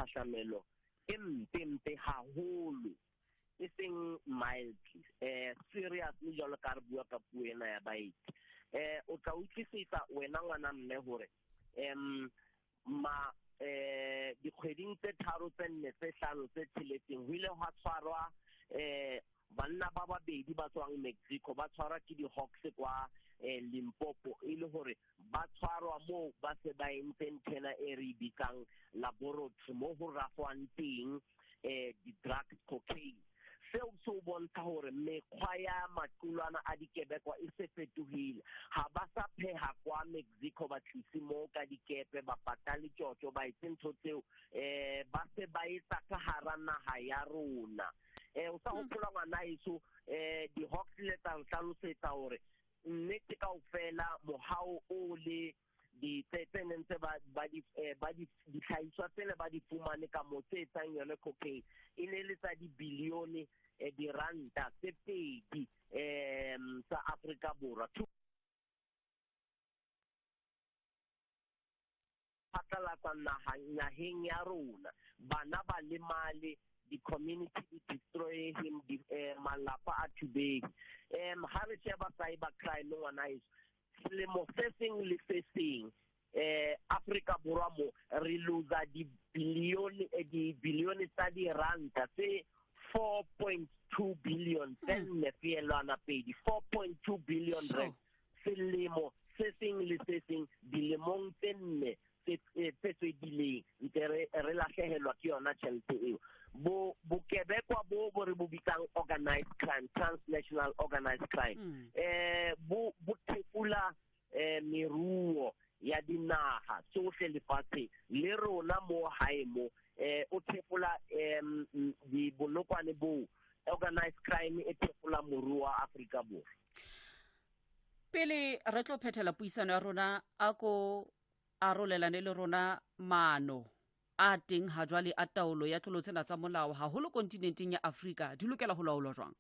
kgahlamelo e mpe mpe haholo, e seng mildly, seriously, jwalo ka re bua ka puo ena ya baeti. O tla utlwisisa wena ngwana mme hore ma dikgweding tse 3 tse 4 tse 5 tse 6 ho ile hwa tshwarwa banna ba babedi ba tswang Mexico, ba tshwarwa ke di-Hawks kwa Limpopo, e le hore ba tshwarwa moo ba se ba entse nthena e re bitsang laboratory, mo ho rafwang teng di-drugs, cocaine. Seo se o bontsha hore mekgwa ya maqulwana a dikebekwa e se fetohile. Ha ba sa pheha kwa Mexico, ba tlise mo ka dikepe, ba patale tjotjo, ba etse ntho tseo, ba se ba etsa ka hara naha ya rona. O sa hopola ngwana heso, di-Hawks le tsa hlalosetsa hore nnete kaofela mohao o le tse neng tse ba di ditlhahiswa tsele ba di fumane ka mo tse etsang yone cocaine, e ne le tsa dibilione diranta tse 2 tsa Afrika Borwa. Phatlalatsa naheng ya rona, bana ba lemale, di-community di destroy him, malapa a thubeng. Ha re sheba cyber crime ngwana heso, selemo se seng le se seng Afrika Borwa mo re losa dibilione tsa diranta tse 4.2 billion, tse 4.2, 4.2 billion rand selemo se seng le se seng, dilemong tse 4 tse tswedileng ntse re lahlehelwa ke yona tjhelete eo. Bokebekwa bo bo re bo bitsang organized crime, transnational organized crime, bo thefula meruo ya dinaha tsohle lefatsheng, le rona mo hae mo o thefula dibonokwane bo organized crime e thefula moruo wa Afrika Borwa. Pele re tlo phethela puisano ya rona, a ko arolelane le rona maano a teng ha jwale a taolo ya tlolo tsena tsa molao haholo kontinenteng ya Afrika, di lokela ho laolwa jwang?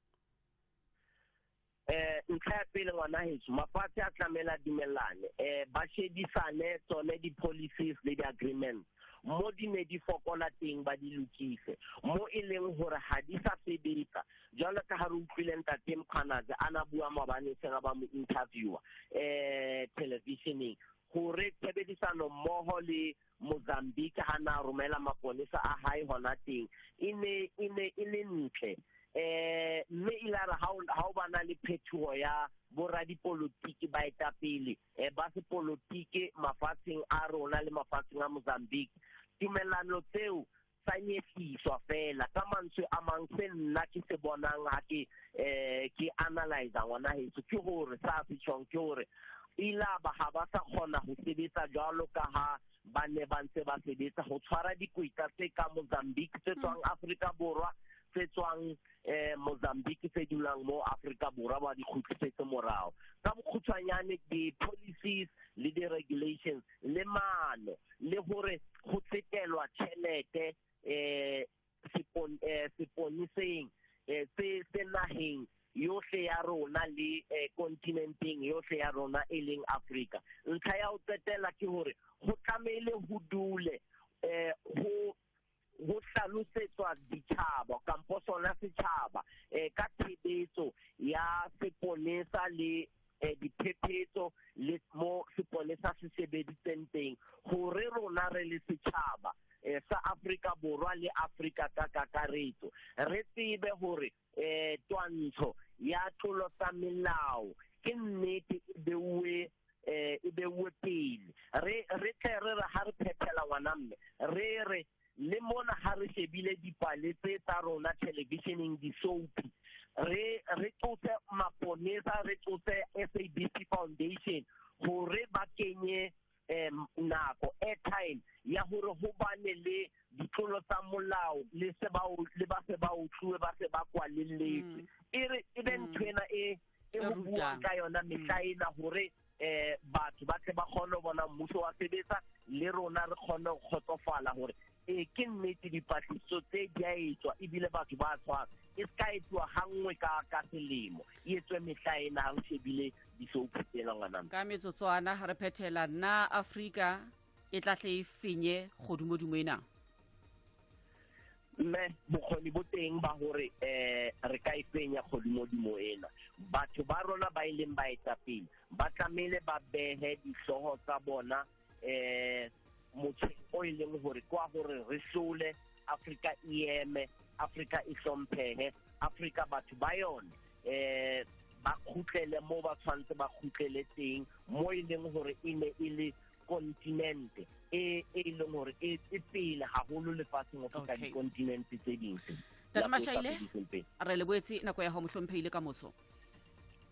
Ntlha ya pele ngwana heso, mafatshe a tlamela dumellane, ba shebisane tsone di-policies le di-agreements, mo di ne di fokola teng ba di lokise, mo e leng hore ha di sa sebetsa. Jwalo ka ha re utlwile ntate Mkhwanazi a na bua maobane seng ba mo interviewer televisioneng, hore tshebedisano mmoho le Mozambique ha na romela maponesa a hae hona teng e ne e le ntle. Mme ile re ha o bana le phetoho ya boradipolotiki baetapele ba sepolotiki mafatsheng a rona le mafatsheng a Mozambique, tumellano tseo tsa nyefiswa fela. Ka mantswe a mang, se nna ke se bonang ha ke ke analyze ngwana heso, ke hore sa se tjhong ke hore ilaba ha ba sa kgona ho sebetsa jwalo ka ha ba ne ba ntse ba sebetsa ho tshwara dikweta tse ka Mozambique tse tswang Afrika Borwa, tse tswang Mozambique tse dulang mo Afrika Borwa, ba di kgutlisetse morao. Ka bokgutshwanyane, di-policies le di-regulations le maano, le hore go tsetelwa tjhelete seponeseng se naheng yohle ya rona le kontinenteng yohle ya rona e leng Afrika. Ntlha ya ho qetela ke hore ho tlamehile ho dule ho hlalosetswa ditjhaba kampo sona setjhaba ka tshebetso ya seponesa le diphephetso le mo seponesa se sebeditseng teng, hore rona re le setjhaba sa Afrika Borwa le Afrika ka kakaretso re tsebe hore twantsho ya tlolo tsa melao ke nnete e beuwe pele. Re tle re re ha re phethela ngwana mme, re re le mona ha re shebile dipale tse tsa rona televisioneng, di-soapy, re tlose maponesa, re tlose SABC Foundation hore ba kenye nako airtime ya hore ho bane le ditlolo tsa molao le se ba le ba se ba utluwe, ba se ba kwalelletswe. E re e be ntho ena e ho buang ka yona mehla ena hore batho ba tle ba kgone ho bona mmuso wa sebetsa, le rona re kgone ho kgotsofala hore ke nnete dipatlisiso tse di a etswa ebile batho ba tshwara. E ska etsuwa hanngwe ka selemo, e etswe mehla ena ha re shebile di-soap tsena ngwana. Ka metsotswana ha re phethela, nna Afrika e tla hle e fenye kgodumodumo ena? Mme bokgoni bo teng ba hore re ka e fenya kgodimodimo ena. Batho ba rona ba e leng baetapele ba tlamehile ba behe dihlooho tsa bona motjheng o e leng hore kwa hore re hlole Afrika e eme, Afrika e hlomphehe, Afrika batho ba yone ba kgutlele mo ba tshwanetse ba kgutlele teng, mo e leng hore e ne e le kontinente e leng hore e pele haholo lefatsheng ho feta dikontinente tse ding. Ntate Mashaile, re le boetse nako ya ho mohlomphehile ka moso.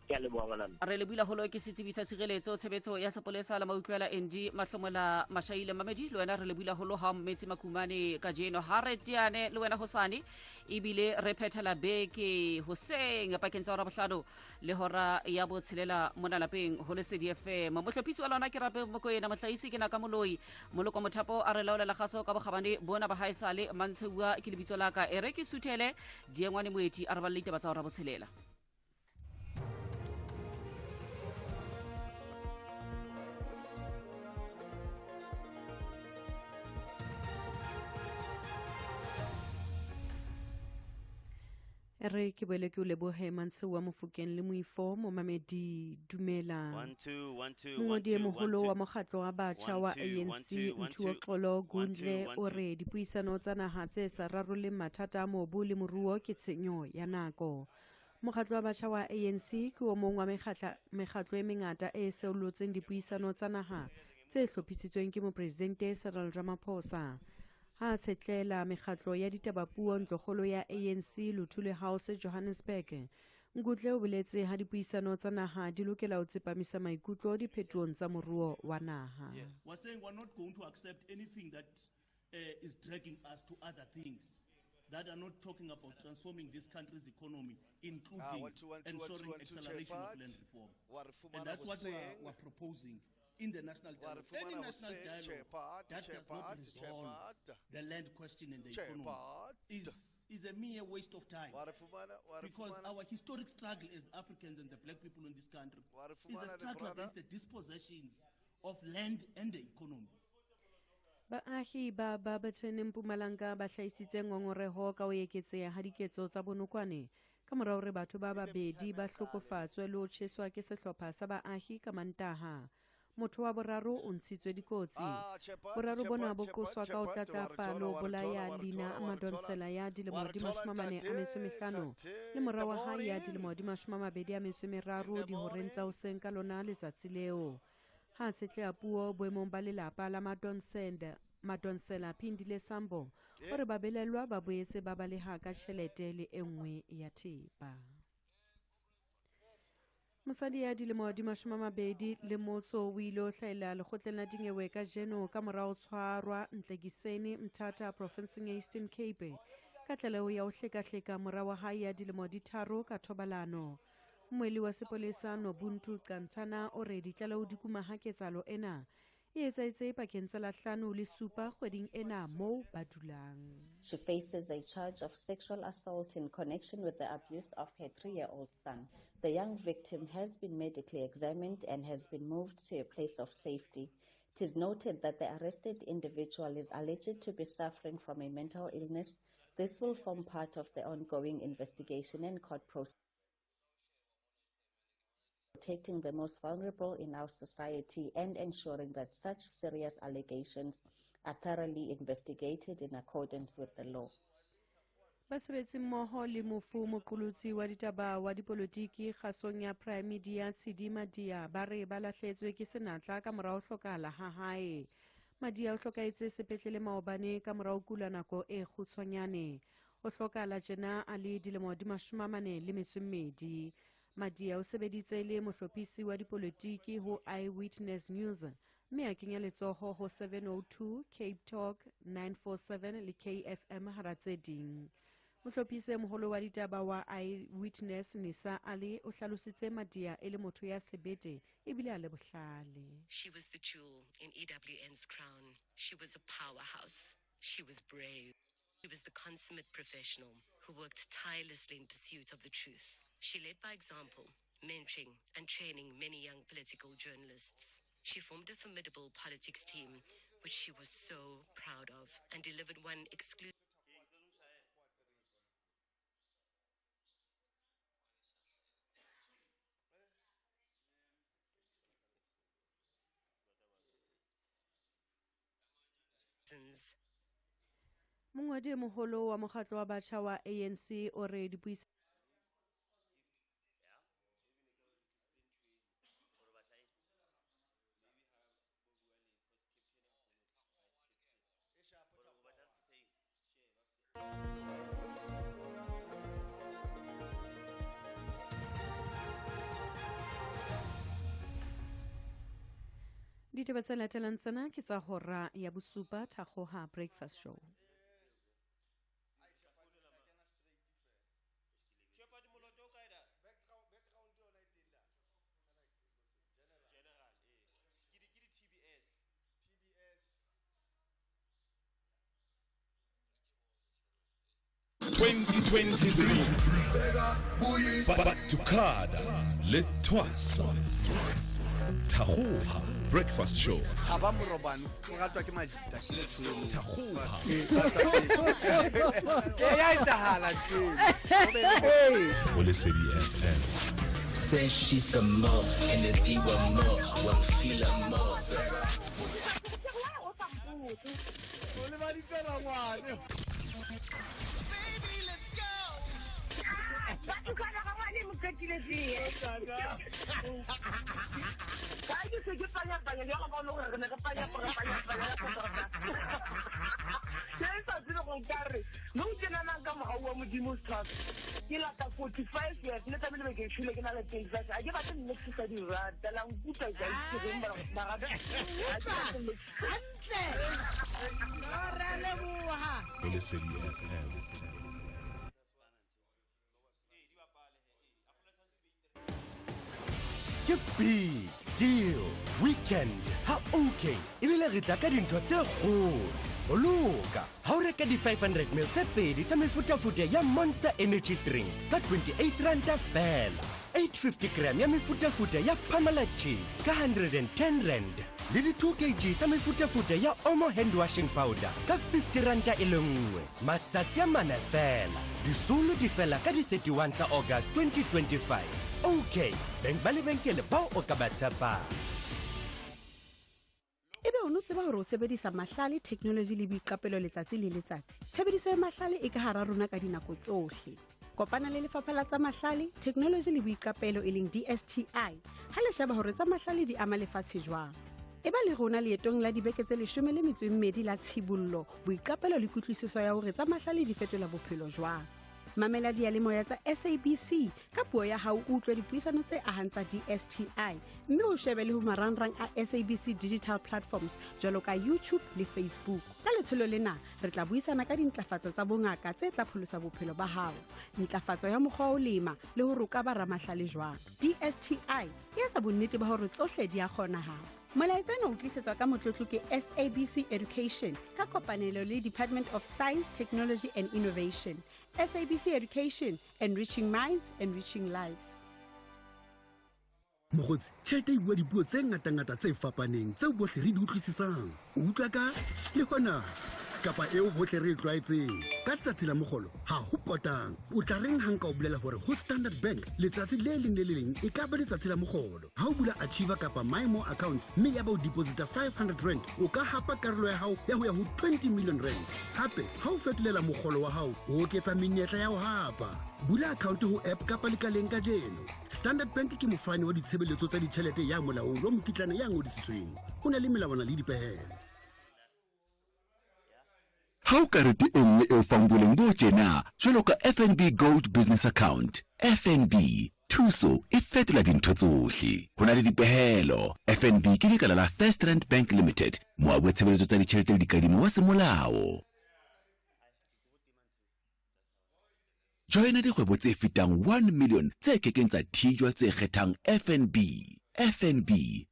Ke a leboha ngwanami. Re le buile holo ke setsebi sa tshireletso tshebetso ya sepolesa la mautlwela ND Mahlomola Mashaile. Mamedi le wena re le buile holo ha Mmetsi Makumane kajeno ha re teane le wena hosane, ebile re phethela beke hoseng pakeng tsa hora bohlano le hora ya botshelela mona lapeng ho Lesedi FM. Mohlophisi wa lona ke Rape Mokoena, mohlahisi ke Naka Moloi, Moloko Mothapo a re laolela kgaso ka bokgabane bona ba haesale Mantsheuwa ke lebitso la ka. E re ke suthele Diengwane Moeti a re balle ditaba tsa hora botshelela. Re ke boele ke o lebohe Mantsheuwa Mofokeng le Moifo momamedi dumela. Mongodi e moholo wa mokgatlo wa batjha wa ANC Nthuoxolo Gundle o re dipuisano tsa naha tse sa rarolleng mathata a mobu le moruo ke tshenyo ya nako. Mokgatlo wa batjha wa ANC ke o mong wa mekgatlo e mengata e seolotseng dipuisano tsa naha tse hlophisitsweng ke mopresidente Cyril Ramaphosa. Ha tshetlela mekgatlo ya ditabapuo ntlokgolo ya ANC Luthuli House Johannesburg, Ngudle o boletse ha dipuisano tsa naha di lokela ho tsepamisa maikutlo diphetohong tsa moruo wa naha. We're saying we're not going to accept anything that is dragging us to other things that are not talking about transforming this country's economy, including ensuring acceleration of land reform. And that's what we're proposing in the national dialogue. Any national dialogue that does not resolve the land question and the economy is a mere waste of time. Because our historic struggle as Africans and the black people in this country is a struggle against the dispossessions of land and the economy. Baahi ba Barberton Mpumalanga ba hlahisitse ngongoreho ka ho eketseha ha diketso tsa bonokwane ka mora hore batho ba babedi ba hlokofatswe le ho tjheswa ke sehlopha sa baahi ka Mantaha. Motho wa boraro o ntshitswe dikotsi. Boraro bona bo qoswa ka ho tlatlapa le ho bolaya Lina Madonsela ya dilemo di 45 le mora wa hae ya dilemo di 23 dihoreng tsa hoseng ka lona letsatsi leo. Ha tshetleha puo boemong ba lelapa la Madonsela Phindile Sambo hore ba belellwa ba boetse ba baleha ka tjhelete le e nngwe ya thepa. Mosadi ya dilemo di 23 le motso o ile ho hlahela lekgotleng la dinyewe kajeno ka mora ho tshwarwa Ntlekiseni Mthatha profinseng ya Eastern Cape ka tlaleho ya ho hlekahleka mora wa hae ya dilemo di 3 ka thobalano. Mmuelli wa sepolesa Nobuntu Qantana o re ditlaleho di kuma ha ketsahalo ena e etsahetse pakeng tsa la 5 le 7 kgweding ena moo ba dulang. She faces a charge of sexual assault in connection with the abuse of her 3-year-old son. The young victim has been medically examined and has been moved to a place of safety. It is noted that the arrested individual is alleged to be suffering from a mental illness. This will form part of the ongoing investigation and court process, protecting the most vulnerable in our society and ensuring that such serious allegations are thoroughly investigated in accordance with the law. Basebetsi mmoho le mofu moqolotsi wa ditaba wa dipolotiki kgasong ya Prime Media Tshidi Madia ba re ba lahletswe ke senatla ka mora ho hlokahala ha hae. Madia o hlokahetse sepetlele maobane ka mora ho kula nako e kgutshwanyane. O hlokahala tjena a le dilemo di 42. Madia o sebeditse le mohlophisi wa dipolotiki ho Eyewitness News mme a kenya letsoho ho 702, Cape Talk 947 le KFM hara tse ding. Mohlophisi e moholo wa ditaba wa Eyewitness Nisa Ali o hlalositse Madia e le motho ya sebete ebile a le bohlale. She was the jewel in EWN's crown. She was a powerhouse. She was brave. She was the consummate professional who worked tirelessly in pursuit of the truth. She led by example, mentoring and training many young political journalists. She formed a formidable politics team, which she was so proud of, and delivered one exclusive years. Mongwadi e moholo wa mokgatlo wa batjha wa ANC o re dipuisano Ditaba tse latelang tsena ke tsa hora ya bosupa Thakgoha Breakfast Show. Batukada le Twasa Thakgoha Breakfast Show. Ga ba morobane o ratwa ke majita ke letsholo. Thakgoha ke ya etsahala ntho. O Lesedi FM. Say she's a mo and the ziwa mo wa feel a mo. O le ba ditsela ngwane. Ke lata 45 years le tlamehile be ke shule ke na le 25 a ke batle nne ke sa di rata la nkutlwa ka itse reng ba rata hantle ra leboha. O Lesedi FM. Ke big deal weekend ha OK ebile re tla ka dintho tse kgolo. Boloka ha o reka di 500 ml tse pedi tsa mefutafuta ya Monster Energy Drink ka 28 ranta fela, 850 gram ya mefutafuta ya Parmalat cheese ka 110 rand le di 2 kg tsa mefutafuta ya Omo hand washing powder ka 50 ranta e le nngwe. Matsatsi a mane fela, disolo di fela ka di 31 tsa August 2025. OK, beng ba lebenkele bao o ka ba tshepang. Ebe o no tseba hore o sebedisa mahlale, technology le boiqapelo letsatsi le letsatsi. Tshebediso ya mahlale e ka hara rona ka dinako tsohle. Kopana le lefapha la tsa mahlale, technology le boiqapelo e leng DSTI ha le sheba hore tsa mahlale di ama lefatshe jwang. Eba le rona leetong la dibeke tse 12 la tshibollo, boiqapelo le kutlwisiso ya hore tsa mahlale di fetola bophelo jwang. Mamela diyalemoya tsa SABC ka puo ya hao, utlwe dipuisano tse ahang tsa DSTI mme o shebe le ho marangrang a SABC digital platforms jwalo ka YouTube le Facebook. Ka letsholo lena re tla buisana ka dintlafatso tsa bongaka tse tla pholosa bophelo ba hao, ntlafatso ya mokgwa wa ho lema le hore o ka ba ramahlale jwang. DSTI e etsa bonnete ba hore tsohle di a kgonahala. Molaetsa ona o tlisetswa ka motlotlo ke SABC Education ka kopanelo le Department of Science, Technology and Innovation. SABC Education, enriching minds, enriching lives. Mokgotsi, tjhelete e bua dipuo tse ngatangata tse fapaneng tseo bohle re di utlwisisang. O utlwa ka le hona kapa eo bohle re e tlwaetseng. Ka tsatsi la mogolo ha ho potang. O tla reng ha nka o bolela hore ho Standard Bank letsatsi le leng le le leng e ka ba letsatsi la mogolo. Ha o bula Achiever kapa MyMo account mme ya ba o deposita 500 rand, o ka hapa karolo ya hao ya ho ya ho 20 million rand. Hape ha o fetolela mogolo wa hao, o oketsa menyetla ya ho hapa. Bula account ho app kapa lekaleng kajeno. Standard Bank ke mofani wa ditshebeletso tsa ditjhelete ya molaong wa mokitlana ya ngodisitsweng. Ho na le melawana le dipehelo. Ha o karete e nngwe e o fang boleng bo tjena jwalo ka FNB Gold Business Account. FNB, thuso e fetola dintho tsohle. Ho na le dipehelo. FNB ke lekala la First Rand Bank Limited, moabi wa tshebeletso tsa ditjhelete le dikadimo wa semolao. Joina dikgwebo tse fetang 1 million tse kekeng tsa thijwa tse kgethang FNB. FNB,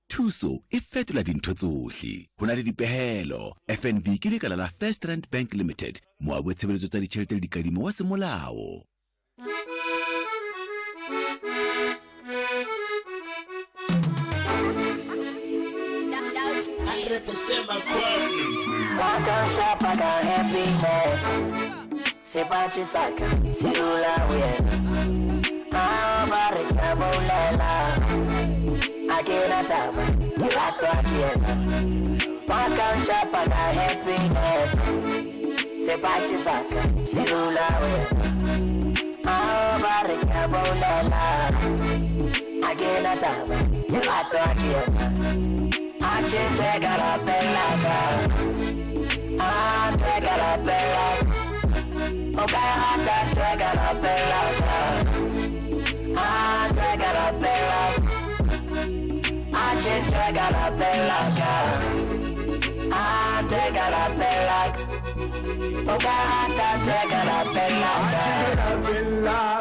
thuso e fetola dintho tsohle. Ho na le dipehelo. FNB ke lekala la First Rand Bank Limited, moabi wa tshebeletso tsa ditjhelete le dikadimo wa semolao. Sepatši sa ka se dula ho yena. A ba re ke a bolela. Akena taba, ke ratwa ke yena. Wa ka nshapa ka happiness. Sepatjhe sa ka se dula wena. Ah, ba re ke a bolela. Akena taba, ke ratwa ke yena. Atjhe ntho e ka rapela ka. Ah, ntho e ka rapela. O ka e rata ntho e ka rapela ka. Ah, ntho e ka rapela. Atjhe ntho e ka rapela ka. Ah, ntho e ka rapela. O ka rata ntho e ka rapela ka.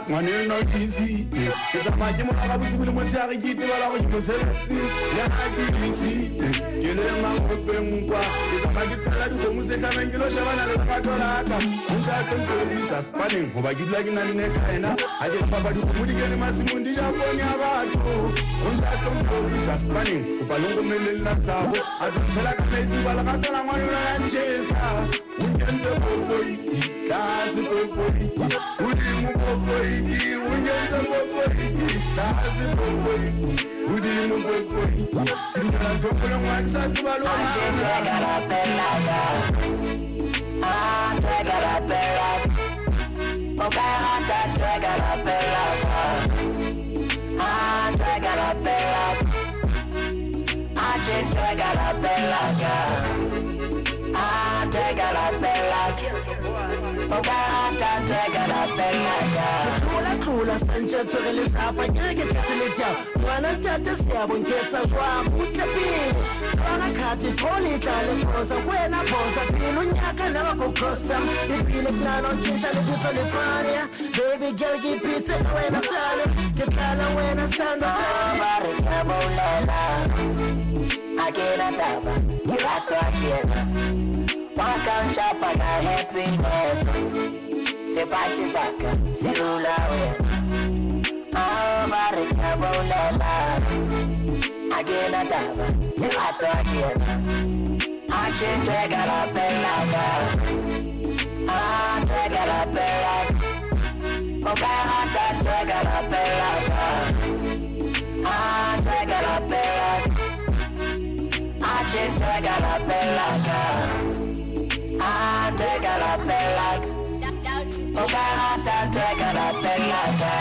Ngwaneno ke isitse ke tsamaya ke molaka bosigo le motshehare ke itebala gore ke mosebetsi le ga ke isitse ke le mangopeng kwa ke tsamaya ke tshela dikgomo setlhameng ke lo shebana le lerato laka o ntse a tlo ntlorisa spaneng goba ke dula ke na le ne ka ena ga ke papa dikgomo di kene masimong di ja poone ya batho o ntse a tlo ntlorisa spaneng kopa le nromeleng la tshabo a tlo ntshela ka metsi ba lerato la ngwaneno ya ntjhesa o nkentse popoiki tlase popoiki hodimo popoiki o nkentse popoiki tlase popoiki hodimo popoiki ke dumela ntho e nngwe le nngwe ha ke sa tseba le hore Atjhe ntho e ka rapela ka. Ah, ntho e ka rapela. O ka e rata ntho e ka rapela ka. Ah, ntho e ka rapela. Atjhe ntho e ka rapela ka. Ah, ntho e ka rapela. O ka e rata ntho e ka rapela ka. Ke tlola santse tshwere lesapa ke re ke tletse letjao. Ngwana ntate seabo nketsa jwang butle pele. Tshwara khathi thole tla le phosa kwena phosa pelong ya ka never go cross them. Ebile ke nahana ho tjhentjha lebitso le fane. Baby girl ke ipitse ka wena sale. Ke tlala wena sthandwa sami. Ba re ke a bolela. Ha ke na taba, ke ratwa ke yena. Wa ka nshapa ka happiness. Sepatjhe sa ka se dula wena. Ah, ba re ke a bolela. Ha ke na taba, ke ratwa ke yena. Atjhe ntho e ka rapela ka. Ah, ntho e ka rapela. O ka e rata ntho e ka rapela ka. Ah, ntho e ka rapela. Atjhe ntho e ka rapela ka. Ah, ntho e ka rapela. O ka e rata ntho e ka rapela ka.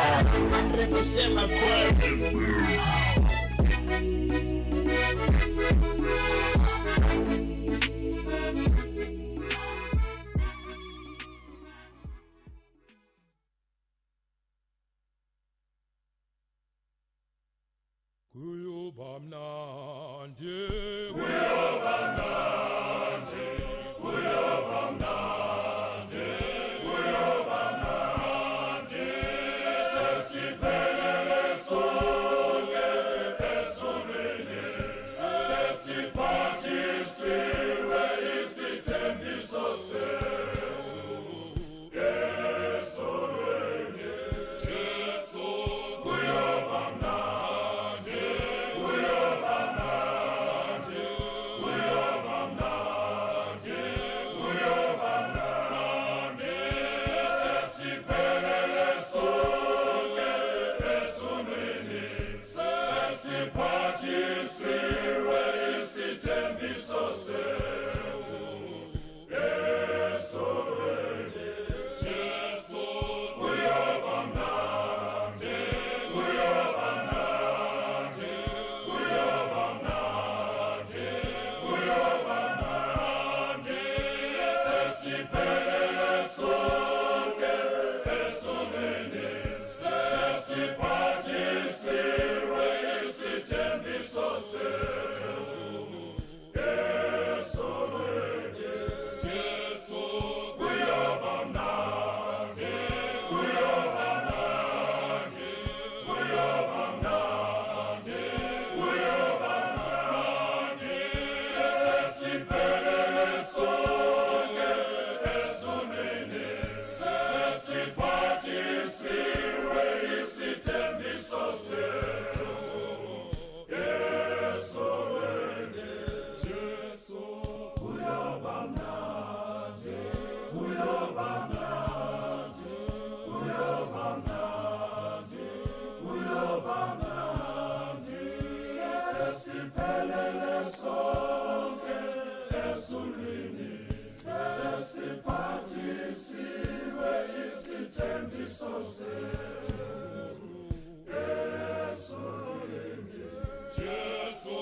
100% my Kuyoba mnandi, kuyoba mnandi, kuyoba mnandi, kuyoba mnandi. Sesiphelele sonke ezulwini, sesiphathisiwe isithembiso sethu ezulwini. Jesu, kuyoba mnandi. Kuyoba mnandi. isithembiso sethu ezulwini. Jesu,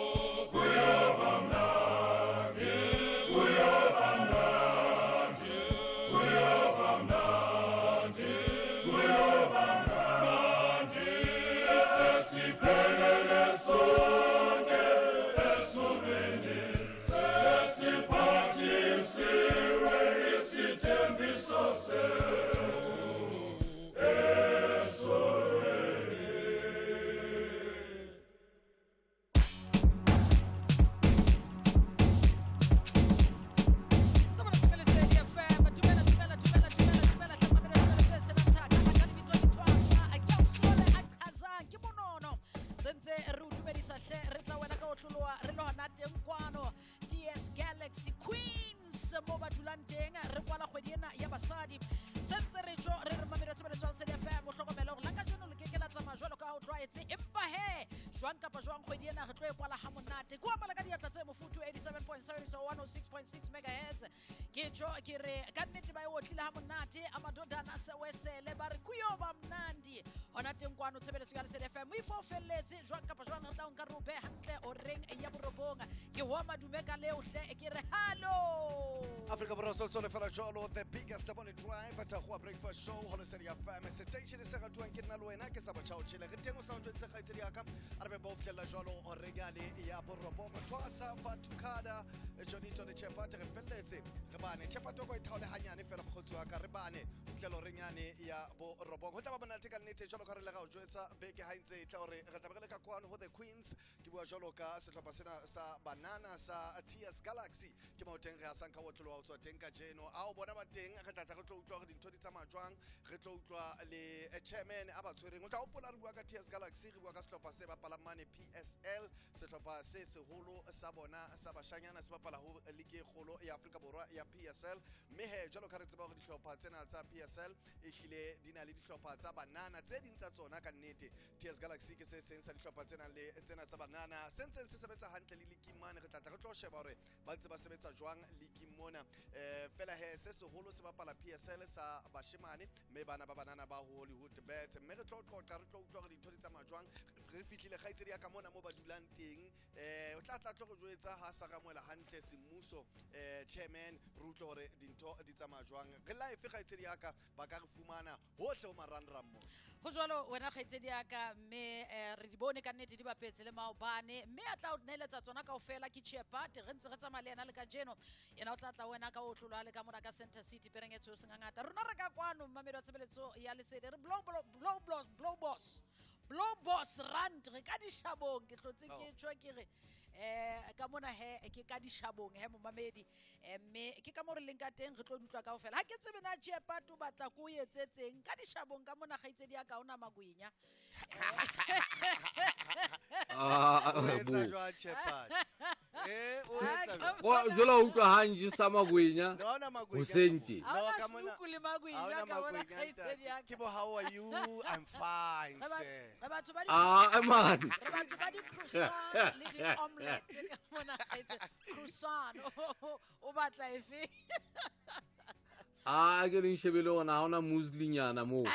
kuyoba mnandi, kuyoba mnandi, kuyoba mnandi, kuyoba mnandi, sesiphelele sonke ezulwini, sesiphathisiwe isithembiso sethu ezulwini. Ke monono sentse re o dumedisa hle, re tla wena ka otloloa re le hona teng kwano TS Galaxy Queens mo ba dulang teng. Re kwala kgwedi ena ya basadi sentse re tjo re re mamedi wa tshebeletso ya Lesedi FM, o hlokomele hore la kajeno le keke la tsamaya jwalo ka ha o tlwaetse, empa he jwang kapa jwang kgwedi ena re tlo e kwala ha monate. Ke o amala ka diatla tse mofuthu 87.7 so 106.6 megahertz. Ke tjo ke re ka nnete ba e otlile ha monate a madodana sewesele ba re kuyoba mnandi hona teng kwano tshebeletso ya Lesedi FM. Moifo o felletse jwang kapa jwang re tla o nka re o behe hantle oreng ya borobong. Ke hoa madume ka leo hle, ke re hallo Afrika Borwa tsole fela jalo, the biggest morning drive at Thakgoha Breakfast Show ho Lesedi FM. Seteishene se ratuang ke nna le wena ke sa botjha o tjhele. Re teng o sa o jwetse kgaitsedi ya ka, a re be ba o fihlela jalo horeng yane ya borobong. Thwasa Fatukada Jonito le Chepate re felletse re bane. Chepate o ko e thaole hanyane fela mokgotsi wa ka, re bane ho fihlela horeng yane ya borobong. Ho tla ba monate ka nnete jwalo ka re le ga o jwetsa beke ha e ntse e tla hore re tla be re le ka kwano ho the Queens. Ke bua jwalo ka sehlopha sena sa banana sa TS Galaxy, ke mo teng re hasang ka otlolo wa ho tswa teng kajeno. A o bona ba teng, re tla tla re tlo utlwa hore dintho di tsamaya jwang, re tlo utlwa le chairman a ba tshwereng. O tla hopola re bua ka TS Galaxy, re bua ka sehlopha se bapalang mane PSL, sehlopha se seholo sa bona sa bashanyana se bapala ho ligi e kgolo ya Afrika Borwa ya PSL. Mme he jwalo ka re tseba hore dihlopha tsena tsa PSL ehlile di na le dihlopha tsa banana tse ding tsa tsona ka nnete. TS Galaxy ke se seng sa dihlopha tsena le tsena tsa banana se ntseng se sebetsa hantle le liking mane. Re tla tla re tlo sheba hore ba ntse ba sebetsa jwang liking mona. Fela he se seholo se bapala PSL sa bashemane, mme bana ba banana ba ho Hollywood Bets. Mme re tlo qoqa, re tlo utlwa hore dintho di tsamaya jwang. Re fihlile kgaitsedi ya ka mona mo ba dulang teng. O tla tla tlo re jwetsa ha sa ramoela hantle semmuso chairman, re utlwe hore dintho di tsamaya jwang. Re live kgaitsedi ya ka, ba ka re fumana hohle ho marangrang mo. Ho jwalo wena kgaitsedi ya ka, mme re di bone ka nnete di bapetse le maobane, mme a tla o neeletsa tsona kaofela ke Chepate. Re ntse re tsamaya le yena le kajeno, yena o tla tla wena ka otlolo le ka mona ka Center City pereng e tshweu sengangata. Rona re ka kwano mmamedi wa tshebeletso ya Lesedi, re blow blow blow blow blow boss blow boss rand re ka dishabong. Ke hlotse ke tjho ke re ka mona he ke ka dishabong he momamedi, mme ke ka mo re leng ka teng re tlo dutlwa kaofela. Ha ke tsebe na Chepate o batla ko o etsetseng ka dishabong ka mona kgaitsedi ya ka ona magwenya. O etsa jwang Chepate? O etsa jwang? Wa jwalo o utlwa ha njesa magwenya. No, ona magwenya. Hoseng tje. No, ka mona. Snuku le magwenya Ha ona ka mona magwenya, kgaitsedi ya ka. Ke bo how are you? I'm fine, sir. Re batho ba di Ah, man. Re batho ba di croissant le di omelette ka mona kgaitsedi. Croissant. O batla efe? Ah, ke re nshebele ona, ha ona muesli-nyana moo. Wa,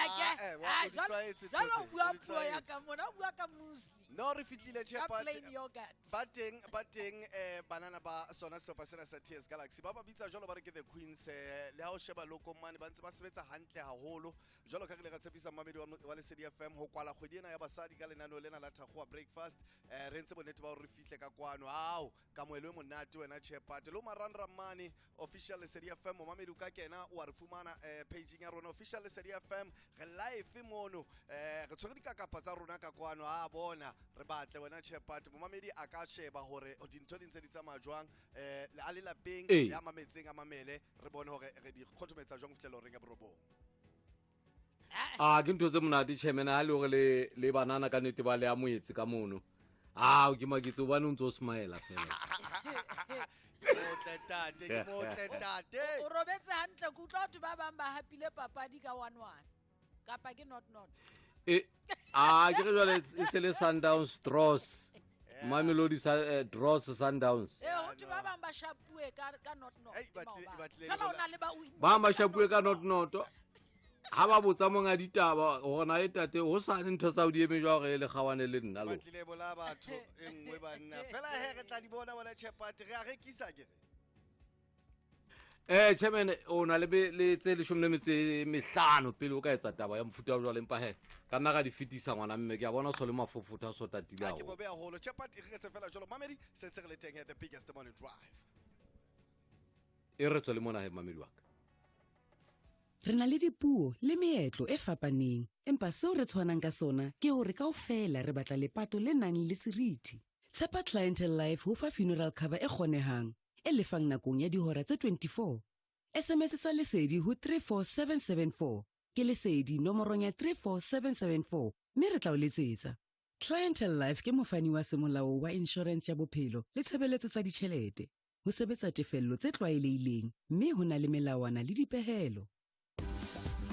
o di tlwaetse Jwale o ntho tse, bua o di puo ya tlwaetse. ka mona, o bua ka muesli. No, re fihlile Ka Chepate. plain yogurt. Ba teng banana ba sona sehlopha sena sa TS Galaxy. Ba ba bitsa jwalo ba re ke the Queens, le ha o sheba loko mane ba ntse ba sebetsa hantle haholo. Jwalo ka re ile ra tshepisa mmamedi wa Lesedi FM ho kwala kgwedi ena ya basadi ka lenaneo lena la Thakgoha Breakfast. Re ntse bonnete ba hore re fihle ka kwano. Ao, kamohelo e monate wena Chepate. Le ho marangrang mane official Lesedi FM, momamedi o ka kena wa re fumana page-ing ya rona official Lesedi FM. Re live mono. Re tshwere dikakapa tsa rona ka kwano. A bona re batle wena Chepate. Momamedi a ka sheba hore dintho di ntse di tsamaya jwang, a le lapeng, ya mametseng a mamele, re bone hore re di kgothometsa jwang ho fihlela horeng ya borobong. Ah, ke ntho tse monate chairman, ha le hore le banana ka nnete ba le amohetse ka mono. Ah, ke maketse hobane o ntso o smile fela. Ke motle tate, ke motle tate. O robetse hantle, ke utlwa batho ba bang ba hapile papadi ka 1-1. Kapa ke 0-0. Ke re jwale e se le Sundowns draws. Mamelodi sa draws Sundowns. Ho thwe ba bang ba shapuwe ka 0-0. Ei, Ke maobane. ba tlile Fela le o na le ba o Ba ba shapuwe ka 0-0. Ha ba botsa monga ditaba hore na e tate ho sane ntho tsa o di eme jwang hore le kgawane le nna lo. Ba tlile bolaya batho e nngwe banna. Fela he re tla di bona bona Chepati re a rekisa ke re. Chairman o na le le tse 15 pele o ka etsa taba ya mofuta o jwalo, empa he ka nna ka di fetisa ngwana mme ke a bona o so le mafofotho a so tatile Ha ke haholo. bobe haholo. Chepati re etse fela jwalo. Mamedi se ntse re le teng at the biggest morning drive. E re tswe le mona he mamedi wa ka. Re na le dipuo le meetlo e fapaneng, empa seo re tshwanang ka sona ke hore kaofela re batla lepato le nang le seriti. Tshepa Clientele Life ho fa funeral cover e kgonehang, e lefang nakong ya dihora tse 24. SMS tsa Lesedi ho 34774. Ke Lesedi nomorong ya 34774 mme re tla o letsetsa. Clientele Life ke mofani wa semolao wa insurance ya bophelo le tshebeletso tsa ditjhelete. Ho sebetsa tefello tse tlwaelehileng mme ho na le melawana le dipehelo.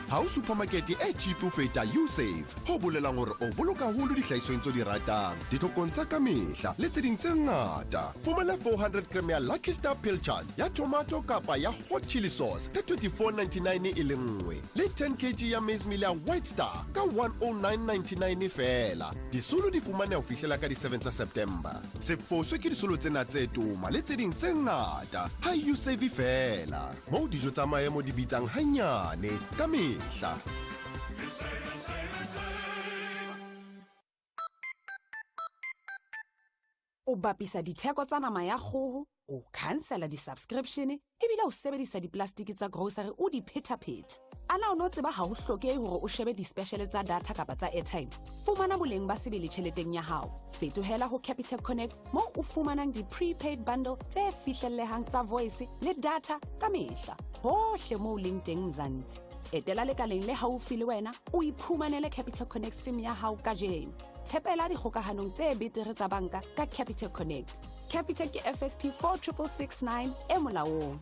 Ha o supermarket e cheap ho feta Usave, ho bolelang hore o boloka haholo dihlahisweng tseo di ratang, ditlhokong tsa ka mehla le tse ding tse ngata. Fumana 400 gram ya Lucky Star Pilchards ya tomato kapa ya hot chili sauce ka 24.99 e le nngwe, le 10 kg ya maize meal ya White Star ka 109.99 feela. Disolo di fumaneha ho fihlela ka di-7 tsa September. Se foswe ke disolo tsena tse toma le tse ding tse ngata ha Usave feela, moo dijo tsa maemo di bitsang hanyane ka mehla. O bapisa ditheko tsa nama ya kgoho, o cancela di-subscription ebile o sebedisa diplastiki tsa grocery o di phetapheta. Ana o no tseba ha ho hlokehe hore o shebe di-special tsa data kapa tsa airtime? Fumana boleng ba sebele tjheleteng ya hao. Fetohela ho Capitec Connect moo o fumanang di-prepaid bundle tse fihlellehang tsa voice le data ka mehla. Hohle moo o leng teng Mzansi. Etela lekaleng le haufi le wena o iphumanele Capitec Connect SIM ya hao kajeno. Tshepela dikgokahanong tse betere tsa banka ka Capitec Connect. Capitec ke FSP 46669 e molaong.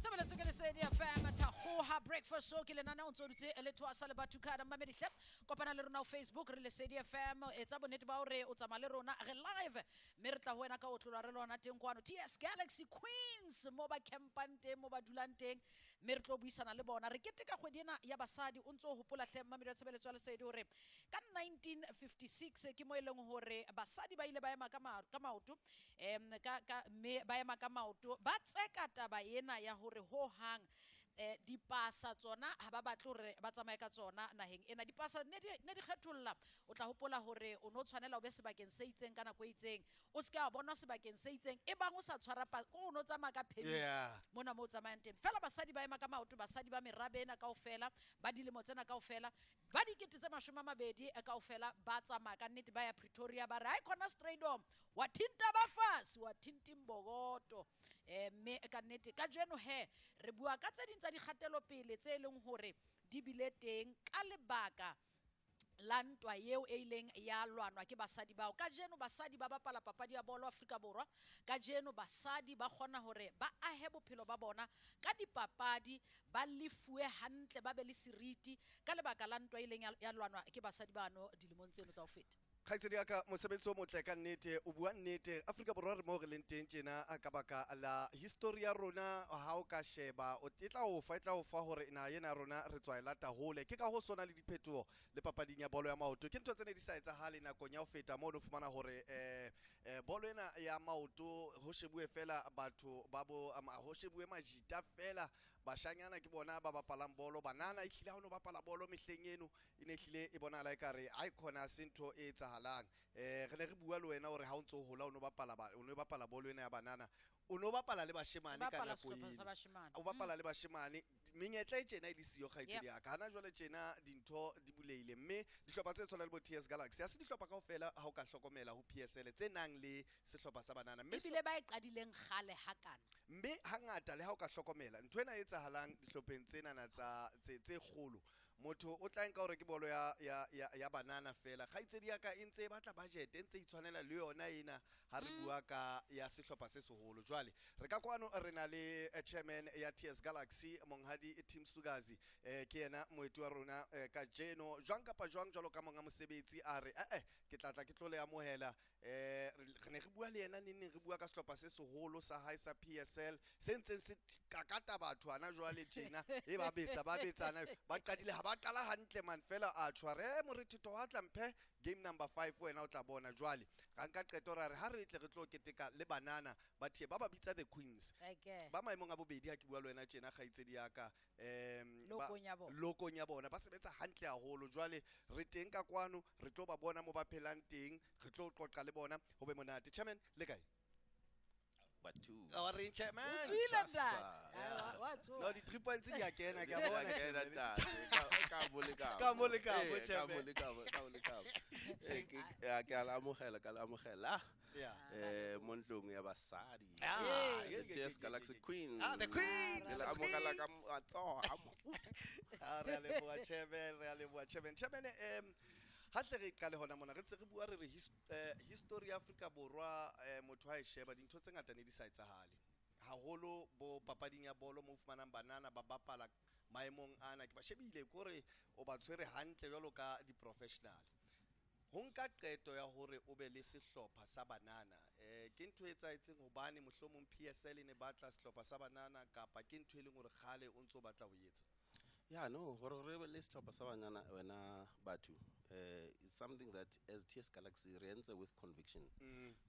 Tshebeletso ke Lesedi FM Thakgoha Breakfast Show ke lenaneo ntse o dutse le Thoasa le Bathukana. Mamedi hle, kopana le rona ho Facebook re Lesedi FM, etsa bonnete ba hore o tsamaya le rona, re live mme re tla ho wena ka otlolwa re lona teng kwano TS Galaxy Queens mo ba campang teng, mo ba dulang teng, mme re tlo buisana le bona. Re keteka kgwedi ena ya basadi. O ntso hopola hle mamedi wa tshebeletso ya Lesedi hore ka 1956 ke mo e leng hore basadi ba ile ba ema ka maoto, mme ba ema ka maoto ba tseka taba ena ya hore ho hang dipasa tsona ha ba batle hore ba tsamaye ka tsona naheng ena. Dipasa ne di kgetholla. O tla hopola hore o no tshwanela o be sebakeng se itseng ka nako e itseng, o se ke wa bonwa sebakeng se itseng e bang o sa tshwara o no tsamaya ka permit mona mo o tsamayang teng. Fela basadi ba ema ka maoto, basadi ba merabe ena kaofela, ba dilemo tsena kaofela, ba 20,000 kaofela ba tsamaya ka nnete ba ya Pretoria, ba re ha e khona Stradom wa thinta bafasi wa thinta mbokoto. Mme ka nnete kajeno he re bua ka tse ding tsa dikgatelopele tse leng hore di bile teng ka lebaka la ntwa eo e ileng ya lwanwa ke basadi bao. Kajeno basadi ba bapala papadi ya bolo Afrika Borwa. Kajeno basadi ba kgona hore ba ahe bophelo ba bona ka dipapadi, ba lefuwe hantle, ba be le seriti ka lebaka la ntwa e ileng ya lwanwa ke basadi bano dilemong tseno tsa ho feta. Kgaitsedi ya ka, mosebetsi o motle ka nnete, o bua nnete. Afrika Borwa re mo re leng teng tjena ka baka la history ya rona. Ha o ka sheba, e tla o fa hore naha ena ya rona re tswa e lata hole. Ke ka ho sona le diphetoho le papading ya bolo ya maoto. Ke ntho tse ne di sa etsahale nakong ya ho feta moo o fumana hore bolo ena ya maoto ho shebuwe fela batho ba bo, ho shebuwe majita fela, bashanyana ke bona ba bapalang bolo, banana ehlile ha o no bapala bolo mehleng eno e ne ehlile e bonahala ekare ha e khona se ntho e etsahalang. Re ne re bua le wena hore ha o ntso hola o no bapala o no bapala bolo ena ya banana, o no bapala le bashemane ka nako eno, o bapala le bashemane, menyetla e tjena e le siyo kgaitsedi ya ka. Hana jwale tjena dintho di bulehile, mme dihlopha tse tshwanang le bo TS Galaxy ha se dihlopha kaofela ha o ka hlokomela ho PSL tse nang le sehlopha sa banana, mme ebile ba e qadileng kgale hakana. Mme hangata le ha o ka hlokomela ntho ena e etsahalang dihlopheng tsenana tsa tse kgolo, motho o tla nka hore ke bolo ya banana fela. Kgaitsedi ya ka e ntse e batla budget, e ntse e itshwanela le yona ena. Ha re bua ka ya sehlopha se seholo. Jwale re ka kwano re na le chairman ya TS Galaxy monghadi Tim Sukazi, ke yena moeti wa rona kajeno. Jwang kapa jwang jwalo ka monga mosebetsi a re ke tla ke tlo le amohela. Re ne re bua le yena neng re bua ka sehlopha se seholo sa hae sa PSL se ntseng se kakata batho ana jwale tjena e ba betsa ba betsana ba qadile ha ba qala hantle man fela a tshware morethetho wa tla mphe game number 5 wena o tla bona. Jwale ra nka qeto ra re ha re tle re tlo keteka le banana ba thie ba bitsa the Queens ba maemong a bobedi ha ke bua le wena tjena kgaitsedi ya ka lokong ya bona ba sebetsa hantle haholo. Jwale re teng ka kwano re tlo ba bona mo ba phelang teng, re tlo qoqa le bona ho be monate. Chairman le kae? Batho. Wa re chairman. No di 3 points di a kena ke a bona. Ka mo le ka mo chairman. Ka mo. Ke a amogela. Mo ntlong ya basadi. TS Galaxy Queens. The Queens. Ke amogela ka matsoho a mofuta. Re a leboha chairman, re a leboha chairman. Chairman ha tle re qale hona mona re ntse re bua re re history ya Afrika Borwa motho ha e sheba dintho tse ngata ne di sa etsahale haholo bo papading ya bolo mo fumanang banana ba bapala maemong ana ke ba shebile kore o ba tshwere hantle jwalo ka di-professional. Ho nka qeto ya hore o be le sehlopha sa banana ke ntho e etsahetseng hobane mohlomong PSL e ne batla sehlopha sa banana kapa ke ntho e leng hore kgale o ntso batla ho etsa? Yeah, no, gore re le sehlopha sa banana wena batho is something that as TS Galaxy re entse with conviction.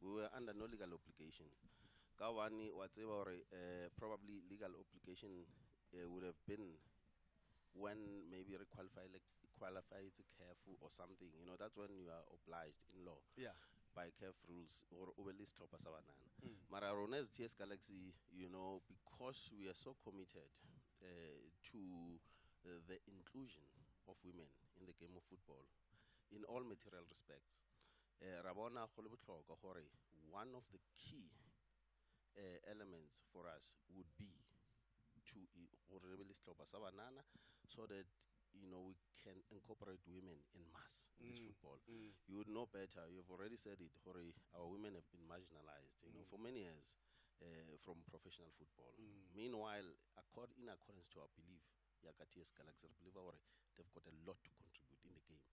We were under no legal obligation. Ka hobane wa tseba hore probably legal obligation would have been when maybe re qualify CAF or something, you know, that's when you are obliged in law. Yeah. By CAF rules or o be le sehlopha sa banana. Mara rona as TS Galaxy, you know, because we are so committed to the inclusion of women in the game of football in all material respects. Ra bona go le botlhokwa gore one of the key elements for us would be to gore re be le sehlopha sa banana so that, you know, we can incorporate women in mass in this football. You would know better, you've already said it, gore our women have been marginalized, you know, for many years from professional football. Meanwhile, in accordance to our belief, ya ka TS Galaxy, re believe gore they've got a lot to contribute in the game.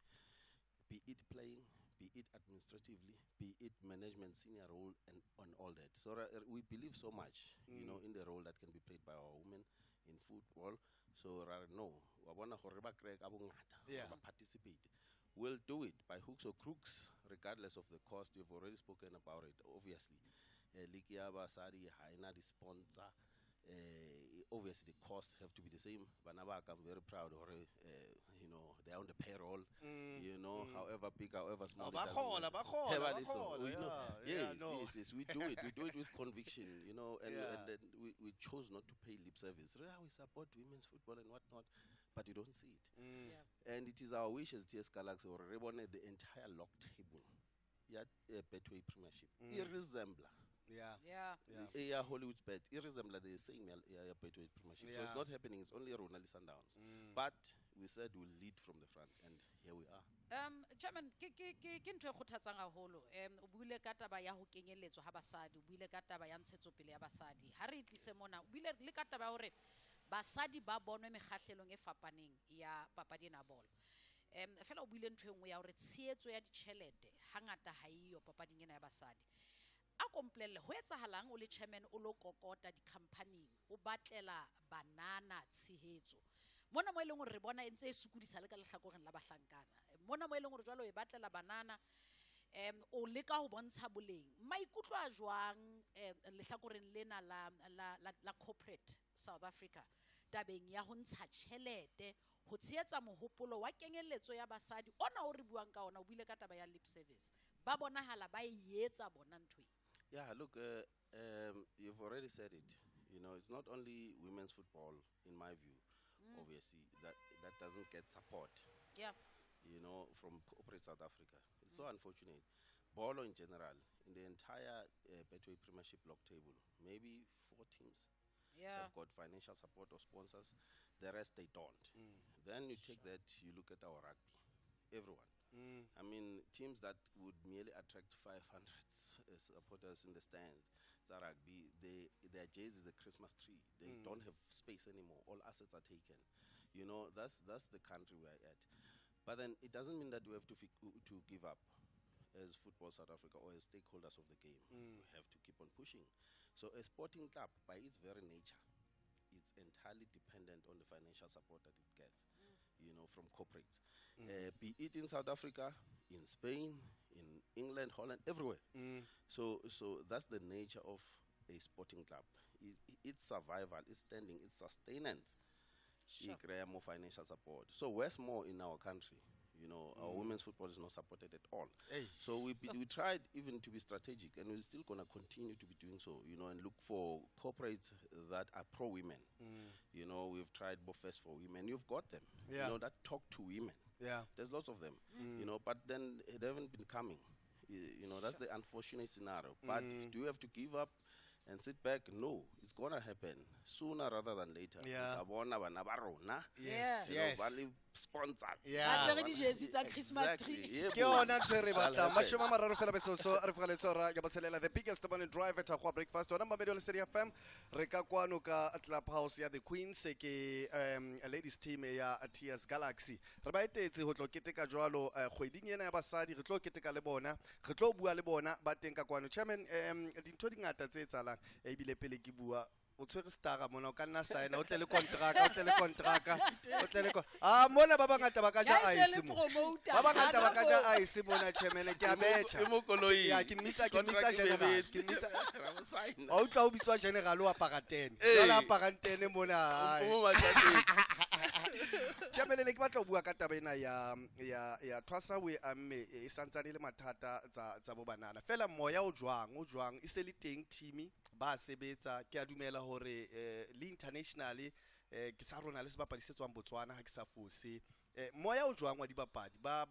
Be it playing, be it administratively, be it management, senior role, and on all that. So we believe so much, you know, in the role that can be played by our women in football. So no, wa bona gore ba kreye ka bongata, ba participate. We'll do it by hooks or crooks, regardless of the cost. You've already spoken about it, obviously. League ya basadi ha ena di-sponsor. Obviously the costs have to be the same. Bana ba ka, I'm very proud hore, you know, they're on the payroll, you know, however big, however small. Ba kgola, ba kgola, we know. Yeah, yes, yes, we do it. We do it with conviction, you know, and then we chose not to pay lip service. We support women's football and whatnot, but you don't see it. And it is our wish as TS Galaxy or re bone the entire log table ya Betway Premiership. Irresembler. Yeah, Hollywood Bet. It resembles the same Betway Premiership. So it's not happening. It's only rona le Sundowns. But we said we'll lead from the front, and here we are. Chairman, ke ntho e kgothatsang haholo. O buile ka taba ya ho kenyelletswa ha basadi, o buile ka taba ya ntshetsopele ya basadi. Ha re e tlise mona, o buile le ka taba ya hore basadi ba bonwe mekgahlelong e fapaneng ya papadi ena ya bolo. Fela o buile ntho e nngwe ya hore tshehetso ya ditjhelete hangata ha eyo papading ena ya basadi. A komplelle ho etsahalang o le chairman o lo kokota di-company o batlela banana tshehetso mona mo e leng hore re bona e ntse e sokodisa le ka lehlakoreng la bahlankana mona mo e leng hore jwalo e batlela banana o leka ho bontsha boleng maikutlo a jwang lehlakoreng lena la corporate South Africa tabeng ya ho ntsha tjhelete ho tshehetsa mohopolo wa kenyelletso ya basadi ona o re buang ka ona o buile ka taba ya lip service ba bonahala ba e etsa bona ntho e. Yeah, look, you've already said it. You know, it's not only women's football, in my view, obviously, that doesn't get support. Yeah. You know, from corporate South Africa. It's so unfortunate. Bolo in general, in the entire Betway Premiership log table, maybe 4 teams have got financial support or sponsors. The rest, they don't. Then you take that, you look at our rugby. Everyone. I mean, teams that would merely attract 500 supporters in the stands, tsa rugby, their jersey is a Christmas tree. They don't have space anymore. All assets are taken. You know, that's the country we are at. But then it doesn't mean that we have to give up as Football South Africa or as stakeholders of the game. We have to keep on pushing. So a sporting club, by its very nature, it's entirely dependent on the financial support that it gets, you know, from corporates. Be it in South Africa, in Spain, in England, Holland, everywhere. So that's the nature of a sporting club. Its survival, its standing, its sustenance, it requires more financial support. So where's more in our country? You know, our women's football is not supported at all. Hey. So we tried even to be strategic, and we're still going to continue to be doing so, you know, and look for corporates that are pro-women. You know, we've tried Bofes for women. You've got them, you know, that talk to women. Yeah. There's lots of them, you know, but then they haven't been coming. You know, that's the unfortunate scenario. But do you have to give up and sit back? No, it's going to happen sooner rather than later. Yeah. Yes, yes. Sponsor. Yeah. Christmas tree. Ke yona ntho e re batlang. 30 fela metsotso re fogaletse hora ya botshelela, the biggest morning drive at Thakgoa Breakfast. Hona Mamedi wa Lesedi FM, re ka kwano ka Clubhouse ya the Queens, ke ladies team ya TS Galaxy. Re ba etetse ho tlo keteka jwalo kgweding ena ya basadi, re tlo keteka le bona, re tlo bua le bona ba teng ka kwano. Chairman, dintho di ngata tse etsahalang, ebile pele ke bua o tshwere stara mona, o ka nna sign, o tle le contract, o tle le contract, o tle le ah mona ba bangata ba ka ja ice mo. Ba bangata ba ka ja ice mona, chairman, ke a betjha. Ya ke mmitsa general, ke mmitsa. O utlwa o bitswa general o apara tene. Jwale apara tene mona. Chairman, ne ke batla ho bua ka taba ena ya Thwasa we amme e santsane le mathata tsa bo banana. Fela moya o jwang e se le teng team ba sebetsa, ke a dumela hore le internationally ke sa rona le sebapadi se tswang Botswana ha ke sa fose. Moya o jwang wa dibapadi ba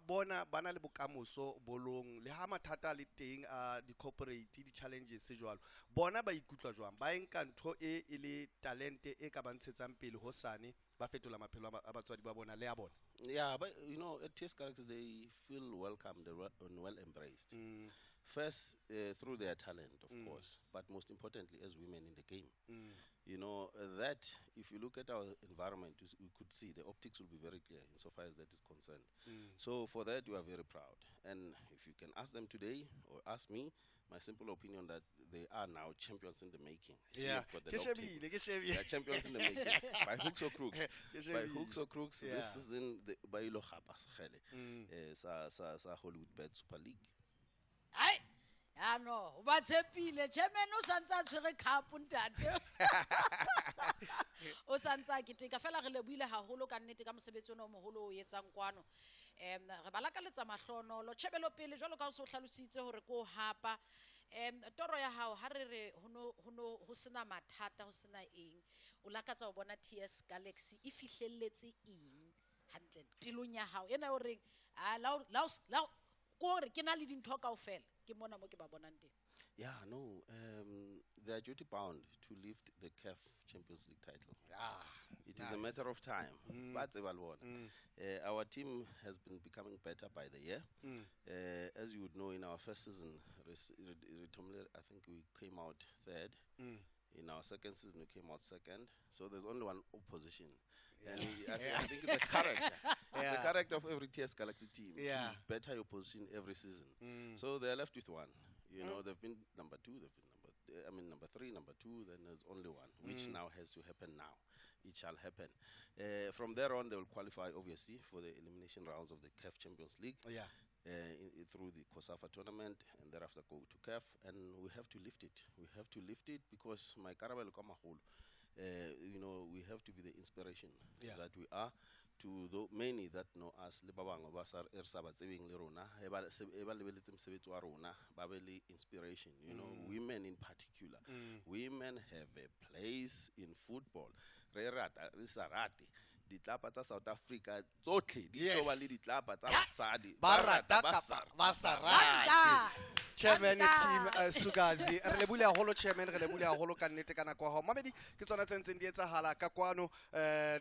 bona ba na le bokamoso bolong le ha mathata le teng a di corporate di challenges se jwalo, bona ba ikutlwa jwang, ba enka ntho e le talente e ka ba ntshetsang pele hosane ba fetola maphelo a batswadi ba bona le a bona? Yeah, but you know, at TS Galaxy they feel welcomed and well embraced. First, through their talent, of course, but most importantly, as women in the game. You know, that if you look at our environment, you could see the optics will be very clear insofar as that is concerned. So for that, we are very proud. And if you can ask them today, or ask me, my simple opinion that they are now champions in the making. Yeah. They are champions in the making. By hooks or crooks. By hooks or crooks, this season, by ilo gapa sekgele, sa Hollywood Bet Super League. Ai, ya no, o ba tshepile. Chairman o santse a tshwere cup ntate. O santse a keteka fela. Re lebohile haholo ka nnete ka mosebetsi ona o moholo o etsang kwano. Re ba lakaletsa mahlonolo, tjhebelo pele jwalo ka o se o hlalositse hore ko hapa. Toro ya hao ha re re ho sena mathata, ho sena eng, o lakatsa ho bona TS Galaxy e fihlelletse eng hantle pelong ya hao ena o reng la kore ke na le dintho kaofela ke mona mo ke ba bonang teng? Yeah, no, they are duty bound to lift the CAF Champions League title. It is a matter of time. But our team has been becoming better by the year. As you would know, in our first season, I think we came out third. In our second season, we came out second. So there's only one opposition. Yeah. And I think it's a character. It's a character of every TS Galaxy team to better your position every season. So they're left with one. You know, they've been number two, they've been number three, number two, then there's only one, which now has to happen now. It shall happen. From there on, they will qualify, obviously, for the elimination rounds of the CAF Champions League. Yeah. Through the COSAFA tournament, and thereafter go to CAF, and we have to lift it. We have to lift it because my Karabelo Kamaholo, you know, we have to be the inspiration that we are to the many that know us, le ba bangwe ba sa re sa ba tsebeng le rona, e ba lebeletse mosebetsi wa rona, ba be le inspiration, you know, women in particular. Women have a place in football. Re rata, re sa rate. Ditlapa tsa South Africa tsotlhe di tlo ba le ditlapa tsa basadi. Ba rata kapa ba sa rate. Chairman team Sugazi re lebule haholo chairman re lebule haholo ka nnete ka nako ya hao. Mamedi ke tsona tse ntseng di etsahala ka kwano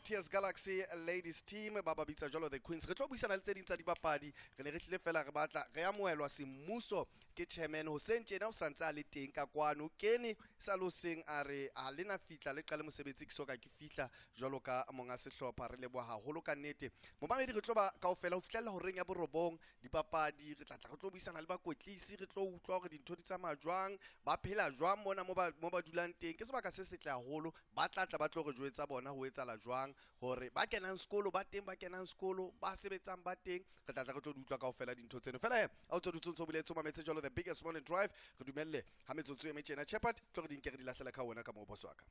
TS Galaxy ladies team ba ba bitsa jwalo the Queens. Re tlo buisana le tse ding tsa dibapadi. Re ne re tlile fela re batla re amohelwa semmuso ke chairman hoseng tjena o santse a le teng ka kwano. Kene sa loseng a re a lena fitla le qale mosebetsi ke soka ke fitla jwalo ka monga sehlopha. Re leboha haholo ka nnete. Momamedi re tlo ba kaofela ho fihlella horeng ya borobong dipapadi re tla tla re tlo buisana le bakwetlisi re tlo utlwa hore dintho di tsamaya jwang ba phela jwang mona mo ba dulang teng. Ke sebaka se setle haholo ba tla tla ba tlo re jwetsa bona ho etsahala jwang hore ba kenang sekolo ba teng ba kenang sekolo ba sebetsang ba teng. Re tla tla re tlo di utlwa kaofela dintho tseno fela. A o tso dutse boletse mametse jwalo the biggest morning drive. Re dumelle ha metsotso e metjena Shepherd tlo re di nke re di lahlela ka wena ka mo boss wa ka.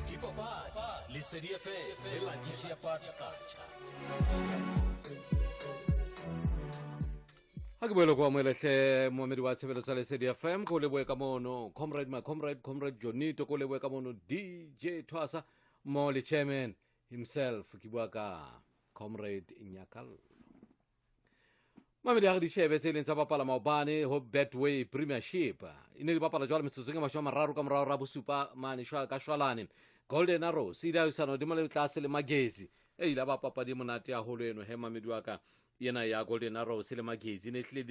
Dipapadi Lesedi FM le Lucky Shepherd. Ha ke boele kwa moelehle moamedi wa tshebeletso ya Lesedi FM ko leboe ka mono comrade my comrade comrade Jonito ko leboe ka mono DJ Twasa mo le chairman himself ke bua ka comrade Nyakallo. Mamedi a re dishebe tse leng tsa bapala maobane ho Betway Premiership e ne di bapala jwale metsotsong e 30 ka morao ra bosupa mane ka Shwalane. Golden Arrows e ile ya isana hodimo le tlase le Magezi e ile ba papadi monate haholo eno he mamedi wa ka yena ya Golden Arrows le Magezi ne hlile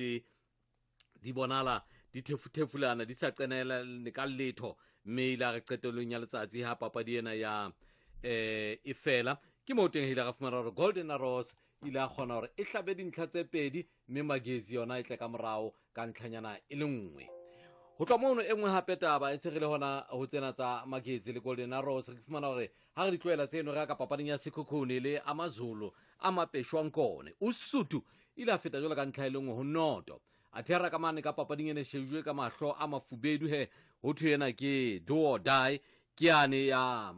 di bonala di thefulana di sa qenela ka letho mme ile re qetellong ya letsatsi ha papadi ena ya e fela ke mo teng ile ra fumana hore Golden Arrows ile a kgona hore e hlabe dintlha tse pedi mme Magezi yona e tle ka morao ka ntlhanyana e le nngwe. Ho tloha mono e nngwe hape taba e tsherile hona ho tsena tsa Magezi le Golden Arrows re fumana hore ha re di tlohela tseno re ya ka papading ya Sekhukhune le Amazulu a Mapeshwankone. Usuthu ile a feta jwalo ka ntlha e le nngwe ho noto. A thera ka mane ka papading ene shejwe ka mahlo a mafubedu he ho thwe ena ke do or die ke yane ya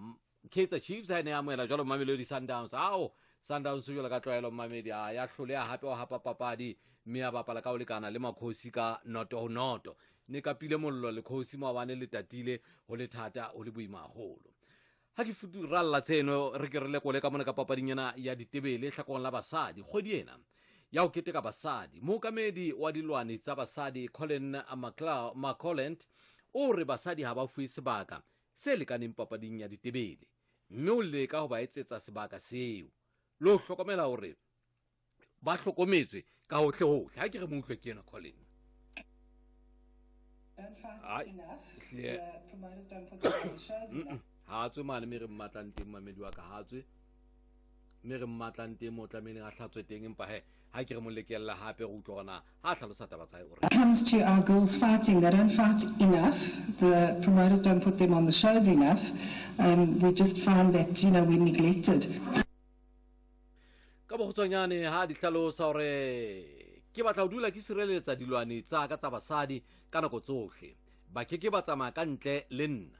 Kaizer Chiefs ha ne amohela jwalo Mamelodi Sundowns. Ao Sundowns jwalo ka tlwaelo Mamedi a ya hloleha hape wa hapa papadi mme a bapala ka ho lekana le Makhosi ka noto ho noto. Ne kapile mollo le khosi maobane le tatile ho le thata ho le boima haholo. Ha ke futuralla tseno re ke re lekole ka mona ka papading ena ya ditebele hlakong la basadi kgwedi ena ya ho keteka basadi. Mookamedi wa dilwane tsa basadi Colin McColland o re basadi ha ba fuwe sebaka se lekaneng papading ya ditebele mme o leka ho ba etsetsa sebaka seo le ho hlokomela hore ba hlokometswe ka hohle hohle. Ha ke re mo utlwe ke ena Colin. Ha tswe mane mme re mmatlang teng mamedi wa ka ha tswe mme re mmatlang teng mo tlameileng a hlatswe teng empa he ha ke re mo lekella hape re utlwa hore na ha hlalosa taba tsa hae o re. Comes to our girls fighting, they don't fight enough. The promoters don't put them on the shows enough. We just find that, you know, we're neglected. Ka bokgutshwanyane ha di hlalosa hore ke batla ho dula ke sireletsa dilwane tsa ka tsa basadi ka nako tsohle. Ba ke ke ba tsamaya ka ntle le nna.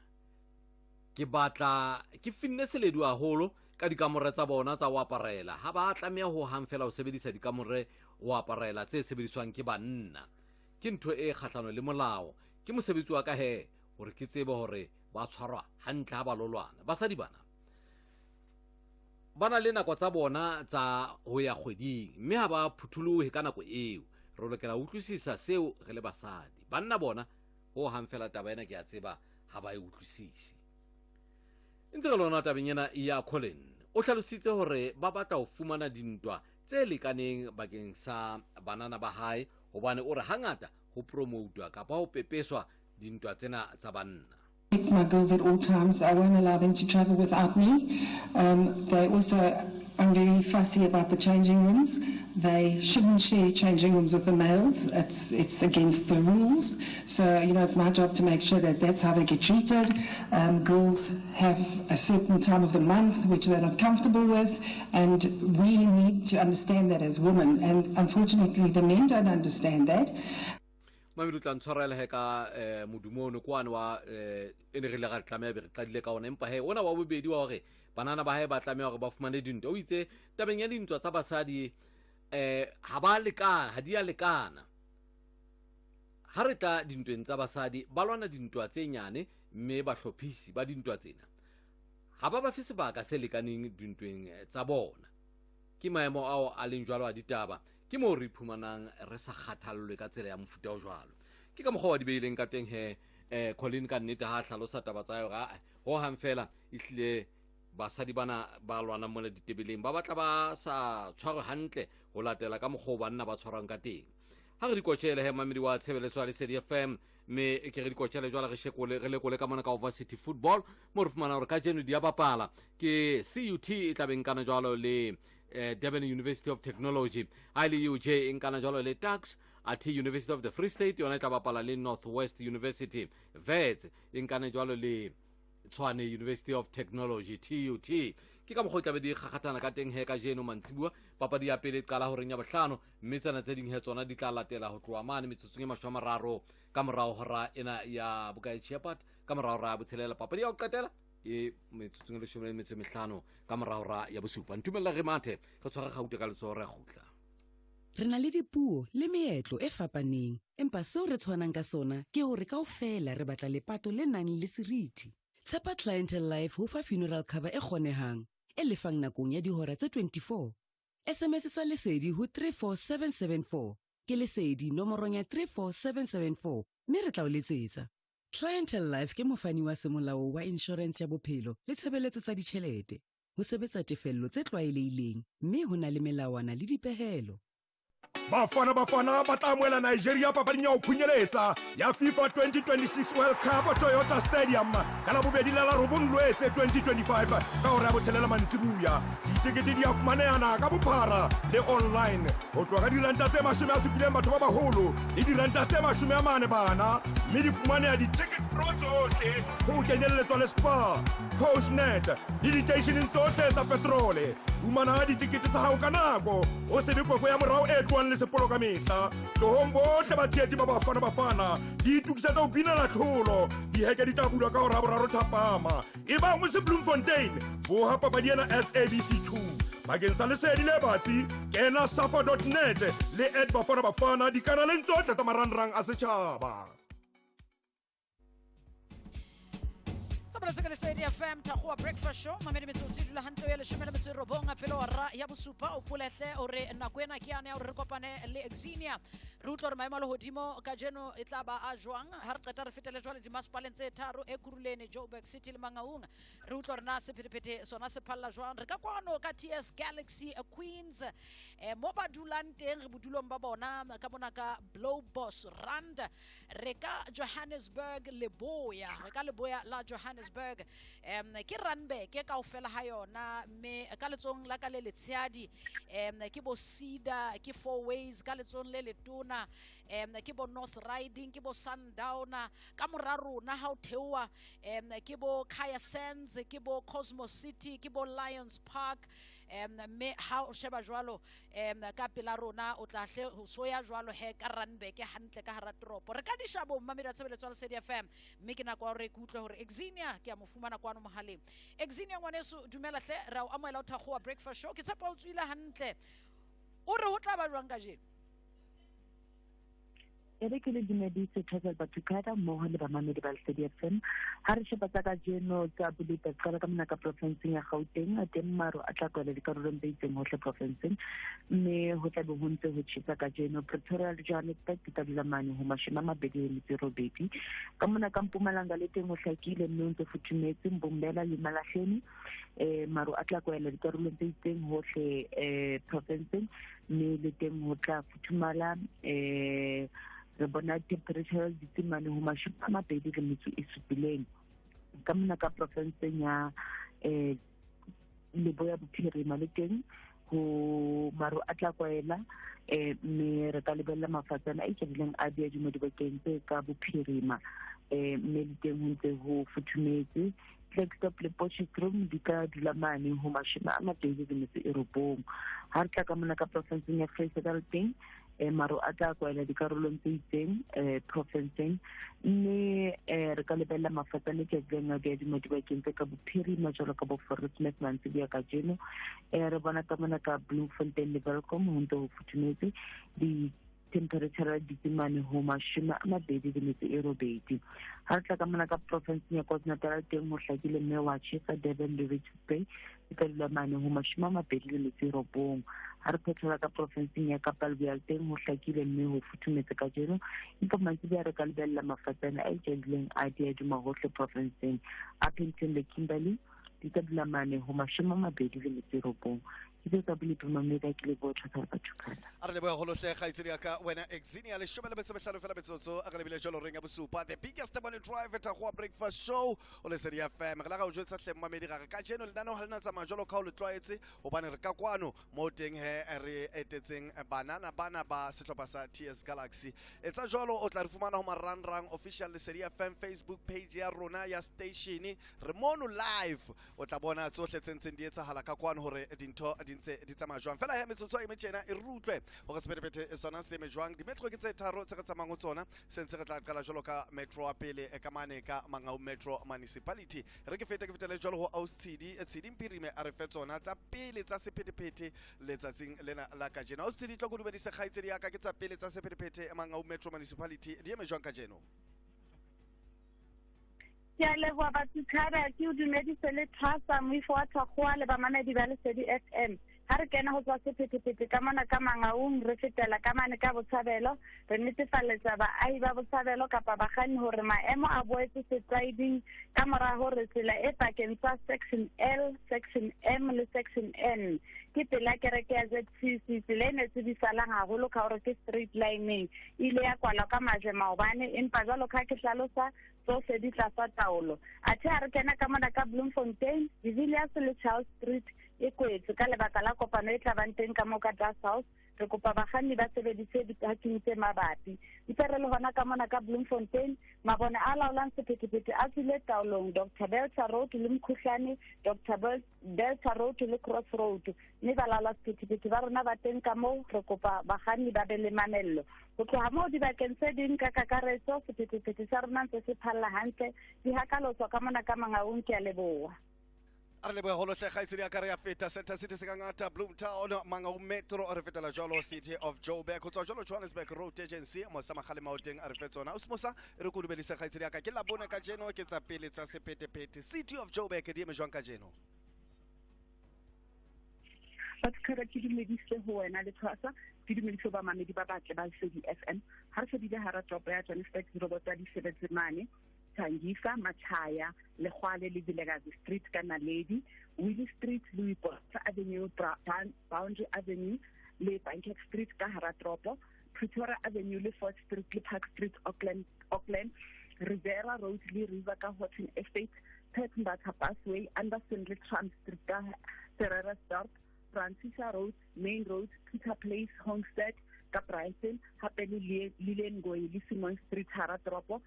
Ke batla ke finne seledu haholo ka dikamore tsa bona tsa ho aparela. Ha ba tlameha ho hang fela ho sebedisa dikamore ho aparela tse sebediswang ke banna. Ke ntho e kgahlano le molao. Ke mosebetsi wa ka he hore ke tsebe hore ba tshwarwa hantle ha ba lo lwana. Basadi bana ba na le nako tsa bona tsa ho ya kgweding mme ha ba phutholohe ka nako eo. Re lokela ho utlwisisa seo re le basadi. Banna bona ho hang fela taba ena ke a tseba ha ba e utlwisise. Ntse re lona tabeng ena ya Colin o hlalositse hore ba batla ho fumana dintwa tse lekaneng bakeng sa banana ba hae hobane o re hangata ho promoutwa kapa ho pepeswa dintwa tsena tsa banna. My girls at all times. I won't allow them to travel without me. They also, I'm very fussy about the changing rooms. They shouldn't share changing rooms with the males. It's against the rules. So, you know, it's my job to make sure that that's how they get treated. Girls have a certain time of the month which they're not comfortable with, and we need to understand that as women. And unfortunately, the men don't understand that. Mamedi o tla ntshwarela he ka modumo ono kwane wa e ne re ile ra tlameha be re qadile ka ona empa he ona wa bobedi wa hore banana ba hae ba tlameha hore ba fumane dintwa. O itse tabeng ya dintwa tsa basadi ha ba lekana, ha di a lekana. Ha re tla dintweng tsa basadi ba lwana dintwa tse nyane mme bahlophisi ba dintwa tsena ha ba ba fe sebaka se lekaneng dintweng tsa bona. Ke maemo ao a leng jwalo a ditaba. Ke moo re iphumanang re sa kgathallwe ka tsela ya mofuta o jwalo. Ke ka mokgwa wa di beileng ka teng he Colin ka nnete ha a hlalosa taba tsa yore ho hang fela ehlile basadi bana ba lwanang mona ditebeleng ba batla ba sa tshwarwe hantle ho latela ka mokgwa o banna ba tshwarwang ka teng. Ha re dikotjhele he mamedi wa tshebeletso ya Lesedi FM, mme ke re dikotjhele jwale re shekole re lekole ka mona ka Varsity Football mo re fumana hore kajeno di a bapala ke CUT e tla beng kana jwalo le Durban University of Technology, ha e le UJ e nkana jwalo le Tuks, athe University of the Free State yona e tla bapala le North West University, Wits e nkane jwalo le Tshwane University of Technology TUT. Ke ka mokgwa o tlabe di kgakgathana ka teng he kajeno mantsibua. Papadi ya pele e qala horeng ya 5, mme tsena tse ding he tsona di tla latela ho tloha mane metsotsong e 30 ka morao hora ena ya bokae Shepherd, ka morao hora ya 6. Papadi ya ho qetela e metsotsong e 15 ka morao hora ya 7. Ntumella re mathe re tshware kgaute ka letsoho re kgutla. Re na le dipuo le meetlo e fapaneng, empa seo re tshwanang ka sona ke hore kaofela re batla lepato le nang le seriti. Tshepa Clientele Life ho fa funeral cover e kgonehang, e lefang nakong ya dihora tse 24. SMS tsa Lesedi ho 34774. Ke Lesedi nomorong ya 34774 mme re tla o letsetsa. Clientele Life ke mofani wa semolao wa insurance ya bophelo le tshebeletso tsa ditjhelete. Ho sebetsa tefello tse tlwaelehileng mme ho na le melawana le dipehelo. Bafana Bafana ba tla amohela Nigeria papading ya ho phunyeletsa ya FIFA 2026 World Cup Toyota Stadium ka Labobedi la la 9 Loetse 2025 ka hora ya 6 mantsibuya. Ditekete di a fumanehana ka bophara le online ho tloha ka diranta tse 70 batho ba baholo le diranta tse 40 bana, mme di fumaneha di-ticket pro tsohle ho kenyelletswa le Spar, Postnet le diteisheneng tsohle tsa petrole. Fumana ditekete tsa hao ka nako ho se be kwekwe ya morao e tlohang le sepolo ka mehla. Tlohong bohle batshehetsi ba Bafana Bafana di itokisetsa ho binela tlholo. Diheke di tla bulwa ka hora ya 3 thapama. Ebang o se Bloemfontein, boha papadi ena SABC 2. Bakeng sa lesedi le batsi, kena safa.net le @Bafana Bafana dikanaleng tsohle tsa marangrang a setjhaba. Tshebeletso ke Lesedi FM Thakgowa Breakfast Show. Mamedi metsotso e dula hantle ya 19 pele hora ya 7. O polehle hore nako ena ke yane ya hore re kopane le Exinia. Re utlwe hore maemo a lehodimo kajeno e tla ba a jwang. Ha re qeta re fetele jwale dimasepaleng tse tharo, Ekurhuleni, Joburg City le Mangaung. Re utlwe hore na sephethephethe sona se phalla jwang. Re ka kwano ka TS Galaxy Queens mo ba dulang teng, re bodulong ba bona ka mona ka Blowboss Rand. Re ka Johannesburg Leboya, re ka Leboya la Johannesburg. Ke Randburg ke kaofela ha yona, mme ka letsong la ka le letshehadi ke bo Cedar, ke Four Ways, ka letsong le letona ke bo North Riding, ke bo Sundowner. Ka mora rona ha o theoha ke bo Kaya Sands, ke bo Cosmo City, ke bo Lions Park. Mme ha o sheba jwalo ka pela rona o tla hle ho soya jwalo he ka Randburg hantle ka hara toropo. Re ka dishabo mmamedi wa tshebeletso ya Lesedi FM, mme ke nako ya hore ke utlwe hore Exinia ke a mo fumana kwano mohaleng. Exinia ngwaneso, dumela hle, re a o amohela ho Thakgowa Breakfast Show. Ke tshepa o tswile hantle. O re ho tla ba jwang kajeno? E re ke le dumedise Thobela Batukada mmoho le bamamedi ba Lesedi FM. Ha re sheba tsa kajeno tsa boleta, qala ka mona ka profenseng ya Gauteng, teng maru a tla kwala dikarolong tse itseng hohle profenseng, mme ho tla be ho ntse ho tjhesa kajeno. Pretoria le Johannesburg di tla dula mane ho 28. Ka mona ka Mpumalanga le teng ho hlakile mme ho ntse futhumetse. Mbombela le Malahleni, maru a tla kwala dikarolong tse itseng hohle profenseng, mme le teng ho tla futhumala. Re bona temperature di tse mane ho 27. Ka mona ka profenseng ya Leboya Bophirima le teng ho maru a tla kwaela, mme re ka lebella mafatsana a ikadileng a diadimo dibakeng tse ka bophirima, mme le teng ho ntse ho futhumetse. Klerksdorp le Potchefstroom di ka dula mane ho 29. Ha re tla ka mona ka profenseng ya Freistata le teng maru a tla kwaela dikarolong tse itseng profenseng, mme re ka lebella mafatsane ke teng a diadimo dibakeng tse ka bophirima jwalo ka bo Fauresmith mantsiboya kajeno. Re bona ka mona ka Bloemfontein le Welkom ho ntse ho futhumetse. Di Temperature di dutse mane ho 28. Ha re tla ka mona ka profinseng ya KwaZulu-Natal teng ho hlakile mme wa tjhesa Durban le Richards Bay e tla dula mane ho 29. Ha re phethela ka profinseng ya Kapa Leboya teng ho hlakile mme ho futhumetse kajeno, empa mantsiboya re ka lebella mafatsana a itjadileng a diaduma hohle profinseng. Upington le Kimberley di tla dula mane ho 29. Ke tse tsa bolepi mamedi ke leboha Thwasa Bathukana. A re leboha holohle kgaitsedi ya ka wena Exinia 15 fela metsotso a re lebile jalo reng ya bosupa, the biggest morning drive Thakgoa Breakfast Show o Lesedi FM. Re la ga o jwetsa hle mmamedi ga re kajeno lenaneo ha le na tsamaya jwalo ka o le tlwaetse, hobane re ka kwano mo teng he re etetseng banana bana ba sehlopha sa TS Galaxy. Etsa jwalo o tla re fumana ho marangrang official Lesedi FM Facebook page ya rona ya station, re mono live, o tla bona tsohle tse ntseng di etsahala ka kwano hore dintho di ntse di tsamaya jwang. Fela he metsotso e metjena e re utlwe hore sephethephethe sona se eme jwang. Di-metro ke tse tharo tse re tsamayang ho tsona, se ntse re tla qala jwalo ka metro wa pele ka mane ka Mangaung Metro Municipality. Re ke fete ke fetele jwalo ho Aus Tshidi, Tshidi Mpirime a re fe tsona tsa pele tsa sephethephethe letsatsing lena la kajeno. Aus Tshidi, tlo ko dumedise kgaitsedi ya ka, ke tsa pele tsa sephethephethe Mangaung Metro Municipality di eme jwang kajeno? Ke a leboha Bathukana, ke o dumedise le Thwasa moifo wa Thakgoa le bamamedi ba Lesedi FM. Ha re kena ho tswa sephethephethe ka mona ka Mangaung, re fetela ka mane ka Botshabelo, re netefaletsa baahi ba Botshabelo kapa bakganni hore maemo a boetse setlwaeding ka mora hore tsela e pakeng tsa section L, section M le section N ke pela kereke ya ZCC, tsela e ne tsebisalang haholo ka hore ke straight lining, e ile ya kwalwa ka majwe maobane, empa jwalo ka ke hlalosa tsohle di tlasa taolo. Athe ha re kena ka mona ka Bloemfontein, De Villiers le Charles Street e kwetswe ka lebaka la kopano e tla bang teng ka moo ka Das House. Re kopa bakganni ba sebedise di-parking tse mabapi. Ntse re le hona ka mona ka Bloemfontein, mabone a laolang sephethephethe a tswile taolong Dr Belcher Road le Mkhuhlane, Dr Belcher Road le Cross Road, mme ba laola sephethephethe ba rona ba teng ka moo. Re kopa bakganni ba be le mamello. Ho tloha moo dibakeng tse ding ka kakaretso, sephethephethe sa rona ntse se phalla hantle, di hakalotswa ka mona ka Mangaung. Ke a leboha. A re leboha holohle kgaitsedi ya ka, re ya feta Center City se ka ngata Bloemtown Mangaung Metro, re fetela jwalo City of Joburg, ho tswa jwalo Johannesburg Road Agency Mosa Makgalema o teng a re fe tsona. Osmosa re ko dumedise kgaitsedi ya ka, ke labone kajeno ke tsa pele tsa sephethephethe City of Joburg di eme jwang kajeno? Bathukana, ke dumedise ho wena le Thwasa, ke dumedise ho bamamedi ba batle ba Lesedi FM. Ha re shebile hara toropo ya Johannesburg, dirobota di sebetse mane Tangisa, Machaya, Lekgwale le Vilakazi Street ka Naledi, Willie Street, Louis Botha Avenue, Boundary Avenue le Banket Street ka hara toropo, Pretoria Avenue le Fort Street le Park Street, Auckland, Rivera Road le River ka Houghton Estate, Pet Mbatha Busway, Anderson le Trump Street ka Ferreirasdorp, Francisca Road, Main Road, Peter Place, Homestead ka Brighton, hape le Lilian Ngoyi le Simon Street hara toropo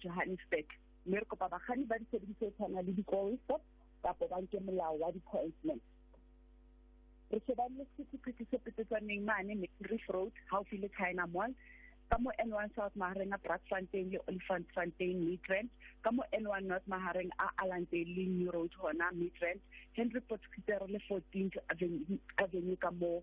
Johannesburg. Mme re kopa bakganni ba disebediswa tse tshwanang le dikoloi stop kapa ba nke molao wa di-appointment. Re shebane le sephethephethe se petetswaneng mane Main Road haufi le China Mall, ka mo N1 South mahareng a Brakfontein le Olifantsfontein Midrand, ka mo N1 North mahareng a Allandale le New Road hona Midrand, Henry Potgieter le 14th Avenue ka mo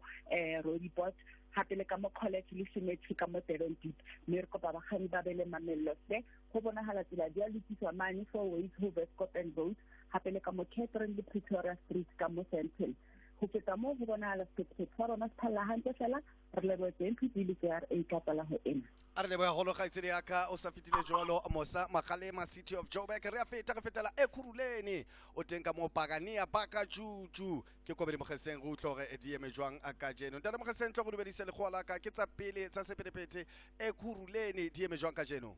Roodepoort, hape le ka mo College le Cemetery ka mo Durban Deep. Mme re kopa bakganni ba be le mamello hle, ho bonahala tsela di a lokiswa mane Four Ways ho Westcopen Road, hape le ka mo Catherine le Pretoria Street ka mo Sandton. Ho feta moo ho bonahala sephethephethe sa rona se phalla hantle fela, re lebohetse MPD le JRA ka tlaleho ena. A re leboha haholo kgaitsedi ya ka, o sa fetile jwalo Mosa Makgalema City of Joburg. Re a feta re fetela Ekurhuleni, o teng ka mo Pakania Baka Juju, ke Kobedi Mogeseng, re utlwe hore di eme jwang kajeno. Ntate Mogeseng, tlo go dumedise lekgowa la ka, ke tsa pele tsa sephethephethe Ekurhuleni di eme jwang kajeno?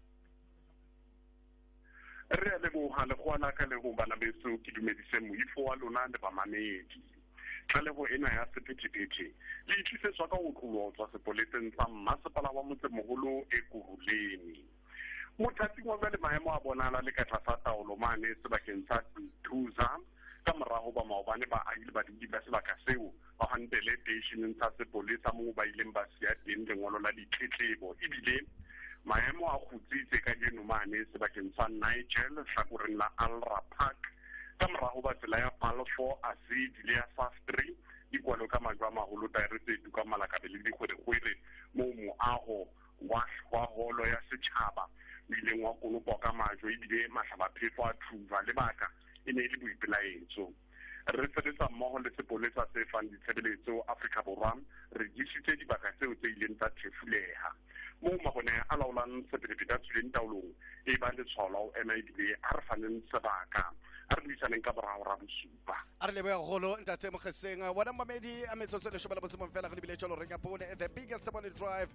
Re a leboha lekgowa la ka le ho bana beso, ke dumedise moifo wa lona le bamamedi. Tlaleho ena ya sephethephethe le itlisetswa ka ho tloha ho tswa sepoleseng sa mmasepala wa motsemoholo Ekurhuleni. Mothating wa jwale maemo a bonahala le ka tlasa taolo mane sebakeng sa Duduza, ka mora hoba maobane baahi le badudi ba sebaka seo ba hantele teisheneng sa sepolesa moo ba ileng ba siya teng lengolo la ditletlebo. Ebile maemo a kgutsitse kajeno mane sebakeng sa Nigel hlakoreng la Alra Park, ka mora hoba tsela ya Balfour Azid le ya Sastri di kwalwe ka majwe a maholo, taere tse tukang malakabe le dikgwerekgwere moo moaho Moaho wa holo ya setjhaba o ileng wa konopwa ka majwe ebile mahlabaphefo a thuva lebaka e ne e le boipelaetso. Re sebetsa mmoho le sepolesa se fang ditshebeletso Afrika Borwa, re disitse dibaka tseo tse ileng tsa thefuleha. Moo mabone a laolang sephethephethe a tswileng taolong e ba letshwao la ho ema ebile a re faneng sebaka. A re buisaneng ka boraro ra bosupa. A re lebohe haholo ntate Mokgeseng. Wena mmamedi a metsotso e leshome le botshomong fela re lebile jwalo reng ya bone the biggest morning drive.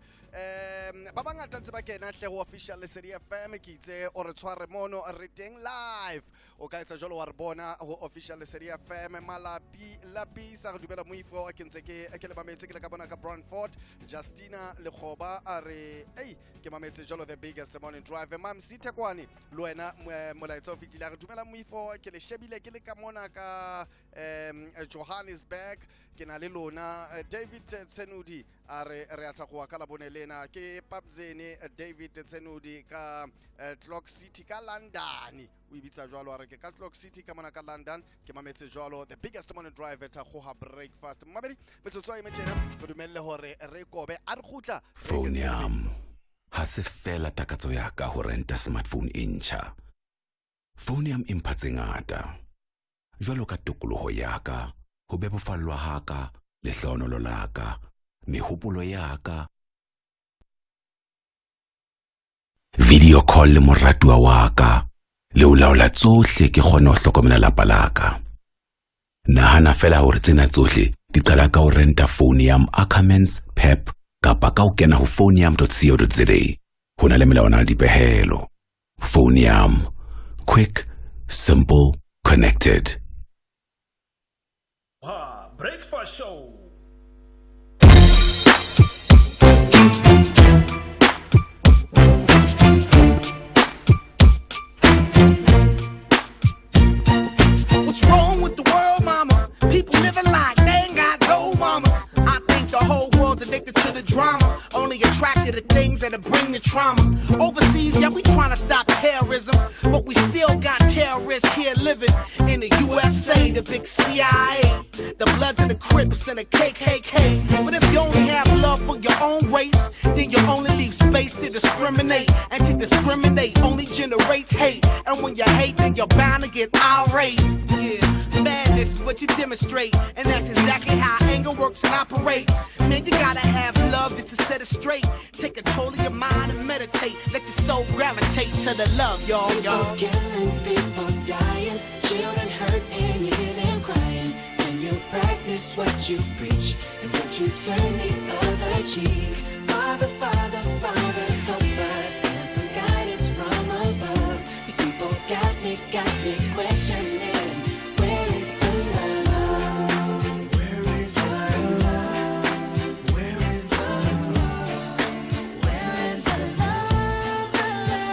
Ba bangata ntse ba kena hle ho official Lesedi FM, ke itse o re tshware mono re teng live. O ka etsa jwalo wa re bona ho official Lesedi FM. Malapi Lapisa re dumela moifo ke ntse ke le mametse ke le ka bona ka Brandfort. Justina Lekgoba a re ei ke mametse jwalo the biggest morning drive. Mamsi Thekwane le wena molaetsa o fetile a re dumela moifo ke le shebile ke le ka mona ka Johannesburg ke na le lona. David Tsenudi a re re a thagoa ka labone lena ke Papzene David Tsenudi ka Clock City ka London. O ibitsa jwalo a re ke ka Clock City ka mona ka London ke mametse jwalo the biggest morning drive thagoa breakfast. Mmabedi metsotso e metjena re dumelle hore re kobe a re kgutla phone ya ha se fela takatso ya ka ho renta smartphone e ntjha. Phone ya mpha tse ngata jwalo ka tokoloho ya ka, ho bebofallwa ha ka, lehlohonolo la ka, mehopolo ya ka, video call le moratuwa wa ka, le ho laola tsohle ke kgone ho hlokomela lapa la ka. Nahana fela hore tsena tsohle di qala ka ho renta phone ya Ackermans, Pep kapa ka ho kena ho phoneyam.co.za. Ho na le melawana le dipehelo. Phone yam, quick, simple, connected. Breakfast Show. What's wrong with the world, mama? People living like they ain't got no mamas. I think the whole world's addicted to the drama, only attracted to things that'll bring the trauma. Overseas, yeah, we trying to stop terrorism, but we still got terrorists here living in the USA, the big CIA, the Bloods and the Crips and the KKK. But if you only have love for your own race, then you only leave space to discriminate, and to discriminate only generates hate. And when you hate, then you're bound to get irate. Yeah, madness is what you demonstrate, and that's exactly how anger works and operates. Man, you gotta have love just to set it straight. Take control of your mind and meditate. Let your soul gravitate to the love, y'all. People killing, people dying, children hurt and you hear them crying. When you practice what you preach and what you turn the other cheek. Father, Father, Father, help us. Send some guidance from above. These people got me questioning. Where is the love? Where is the love? Where is the love? Where is the love? The love, the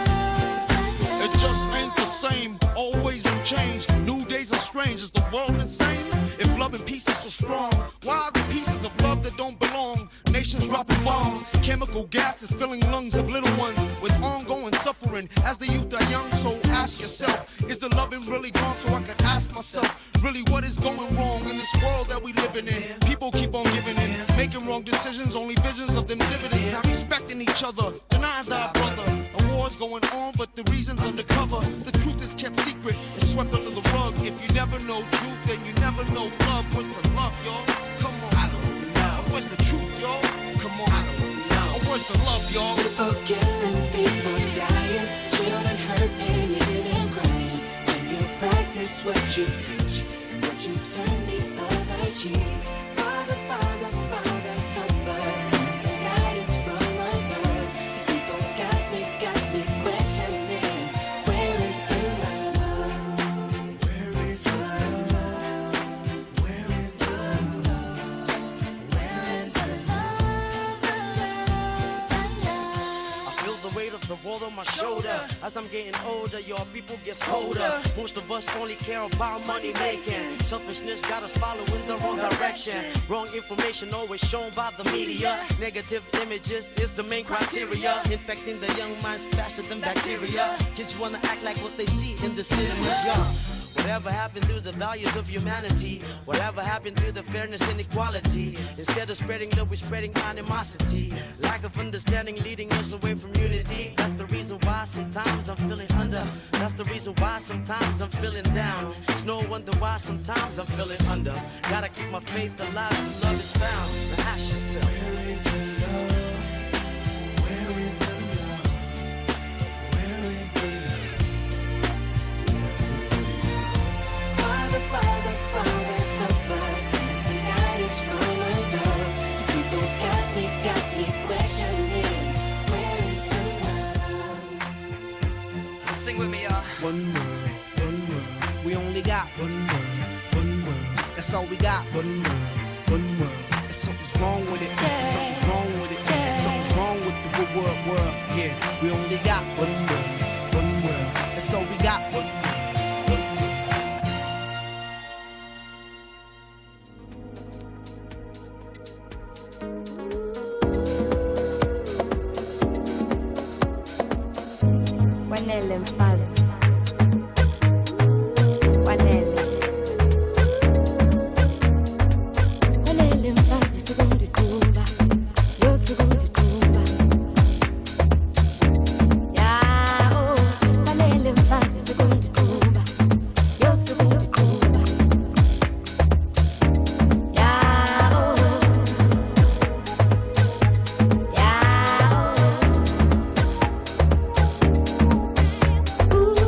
love? It just ain't the same. Always in change. New days are strange. Is the world insane? If love and peace is so strong, why are the pieces of love that don't belong? Nations dropping bombs, chemical gases filling lungs of little ones with ongoing suffering as the youth are young. So ask yourself, is the loving really gone? So I could ask myself, really what is going wrong in this world that we living in? People keep on giving in, making wrong decisions, only visions of them dividends, not respecting each other, denying thy brother. A war's going on, but the reason's undercover. The truth is kept secret, it's swept under the rug. If you never know truth, then you never know love. What's the love, y'all? Come on, I don't know. What's the truth, y'all? Come on, I don't know. What's the love, y'all? People killing, people dying, children hurt and you hear them crying. When you practice what you preach and what you turn the other cheek. Father, Father, Father, help us. Send some guidance from above. These people got me questioning. Where is the love? Where is the love? Where is the love? Where is the love? The love, the love. I feel the weight of the world on my shoulder. As I'm getting older, your people get colder. Most of us only care about money making. Selfishness got us following the wrong direction. Wrong information always shown by the media. Negative images is the main criteria. Infecting the young minds faster than bacteria. Kids wanna act like what they see in the cinemas. Yeah. Whatever happened to the values of humanity? Whatever happened to the fairness and equality? Instead of spreading love, we're spreading animosity. Lack of understanding leading us away from unity. That's the reason why sometimes I'm feeling under. That's the reason why sometimes I'm feeling down. It's no wonder why sometimes I'm feeling under. Gotta keep my faith alive till love is found. Now ask yourself, where is the love? Where is the love? Where is the love? Where is the love? Father, Father, Father, help us. Send some guidance from above. These people got me questioning. Where is the love? Sing with me, y'all. One world, one world. We only got one world, one world. That's all we got. One world, one world. And something's wrong with it. Yeah. Something's wrong with it. Yeah. Something's wrong with the world, world. Yeah, we only got one world, one world. That's all we got. One world, one world. Wanele mfazi. Wanele. Wanele mfazi sukundiqhuba. Yo sukundiqhuba. Ya oh, wanele mfazi sukundiqhuba. Yo sukundiqhuba. Ya oh. Ya oh. Ooh.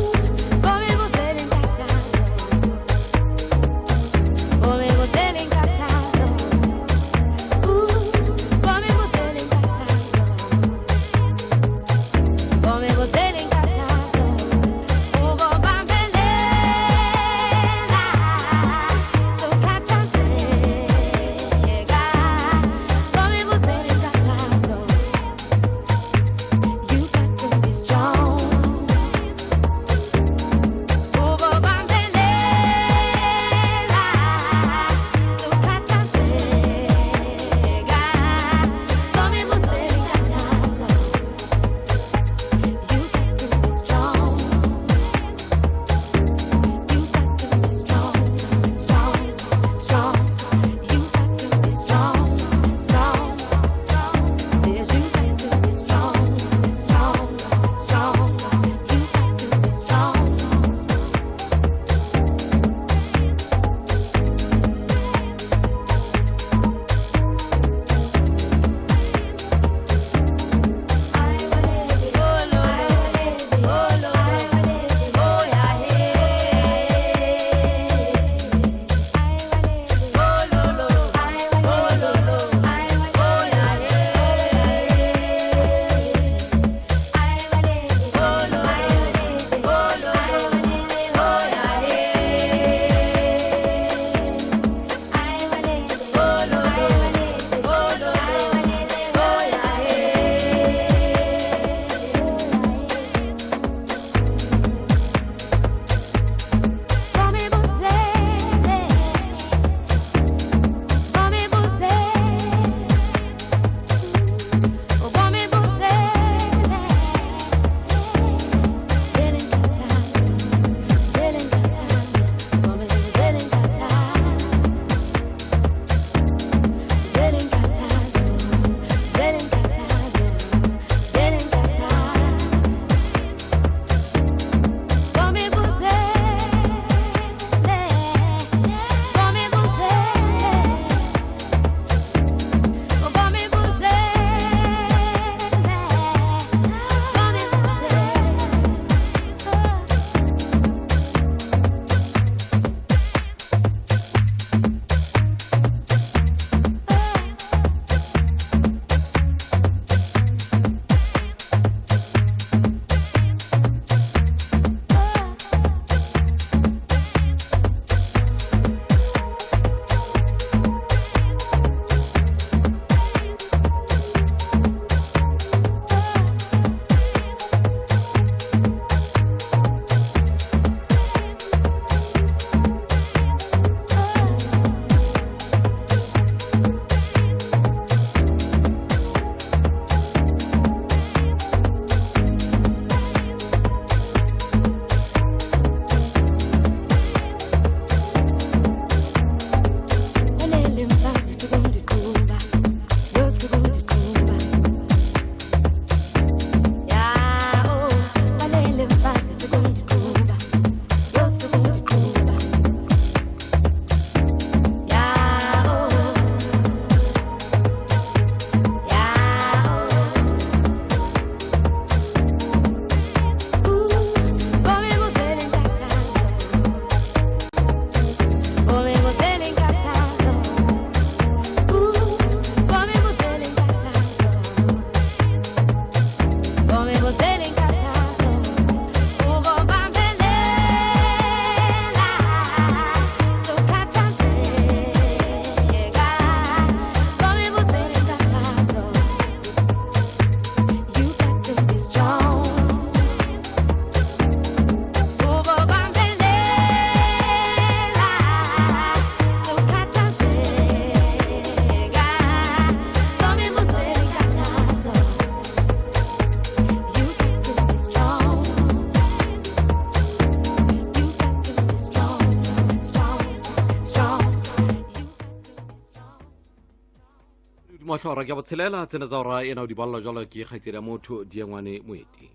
mohla hora ke ya botshelela tsena tsa hora ena o di ballwa jwalo ke kgaitsedi ya motho Diengwane Moeti.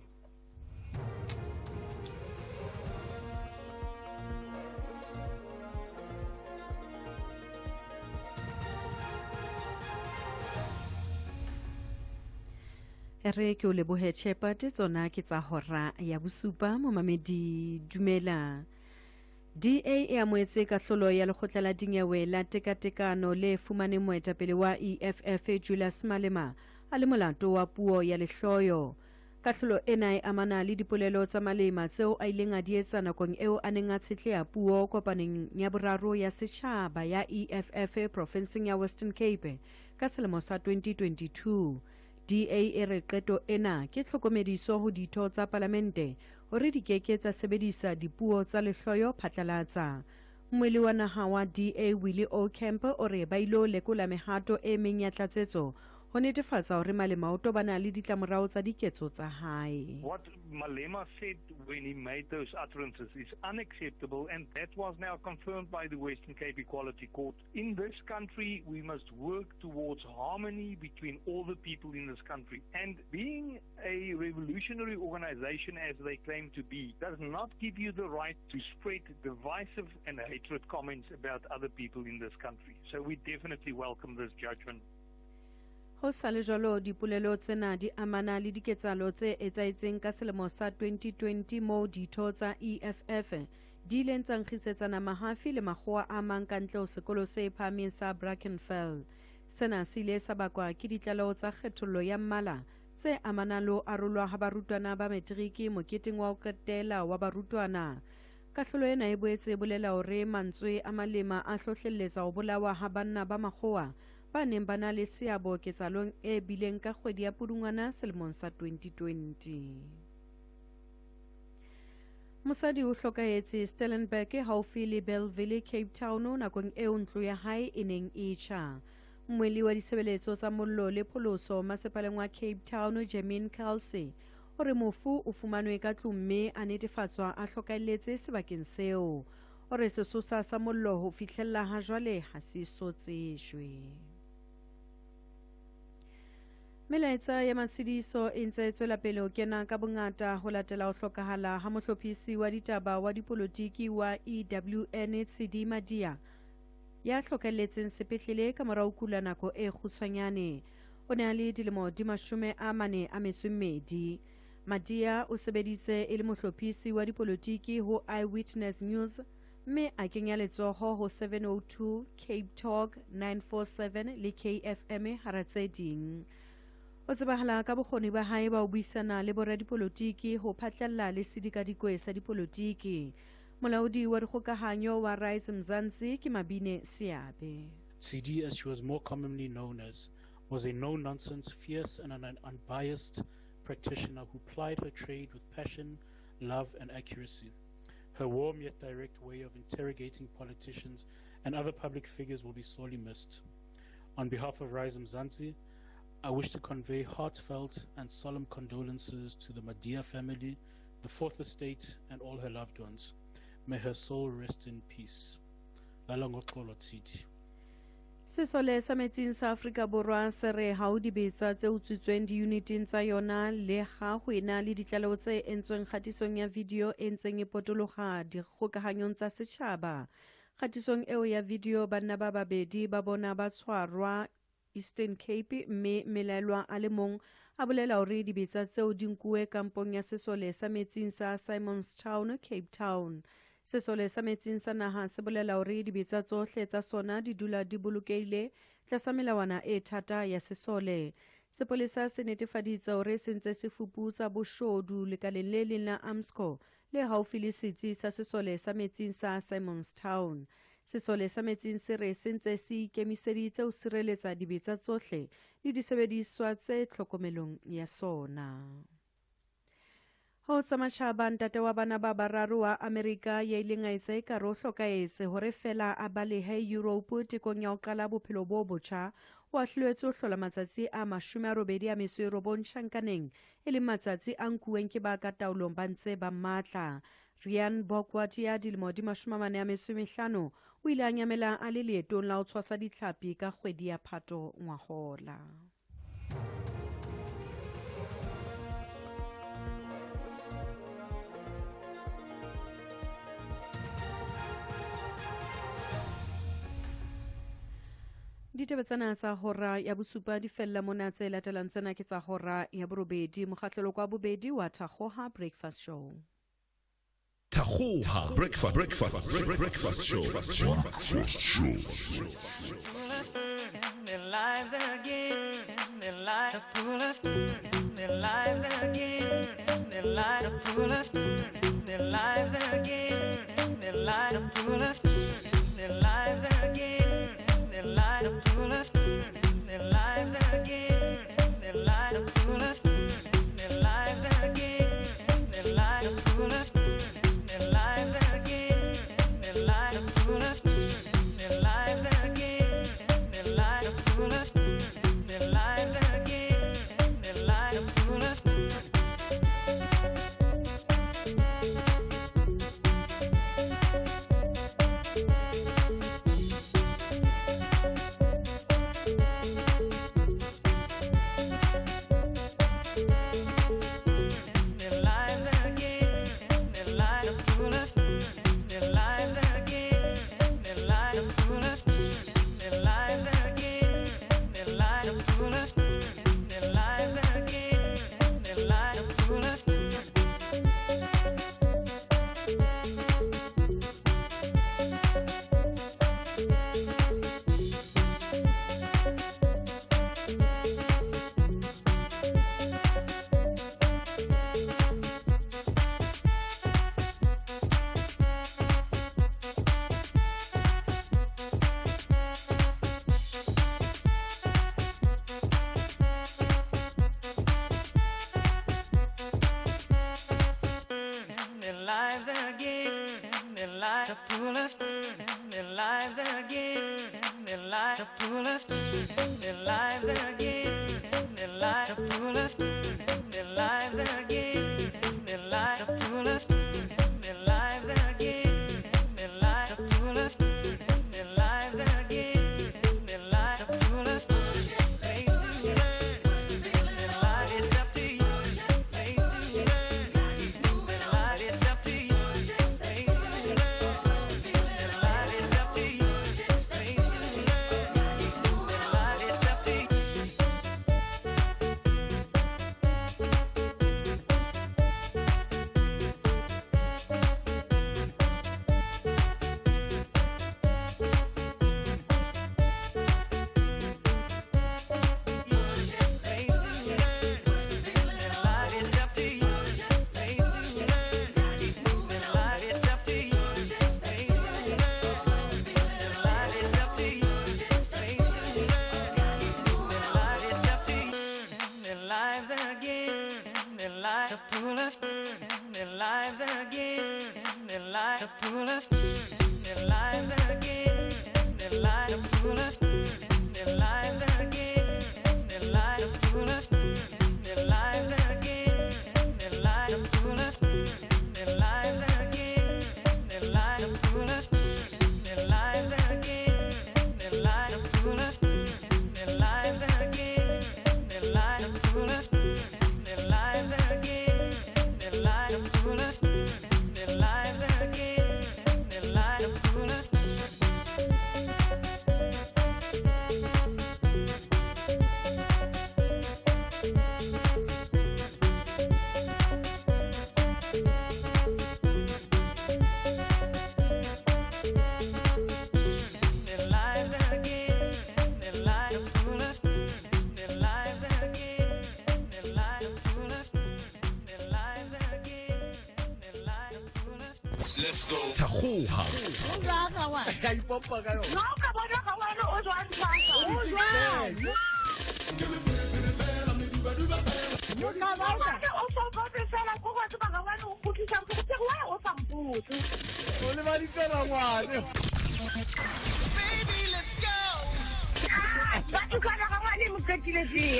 Re ke o lebohe Tjhepate, tsona ke tsa hora ya bosupa. Momamedi, dumela. DA e amohetse kahlolo ya lekgotla la dinyewe la tekatekano le fumaneng moetapele wa EFF Julius Malema a le molato wa puo ya lehloyo. Kahlolo ena e amana le dipolelo tsa Malema tseo a ileng a di etsa nakong eo a neng a tshetleha puo kopaneng ya boraro ya setjhaba ya EFF profenseng ya Western Cape ka selemo sa 2022. DA e re qeto ena ke tlhokomediso ho ditho tsa palamente hore di ke ke tsa sebedisa dipuo tsa lehloyo phatlalatsa. Mmweli wa naha wa DA Willie Aucamp o re ba ilo lekola mehato e meng ya tlatsetso ho netefatsa hore Malema o tobana le ditlamorao tsa diketso tsa hae. What Malema said when he made those utterances is unacceptable, and that was now confirmed by the Western Cape Equality Court. In this country, we must work towards harmony between all the people in this country. And being a revolutionary organization, as they claim to be, does not give you the right to spread divisive and hatred comments about other people in this country. So we definitely welcome this judgment. Ho sa le jwalo, dipolelo tsena di amana le diketsahalo tse etsahetseng ka selemo sa 2020 moo ditho tsa EFF di ileng tsa nkgisetsana mahafi le makgowa a mang ka ntle ho sekolo se phahameng sa Brackenfell. Sena se ile sa bakwa ke ditlaleho tsa kgethollo ya mmala tse amanang le ho arolwa ha barutwana ba metriki moketeng wa ho qetela wa barutwana. Kahlolo ena e boetse e bolela hore mantswe a Malema a hlohlelletsa ho bolawa ha banna ba makgowa ba neng ba na le seabo ketsahalong e bileng ka kgwedi ya Pudungwana selemong sa 2020. Mosadi o hlokahetse Stellenberg haufi le Bellville, Cape Town nakong eo ntlo ya hae e neng e tjha. Mmweli wa ditshebeletso tsa mollo le pholoso masepaleng wa Cape Town Jermaine Kelsey o re mofu o fumanwe ka tlung mme a netefatswa a hlokahelletse sebakeng seo. O re sesosa sa mollo ho fihlella ha jwale ha se so tsejwe. Melaetsa ya matshediso e ntse e tswela pele ho kena ka bongata ho latela ho hlokahala ha mohlophisi wa ditaba wa dipolotiki wa EWN Tshidi Madia ya hlokahelletseng sepetlele ka mora ho kula nako e kgutshwanyane. O ne a le dilemo di 42. Madia o sebeditse e le mohlophisi wa dipolotiki ho Eyewitness News mme a kenya letsoho ho 702, Cape Talk 947 le KFM hara tse ding. O tsebahala ka bokgoni ba hae ba ho buisana le boradipolotiki ho phatlalla le sedikadikwe sa dipolotiki. Molaodi wa dikgokahanyo wa Rise Mzansi ke Mabine Seabe. Tshidi, as she was more commonly known as, was a no-nonsense, fierce and an unbiased practitioner who plied her trade with passion, love and accuracy. Her warm yet direct way of interrogating politicians and other public figures will be sorely missed. On behalf of Rise Mzansi, I wish to convey heartfelt and solemn condolences to the Madia family, the Fourth Estate, and all her loved ones. May her soul rest in peace. Lala ngoxolo Tshidi. Sesole sa metsing sa Afrika Borwa se re ha ho dibetsa tse utswitsweng diyuniting tsa yona le ha ho ena le ditlaleho tse entsweng kgatisong ya video e ntseng e potoloha dikgokahanyong tsa setjhaba. Kgatisong eo ya video banna ba babedi ba bona ba tshwarwa Eastern Cape mme mmelaelwa a le mong a bolela hore dibetsa tseo di nkuwe kampong ya sesole sa metsing sa Simonstown, Cape Town. Sesole sa metsing sa naha se bolela hore dibetsa tsohle tsa sona di dula di bolokehile tlasa melawana e thata ya sesole. Sepolesa se netefaditse hore se ntse se fuputsa boshodu lekaleng le leng la Armscor le haufi le setsi sa sesole sa metsing sa Simonstown. Sesole sa metsing se re se ntse se ikemiseditse ho sireletsa dibetsa tsohle le disebediswa tse tlhokomelong ya sona. Ho tsa matjhaba, ntate wa bana ba bararo wa Amerika ya ileng a etsa ekare o hlokahetse hore feela a balehe Europe tekong ya ho qala bophelo bo botjha, o ahloletswe ho hlola matsatsi a 89 tjhankaneng, e leng matsatsi a nkuweng ke ba ka taolong ba ntse ba matla. Rian Bokwat ya dilemo di 45 O ile a nyamela a le leetong la ho tshwasa ditlhapi ka kgwedi ya Phato ngwahola. Ditaba tsena tsa hora ya bosupa di fella mona, tse latelang tsena ke tsa hora ya borobedi. Mokgahlelo kwa bobedi wa Thakgoha Breakfast Show. Thakgoha Breakfast Breakfast Breakfast Show. Breakfast Show. Their lives again, their lives to pull us, their lives again, their lives to pull us, their lives again, their lives to pull us, their lives again, their lives to pull us, their lives again, their lives to pull us, their lives again, their lives to pull us, their lives again, their lives to pull us, their lives again, their lives to pull us, their lives again, their lives to pull us. Their lives again, their lives to pull us, their lives again, their lives to pull us, their lives again, their lives to pull us, their lives again, their lives to pull us. Their lives again, their lives to pull us, their lives again, their lives to pull us, their lives again, their lives to pull us, their lives again, their lives to pull us, their lives again, their lives to pull us, their lives again, their lives to pull us. Place to learn, their life, it's up to you. Place to learn, their life, it's up to you. Place to learn, their life, it's up to you. Place to learn, their life, it's up to you. Place to learn, their life, it's up to you. Place to learn, their life, it's up to you. Place to learn, their life, it's up to you. Place to learn, their life, it's up to you. Their lives again, their lives to pull us, their lives again, their lives to pull us, their lives again, their lives to pull us, their lives again, their lives to pull us, their lives again, their lives to pull us, their lives again, their lives to pull us, their lives again, their lives to pull us, their lives again, their lives to pull us, their lives again, their lives to pull us, their lives again, their lives to pull us. Their lives again, their lives to pull us, their lives again, their lives to pull us, their lives again, their lives to pull us. Let's go. Thakgoha. Ka ipopa ka yona. No, ka bona ga wena o jwang Thwasa? O jwang? O fokotse fela ko go tseba ga wena o kgutlisa ke go why o sa mpotse. O lebaditse rangwane. Baby, let's go. Batho kana ga ngwane mo qetile tee.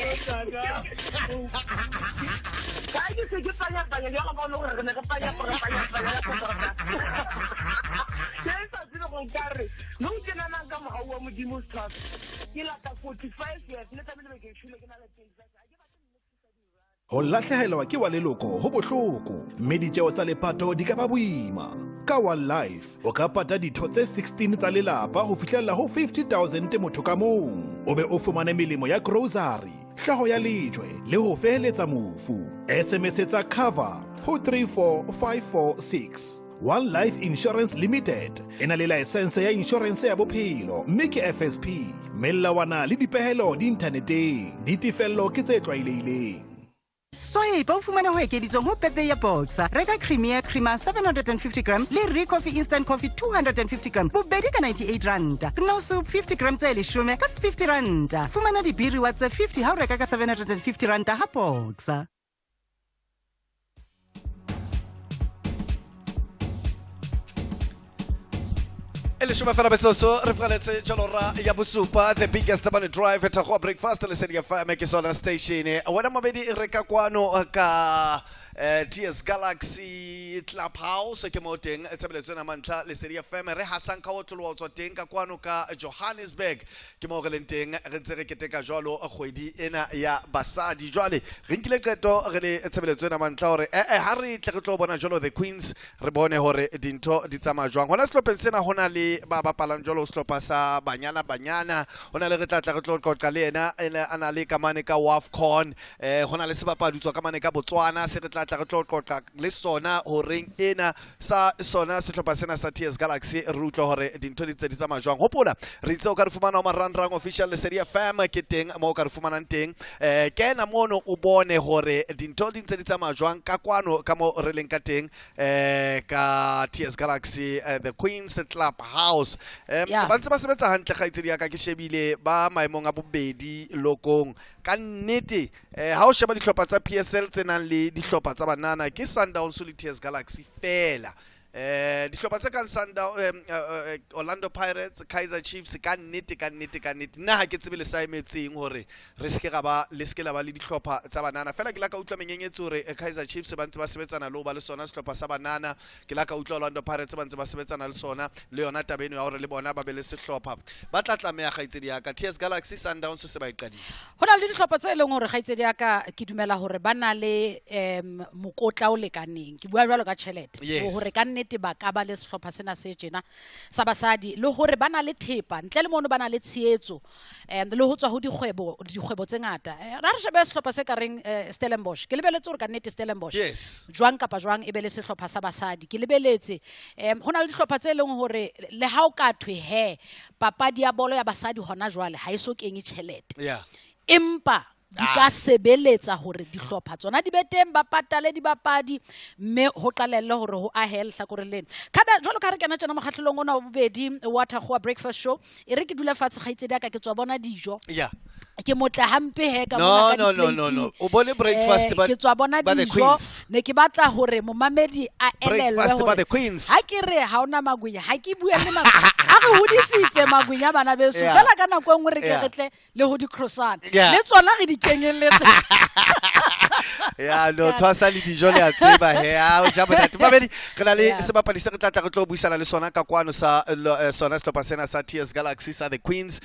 Ka ke se ke panya-panya, jwalo ka bona hore re ne re panya-panya, panya-panya, panya. Ke sa tsebe gore nkare nou tjenana ka mogau wa Modimo Thwasa ke lata 45 years nne tlamehile be ke shwele ke na le 25. Ho lahlehelwa ke wa leloko ho bohloko, mme ditjeo tsa lepato di ka ba boima. Ka One Life o ka pata ditho tse 16 tsa lelapa ho fihlella ho 50,000 motho ka mong. O be o fumane melemo ya grocery, hlooho ya lejwe le ho feheletsa mofu. SMS tsa cover ho 34546. One Life Insurance Limited e na le laesense ya insurance ya bophelo mme ke FSP. Melawana le dipehelo di inthaneteng. Ditefello ke tse tlwaelehileng. Swipe o fumane ho ekeditsweng ho birthday ya Boxer. Reka Creamier Creamer 750 gram le Recoffee Instant Coffee 250 gram bobedi ka 98 ranta. Knorr Soup 50 gram tse 10 ka 50 ranta. Fumana dibiriwa tse 50 ha o reka ka 750 ranta ha Boxer. E leshome fela metsotso re fgaletse jalo ra ya bosupa, the biggest money drive Thakgoa breakfast Lesedi FM ke sona station. Wena mabedi re ka kwano ka TS Galaxy Clubhouse ke mo teng tshebeletso ena mantlha Lesedi FM re hasang ka otloloha ho tswa teng ka kwano ka Johannesburg ke mo re leng teng re ntse re keteka jwalo kgwedi ena ya basadi. Jwale re nkile qeto re le tshebeletso ena mantlha hore ha re tle re tlo bona jwalo the Queens, re bone hore dintho di tsamaya jwang hona sehlopheng sena. Hona le ba bapalang jwalo sehlopha sa Banyana Banyana, hona le re tla tla re tlo qoqa le yena a na le kamane ka WAFCON, hona le sebapadi tswa kamane ka Botswana se re tla tla re tlo qoqa le sona horeng ena sa sona sehlopha sena sa TS Galaxy. Re utlwe hore dintho di tse di tsamaya jwang. Hopola re itse o ka re fumana ho marangrang official Lesedi FM ke teng mo o ka re fumanang teng. Kena mono o bone hore dintho di ntse di tsamaya jwang ka kwano ka mo re leng ka teng ka TS Galaxy the Queens Club House. Ba ntse ba sebetsa hantle kgaitsedi ya ka, ke shebile ba maemong a bobedi lokong ka nnete. Ha o sheba dihlopha tsa PSL tse nang le dihlopha tsa banana ke Sundowns le TS Galaxy fela. Dihlopha tse kang Sundown, Orlando Pirates, Kaizer Chiefs ka nnete ka nnete ka nnete nna ha ke tsebe le sa emetseng hore re seke ra ba le seke la ba le dihlopha tsa banana fela. Ke la ka utlwa menyenyetsi hore Kaizer Chiefs ba ntse ba sebetsana le ho ba le sona sehlopha sa banana. Ke la ka utlwa Orlando Pirates ba ntse ba sebetsana le sona le yona taba eno ya hore le bona ba be le sehlopha. Ba tla tlameha kgaitsedi ya ka TS Galaxy Sundowns se ba e qadile. Ho na le dihlopha tse leng hore kgaitsedi ya ka ke dumela hore ba na le mokotla o lekaneng. Ke bua jwalo ka tjhelete hore ka nnete ba ka ba le sehlopha sena se tjena sa basadi le hore ba na le thepa ntle le mono ba na le tshehetso le ho tswa ho dikgwebo tse ngata. Ra re shebe sehlopha se ka reng Stellenbosch. Ke lebeletse hore ka nnete Stellenbosch jwang kapa jwang e be le sehlopha sa basadi. Ke lebeletse ho na le dihlopha tse leng hore le ha o ka thwe he papadi ya bolo ya basadi hona jwale ha e so kenye tjhelete, empa di ka sebeletsa hore dihlopha tsona di be teng, ba patale dibapadi mme ho qalelle hore ho ahe lehlakore lena. Kada jwalo ka re kena tjena mokgahlelong ona wa bobedi wa Thakgoa Breakfast Show, e re ke dule fatshe kgaitsedi ya ka ke tswa bona dijo. Ke motla hampe he ka mona ka No. O bone breakfast ke tswa bona dijo ne ke batla hore momamedi a elellwe hore ha ke re ha ona magwinya ha ke bue le magwinya a re hodisitse magwinya bana beso fela ka nako e nngwe re ke re tle le ho di-croissant le tsona re di kenyelletse. Ya no Thwasa le dijo le a tseba he a o ja monate. Babedi re na le sebapadi se re tla tla re tlo buisana le sona ka kwano sa sona sehlopha sena sa TS Galaxy sa the Queens.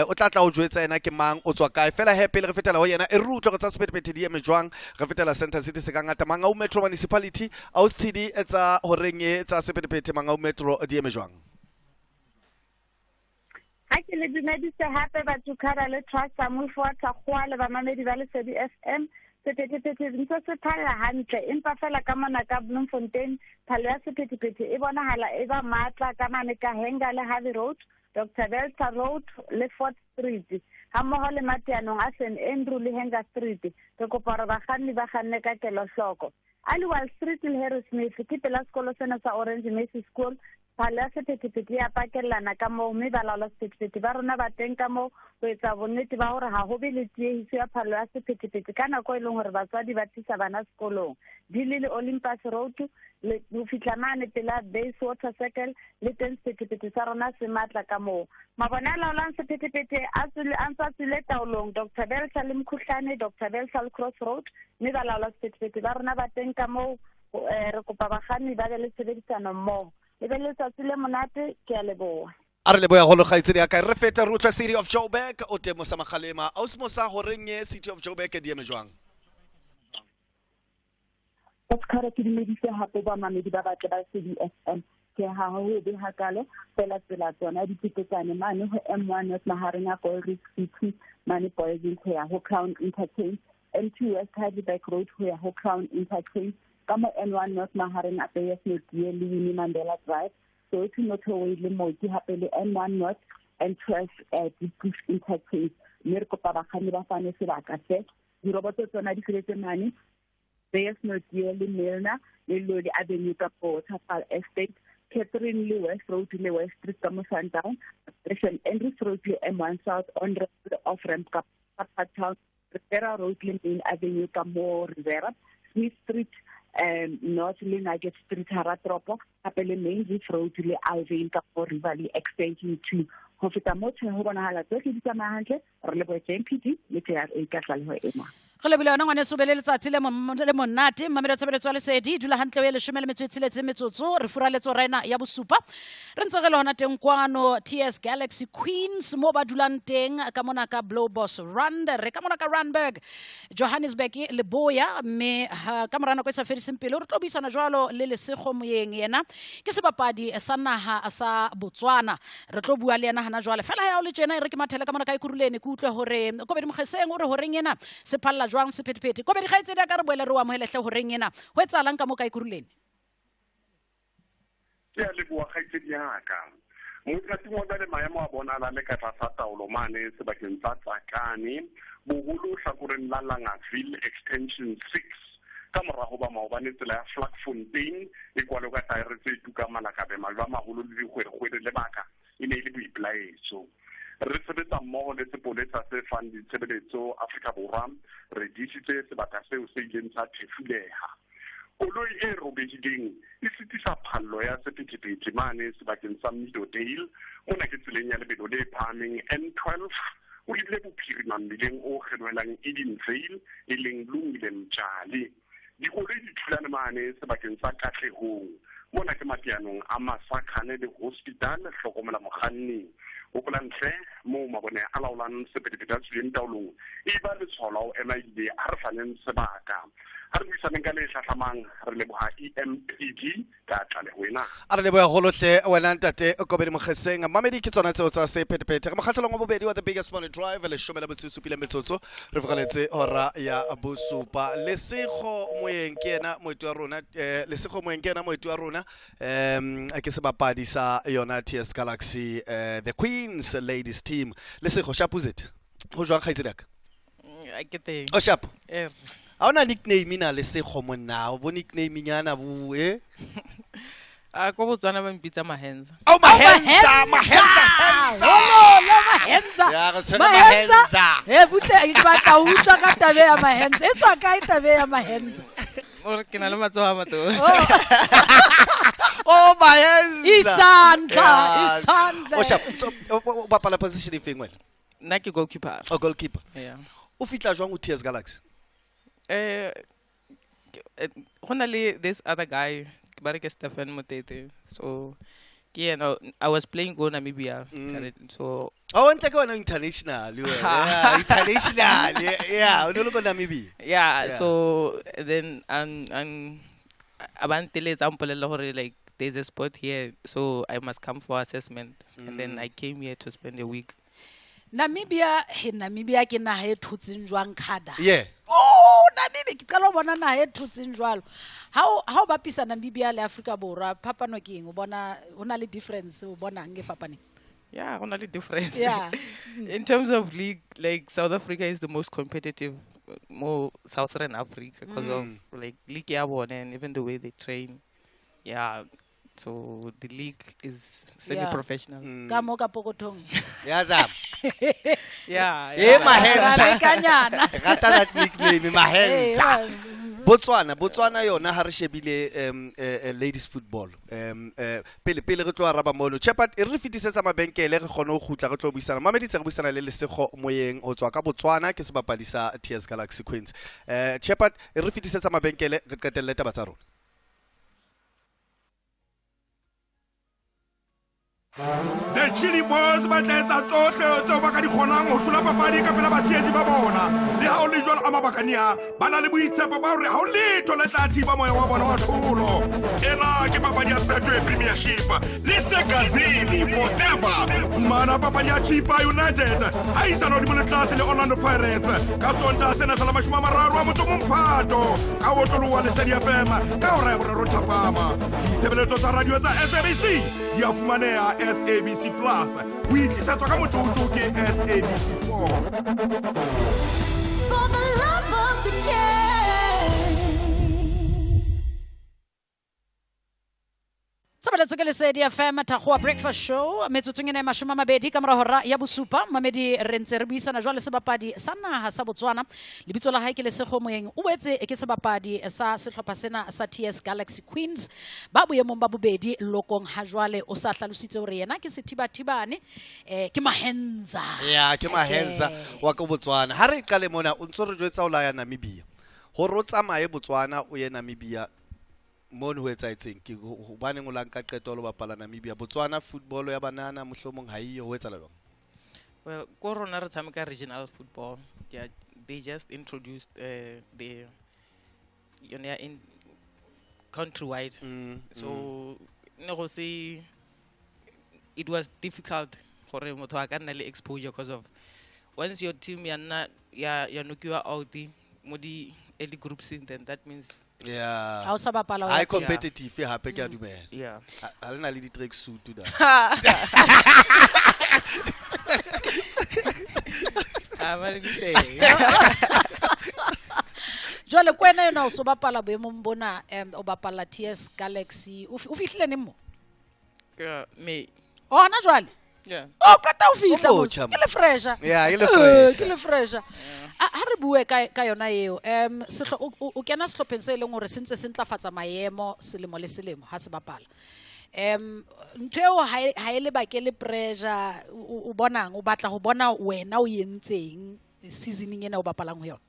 O tla tla o jwetsa yena ke mang, o tswa kae. Fela he pele re fetela ho yena e re utlwe re tsa sephethephethe di eme jwang. Re fetela Center City se ka ngata Mangaung Metro Municipality au tshedi tsa horeng e tsa sephethephethe Mangaung Metro di eme jwang. Ha ke le dumedise hape batho Kada le Thwasa moifo wa Thakgoa le bamamedi ba Lesedi FM. Sephethephethe ntse se phalla hantle empa fela ka mona ka Bloemfontein phalo ya sephethephethe e bonahala e ba matla ka mane ka Henga le Harvey Road, Dr. Belter Road le Fort Street hammoho le mateanong a St Andrew le Henga Street. Re kopa hore bakganni ba kganne ka kelohloko. Aliwal Street le Harry Smith ke pela sekolo sena sa Orange Massey School. Phalo ya sephethephethe ya pakellana ka moo mme balaola sephethephethe ba rona ba teng ka moo ho etsa bonnete ba hore ha ho be le tiehiso ya phalo ya sephethephethe ka nako e leng hore batswadi ba tlisa bana sekolong. Dili le Olympus Road le ho fihla mane pela Bayswater Circle le teng sephethephethe sa rona se matla ka moo. Mabone a laolang sephethephethe a ntse a tswile taolong Dr. Belter le Mkhuhlane, Dr. Belter le Cross Road mme balaola sephethephethe ba rona ba teng ka moo. Re kopa bakganni ba be le tshebedisano mmoho. Le be le letsatsi le monate, ke a leboha. A re leboya haholo kgaitsedi ya ka. Re feta re utlwa City of Joburg o teng Mosa Makgalema. Ausi Mosa, horeng ye City of Joburg di eme jwang? Ka sekgara ke dumedise hape bamamedi ba batle ba Lesedi FM. Ke ha ho be hakalo fela tsela tsona di petetsane mane ho M1 North mahareng a Gold City mane Boysville ho ya ho Crown Interchange, M2 West Heidelberg Road ho ya ho Crown Interchange, ka mo N1 North mahareng a Beyers Naudé le Winnie Mandela Drive, Soweto Motorway le Mooki hape le N1 North N12 Diepkloof Interchange. Mme re kopa bakganni ba fane sebaka se. Diroboto tsona di feletse mane Beyers Naudé le Milner le Lodi Avenue ka Waterfall Estate, Catherine le West Road le West Street ka mo Sundown, St Andrews Road le M1 South on off ramp ka Parktown, Rivera Road le Main Avenue ka mo Rivera, Smith Street North le Nugget Street hara toropo, hape le Main Reef Road le Alvin ka mo Riverlea Extension 2. Ho feta moo tjhe ho bonahala tsohle di tsamaya hantle. Re lebohe JMPD le JRA ka tlaleho ena. Re lebile yona ngwaneso, be le letsatsi le monate. Mamelo tshebeletso ya Lesedi dula hantle o ye 16 metsotso. Re furaletse hora ena ya bosupa. Re ntse re le hona teng kwano TS Galaxy Queens mo ba dulang teng ka mona ka Bloubos Rand, re ka mona ka Randburg, Johannesburg Leboya. Mme ka mora nako e sa fediseng pelo re tlo buisana jwalo le Lesego Moyeng, yena ke sebapadi sa naha sa Botswana. Re tlo bua le yena hana jwale. Fela ha o le tjena e re ke mathele ka mona ka Ekurhuleni ke utlwe hore Kobedi Mokgeseng o re horeng ena se phalla jwang sephethephethe. Kobedi kgaitsedi a ka re boele re o amohele hle horeng ena. Ho etsahalang ka mo ka Ekurhuleni? Ke a leboha kgaitsedi ya ka. Mothating wa jwale maemo a bonahala le ka tlasa taolo mane sebakeng sa Tsakane, boholo hlakoreng la Langaville Extension 6. Ka mora hoba maobane tsela ya Vlakfontein e kwalwe ka taere tse tukang malakabe, majwe a maholo le dikgwerekgwere, lebaka e ne e le boipelaetso. Re sebetsa mmoho le sepolesa se fang ditshebeletso Afrika Borwa, re disitse sebaka seo se ileng sa thefuleha. Koloi e robehileng e sitisa phallo ya sephethephethe mane sebakeng sa Meadowdale. Mona ke tseleng ya lebelo le phahameng N12, o lebile bophirima mmileng o kgelohelang Edenvale e leng Lungile Mtshali. Dikoloi di thulane mane sebakeng sa Katlehong. Mona ke mateanong a Masakhane le hospital, hlokomela mokganni. Hopola ntle moo mabone a laolang sephethephethe a tswileng taolong e ba letshwao la ho ema ebile ha re faneng sebaka. Ha re buisaneng ka le hlahlamang, re leboha EMPD ka tlaleho ena. A re leboha haholo hle wena ntate Kobedi Mokgeseng. Mamedi ke tsona tseo tsa sephethephethe. Re mokgahlelong wa bobedi wa The Biggest Morning Drive, 17 metsotso. Re fokaletse hora ya bosupa. Lesego Moyeng ke yena moeti wa rona, Lesego Moyeng ke yena moeti wa rona. Ke sebapadi sa yona TS Galaxy, the Queens ladies team. Lesego, sharp is it? Ho jwang kgaitsedi ya ka? Ke teng. O sharp? Ha ona nickname na Lesego monna, o bo nickname nyana bo e? A ko Botswana ba mpitsa Mahenza. Oh, Mahenza, Mahenza, Mahenza. Holo, Mahenza. Ya, re tshwere Mahenza. Mahenza. Eh, butle, ke batla ho utlwa ka taba ya Mahenza. E tswa kae taba ya Mahenza? O re ke na le matsoho a matona. Oh, Mahenza. Isandla, Yeah. isandla. O sharp. So, o bapala position e feng wena? Nna ke goalkeeper. O goalkeeper. Yeah. O fitla jwang o TS Galaxy? Go na le this other guy, ba re ke Stefan Motete. So, ke yena, I was playing go Namibia. So Oh, ntle ke wena international, you were. Yeah, international. Yeah, yeah, o ne le ko Namibia. Yeah, Yeah. so then a ba nteletsa, a mpolella hore like there's a spot here, so I must come for assessment. And then I came here to spend a week. Namibia, he Namibia ke naha e thotseng jwang khada? Yeah. Oh, Namibia ke qala ho bona naha e thotseng jwalo. Ha o bapisa Namibia le Afrika Borwa, phapano ke eng? O bona ho na le difference, o bonang e fapaneng? Yeah, ho na le difference. Yeah. In terms of league, like South Africa is the most competitive, more Southern Africa because of like league ya bona and even the way they train. Yeah. So the league is semi-professional. Ka mo ka pokothong. Ya zama. Yeah, Eh, yeah. Mahenza. Ra lekanyana. Rata that nickname, Mahenza. Eh, Botswana yona ha re shebile, ladies football. Pele re tlo araba mono. Shepherd, e re fetisetsa mabenkele re kgone ho kgutla re tlo buisana. Mamedi tse re buisana le Lesego Moyeng ho tswa ka Botswana ke sebapadi sa TS Galaxy Queens. Shepherd, e re fetisetsa mabenkele re qetelle taba tsa rona. The Chili Boys ba tla etsa tsohle tseo ba ka di kgonang ho hlola papadi ka pela batshehetsi ba bona. Le ha ho le jwalo a mabakania, ba na le boitshepo ba hore ha ho letho le tla thiba moya wa bona wa tlholo. Ena ke papadi ya Betway Premiership le Segazini forever. Fumana papadi ya Chippa United ha isana hodimo le tlase le Orlando Pirates ka Sontaha sena sa la 31 Phato ka otloloha Lesedi FM ka hora ya 3 thapama. Ditshebeletso tsa radio tsa SABC di a fumaneha SABC Plus. O itlisetswa ka motlotlo ke SABC Sport. For the love of the game. Tshebeletso ke Lesedi FM Thakgowa Breakfast Show metsotsong ena e 20 ka mora hora ya bosupa. Mamedi re ntse re buisana jwale sebapadi sa naha sa Botswana, lebitso la hae ke Lesego Moeng, o boetse ke sebapadi sa sehlopha sena sa TS Galaxy Queens ba boemong ba bobedi lokong ha jwale. O sa hlalositse hore yena ke sethibathibane, ke Mahenza. Ya, ke Mahenza wa ko Botswana. Ha re qale mona o ntso re jwetsa o la ya Namibia. Hore o tsamaye Botswana o ye Namibia mono ho etsahetseng ke hobaneng o la nka qeto lo bapala Namibia? Botswana football ya banana mohlomong ha e ho etsahala jwang? Well, ko rona re tshameka regional football. Yeah, they just introduced the yone ya in countrywide. So ne go se it was difficult gore motho a ka nna le exposure because of once your team ya nna ya nokiwa out mo di early groups, then that means Yeah. Ha o sa bapala Ha e competitive hape ke a dumela. Yeah. Ha le na le di-track suit da. Ah, mare di teng. Jwale ko wena yona o so bapala boemong bona, o bapala TS Galaxy. O fihlile neng mo? Ke May. O hona jwale? Yeah. O qeta ho fihla O mos. motjha mo. Ke le fresha. Yeah, ke le fresha. Ke le fresha. Ha re bue ka yona eo. O kena sehlopheng se e leng hore se ntse se ntlafatsa maemo selemo le selemo ha se bapala. Ntho eo ha e lebake le pressure, o bonang, o batla ho bona wena o entseng seasoning ena o bapalang ho yona?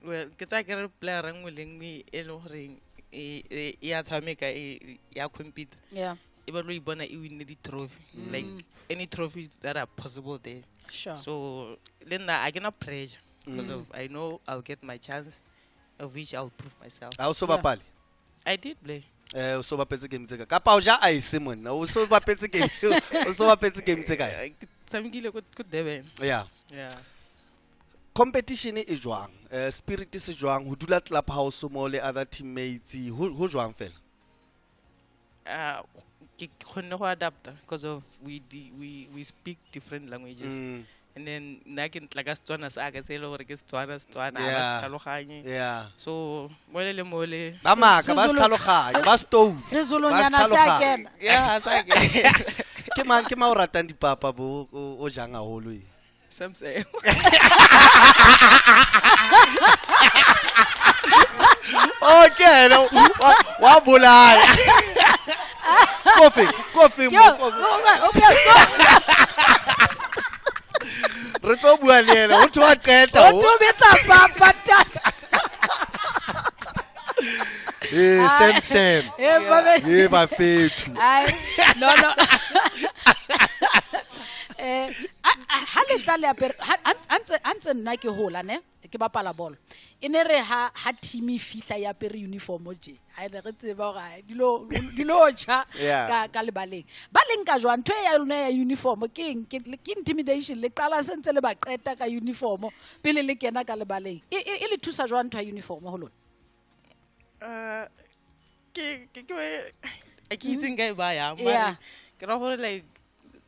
Well, ke tsaya ke re player e nngwe le nngwe e leng goreng e a tshameka, e ya compete. Yeah. E batla ho ipona e winne di-trophy. Like any trophies that are possible there. Sure. So le nna a ke na pressure because of I know I'll get my chance, of which I'll prove myself. Ha o so bapale? I did play. O so bapetse game tse kae? Kapa o ja ice monna, o so bapetse game, o so bapetse game tse kae? Ke tshamekile ko Durban. Yeah. Yeah. Competition e jwang? Spirit se jwang? Ho dula clubhouse mo le other teammates, ho jwang fela? Ke kgonne go adapta because of we speak different languages. And then nna ke ntla ka Setswana sa ka se e le gore ke Setswana, Setswana, ha ba se tlhaloganye. Yeah. So mole le mole. Ba maka, ba se tlhaloganye, ba stone. Sezulonyana Ba se sa tlhaloganye. kena. Yeah, sa kena. Ke mang o ratang dipapa bo o jang haholo e? Some say. Okay, no, wa bolaya. Kofi, kofi, Yo, kofi. okay, go. Re tlo bua le ena, ho thwe wa qeta, O ho. tobetsa papa, tata. Sam, Sam. Babe. Bafethu. Ai, no, no. Ha le tla le apere, ha, ha, ha ntse, ha ntse nna ke hola, ne? Ke bapala bolo. E ne re ha team e fihla ya apere uniform tje. Ha e ne re tseba hore, ai, di lo tjha Yeah. ka lebaleng. Ba leng ka jwang, ntho e ya lona ya uniform ke eng? Ke intimidation, le qala se ntse le ba qeta ka uniform pele le kena ka lebaleng. E le thusa jwang ntho ya uniform ho lona? Ke itseng ka e ba yang, Yeah. mare ke ra gore like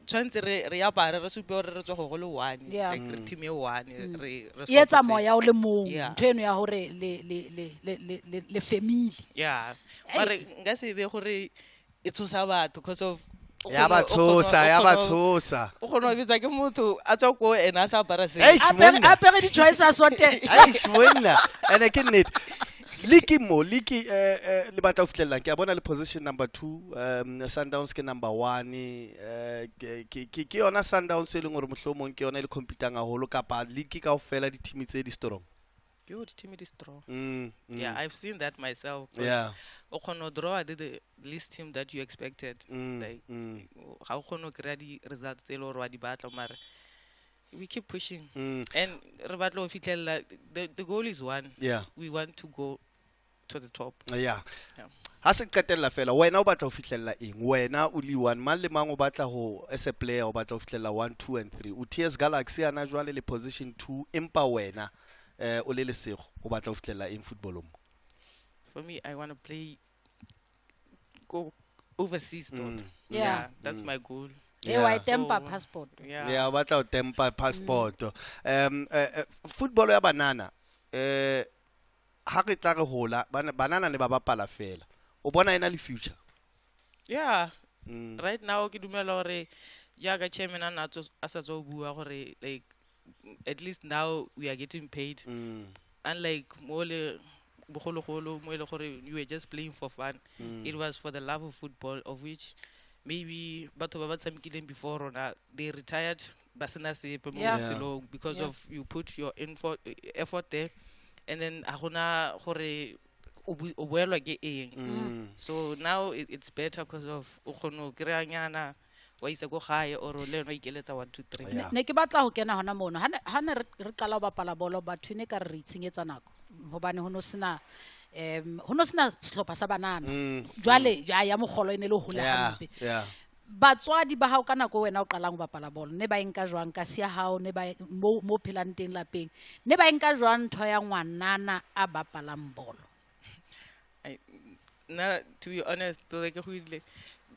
tshwanetse re apare, re supe gore re tswa go le one, Yeah. like re team e one, re E etsa sopotse. moya o le mong, Yeah. ntho eno ya hore le family. Yeah. Ei. Mare nka se be gore e tshosa batho because of o Ya ba kgona- o kgona- tshosa, o ya ba kgona- tshosa. o kgona ho bitswa ke motho a tswa ko ena a sa apara sentle. Eish, monna. Apere di-choice a sote. Eish, monna. Ene ke nnete. Liki mo, Liki, le batla ho fihlellang. Ke a bona le position number 2, Sundowns ke number 1, ke yona Sundowns e leng hore mohlomong ke yona e le competang haholo kapa Liki kaofela di-team tse di strong? Yo, the team is strong. Mm. Yeah, I've seen that myself. 'Cause Yeah. o kgona ho draw le the least team that you expected. Like, ga o kgone ho kry-a di-results tse e le gore wa di batla, mare we keep pushing. And re batla ho fihlella, the goal is one. Yeah. We want to go to the top. Yeah. Yeah. Ha se qetella fela, wena o batla ho fihlella eng? Wena o le one, mang le mang o batla ho, as a player, o batla ho fihlella 1, 2 and 3. O TS Galaxy ana jwale le position 2, empa wena o le Lesego, o batla ho fihlella eng footballong? For me, I want to play, go overseas though. Yeah. Yeah, that's my goal. E wa e tempa So, passport. Yeah. Yeah, o batla ho tempa passport. Football ya banana, ha re tla re hola, banana ne ba bapala fela. O bona ena le future? Yeah. Right now ke dumela hore jaaka chairman a na a sa tswa ho bua gore, like, at least now we are getting paid. Unlike mo le bogologolo mo e le gore you were just playing for fun. It was for the love of football, of which maybe batho ba ba tshamekileng before rona, they retired ba sena sepe mo botshelong because of you put your effort there, and then ha gona gore o boelwa ke eng. So now it's better because of o kgona ho kry-a nyana wa isa ko gae or le wena o ikeletsa 1 2 3. Yeah. Ne ke batla ho kena hona mono. Ha ne re qala ho bapala bolo, batho ne ka re itshenyetsa nako hobane ho no sena ho no sena sehlopha sa banana. Jwale ya mokgolo e ne le hole hampe. Yeah. Batswadi ba hao ka nako wena o qalang ho bapala bolo, ne ba e nka jwang ka siya hao, ne ba mo phelang teng lapeng, ne ba e nka jwang ntho ya ngwanana a bapalang bolo? Nna, to be honest, tota ke godile,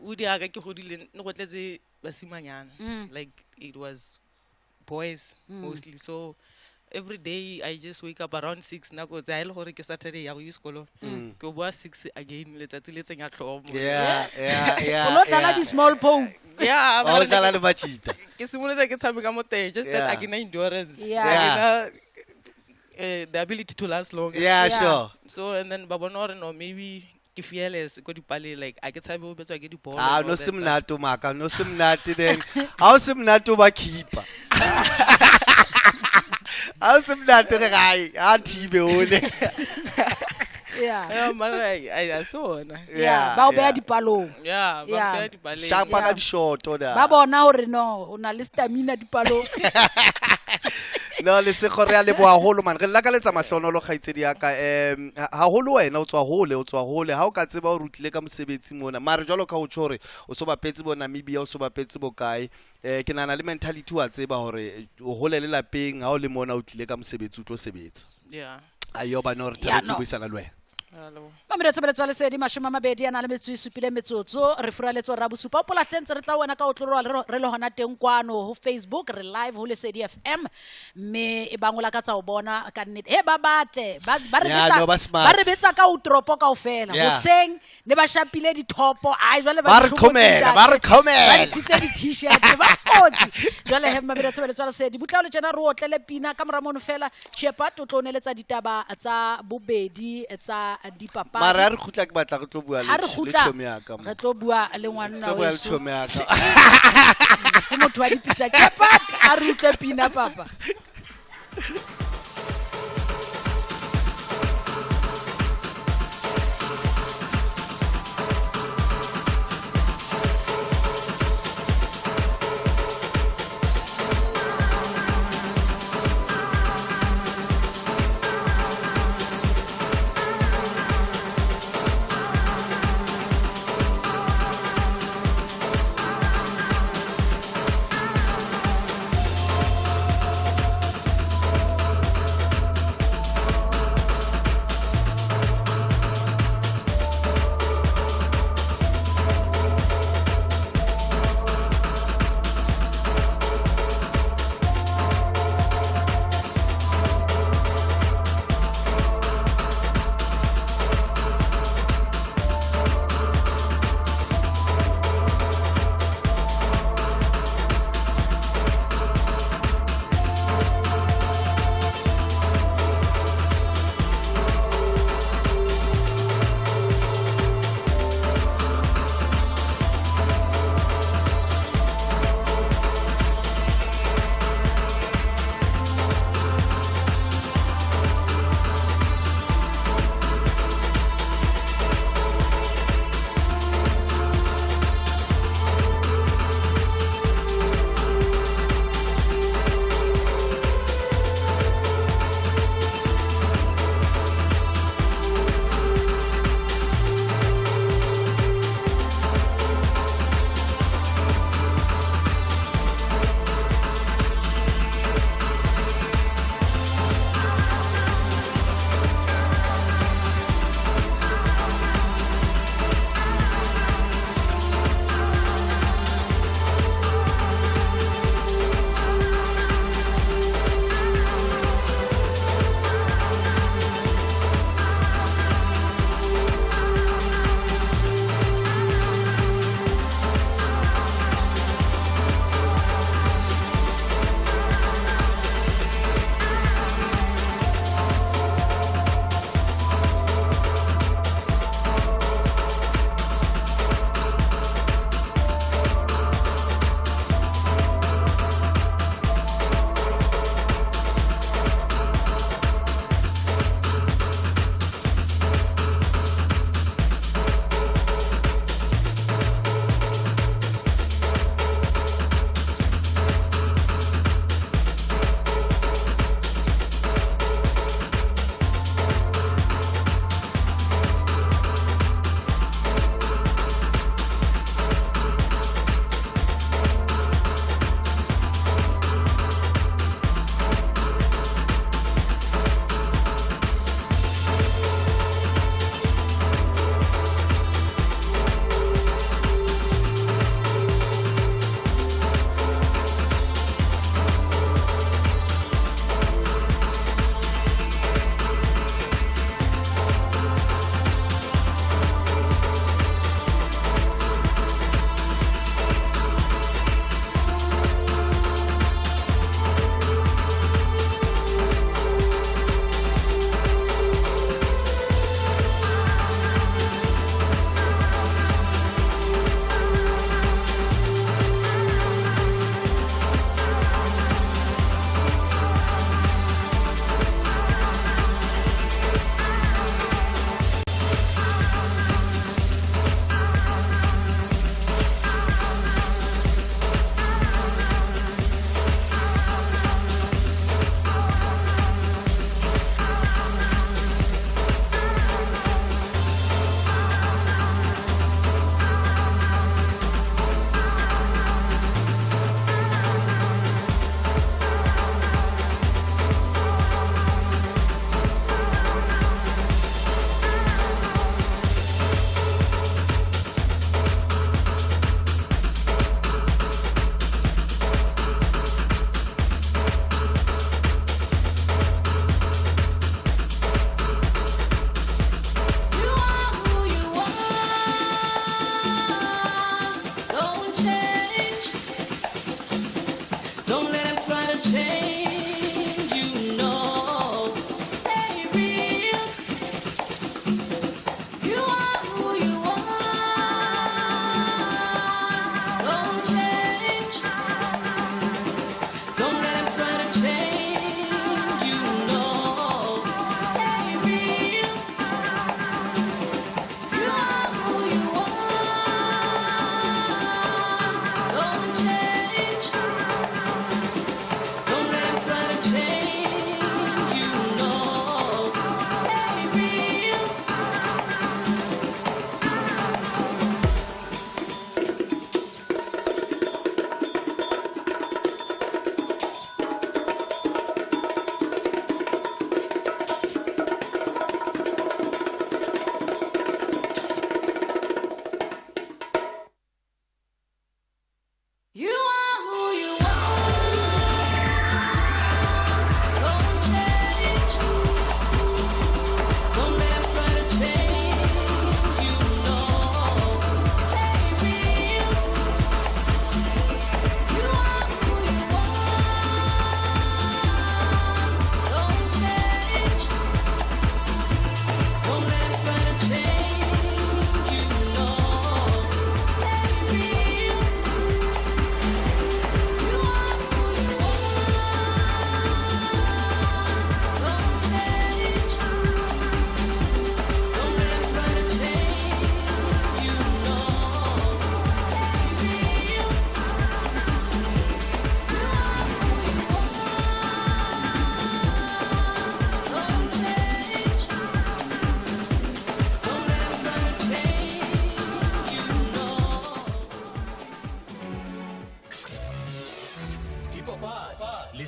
o di aka ke godile, ne go tletse basimanyana. Like, it was boys mostly. So every day I just wake up around 6, nako tse ha e le gore ke Saturday ya go ya sekolong. Ke boa 6 again, letsatsi le tsenya tlhogo mo. Yeah. O lo dlala di-small pole. Yeah, O mara dlala le batjhita. Ke simolotse ke tshameka mo teng, just that a ke na endurance. Yeah. A ke na, the ability to last long. Yeah, Yeah. sure. So, and then ba bona hore no, maybe ke fearless ko dipaleng, like a ke tshabe ho betswa ke dibolo Ah, and all no that se stuff. monate o maka, no se monate then. Ha o se monate o ba keeper. Ha o se monate re gae, ha thibe ole. Yeah. Yeah, mara a se ona. Yeah, Ba o beha yeah. dipalong. Yeah, ba Yeah. mpeha dipaleng. Shapa ka Yeah. dishoto da. Ba bona hore no, o na le stamina dipalong. No, Lesego, re a leboha haholo man. Re lakaletsa mahlonolo kgaitsedi ya ka. Haholo wena o tswa hole, o tswa hole. Ha o ka tseba hore o tlile ka mosebetsi mona. Mare jwalo ka o tjho hore o so bapetse bo Namibia, o so bapetse bo kae. Ke nahana le mentality wa tseba hore o hole le lapeng, ha o le mona o tlile ka mosebetsi o tlo sebetsa. Yeah. Ayo bana hore Yeah, thabetse no. ho buisana le wena. Hello. Mamedi tshebeletso ya Lesedi, 27 metsotso, re furaletse hora bosupa. O polahleng ntse re tla ho wena ka o tloloha re le hona teng kwano ho Facebook, re live ho Lesedi FM, mme e bang o lakatsa ho bona ka nnete. He, ba batle, ba re Yeah, betsa, no, ba smart. ba re betsa ka o toropo kaofela. Yeah. Hoseng ne ba shapile dithopo, ai, jwale ba Ba re di hlobotse qhomela, ntate. ba re qhomela. Ba ntshitse di-t-shirt, ba kotsi. Jwale he, mamedi tshebeletso ya Lesedi, butla o le tjena re otlele pina ka mora mono fela. Chepat o tlo neletsa ditaba tsa bobedi tsa dipapadi. Mara ha re kgutla ke batla re tlo bua le Ha re le kgutla, tjhomi ya ka mo. re tlo bua le ngwanna Tlo bua le weso. tjhomi ya ka. Ke motho wa dipitsa. Chepat, a re utlwe pina, papa.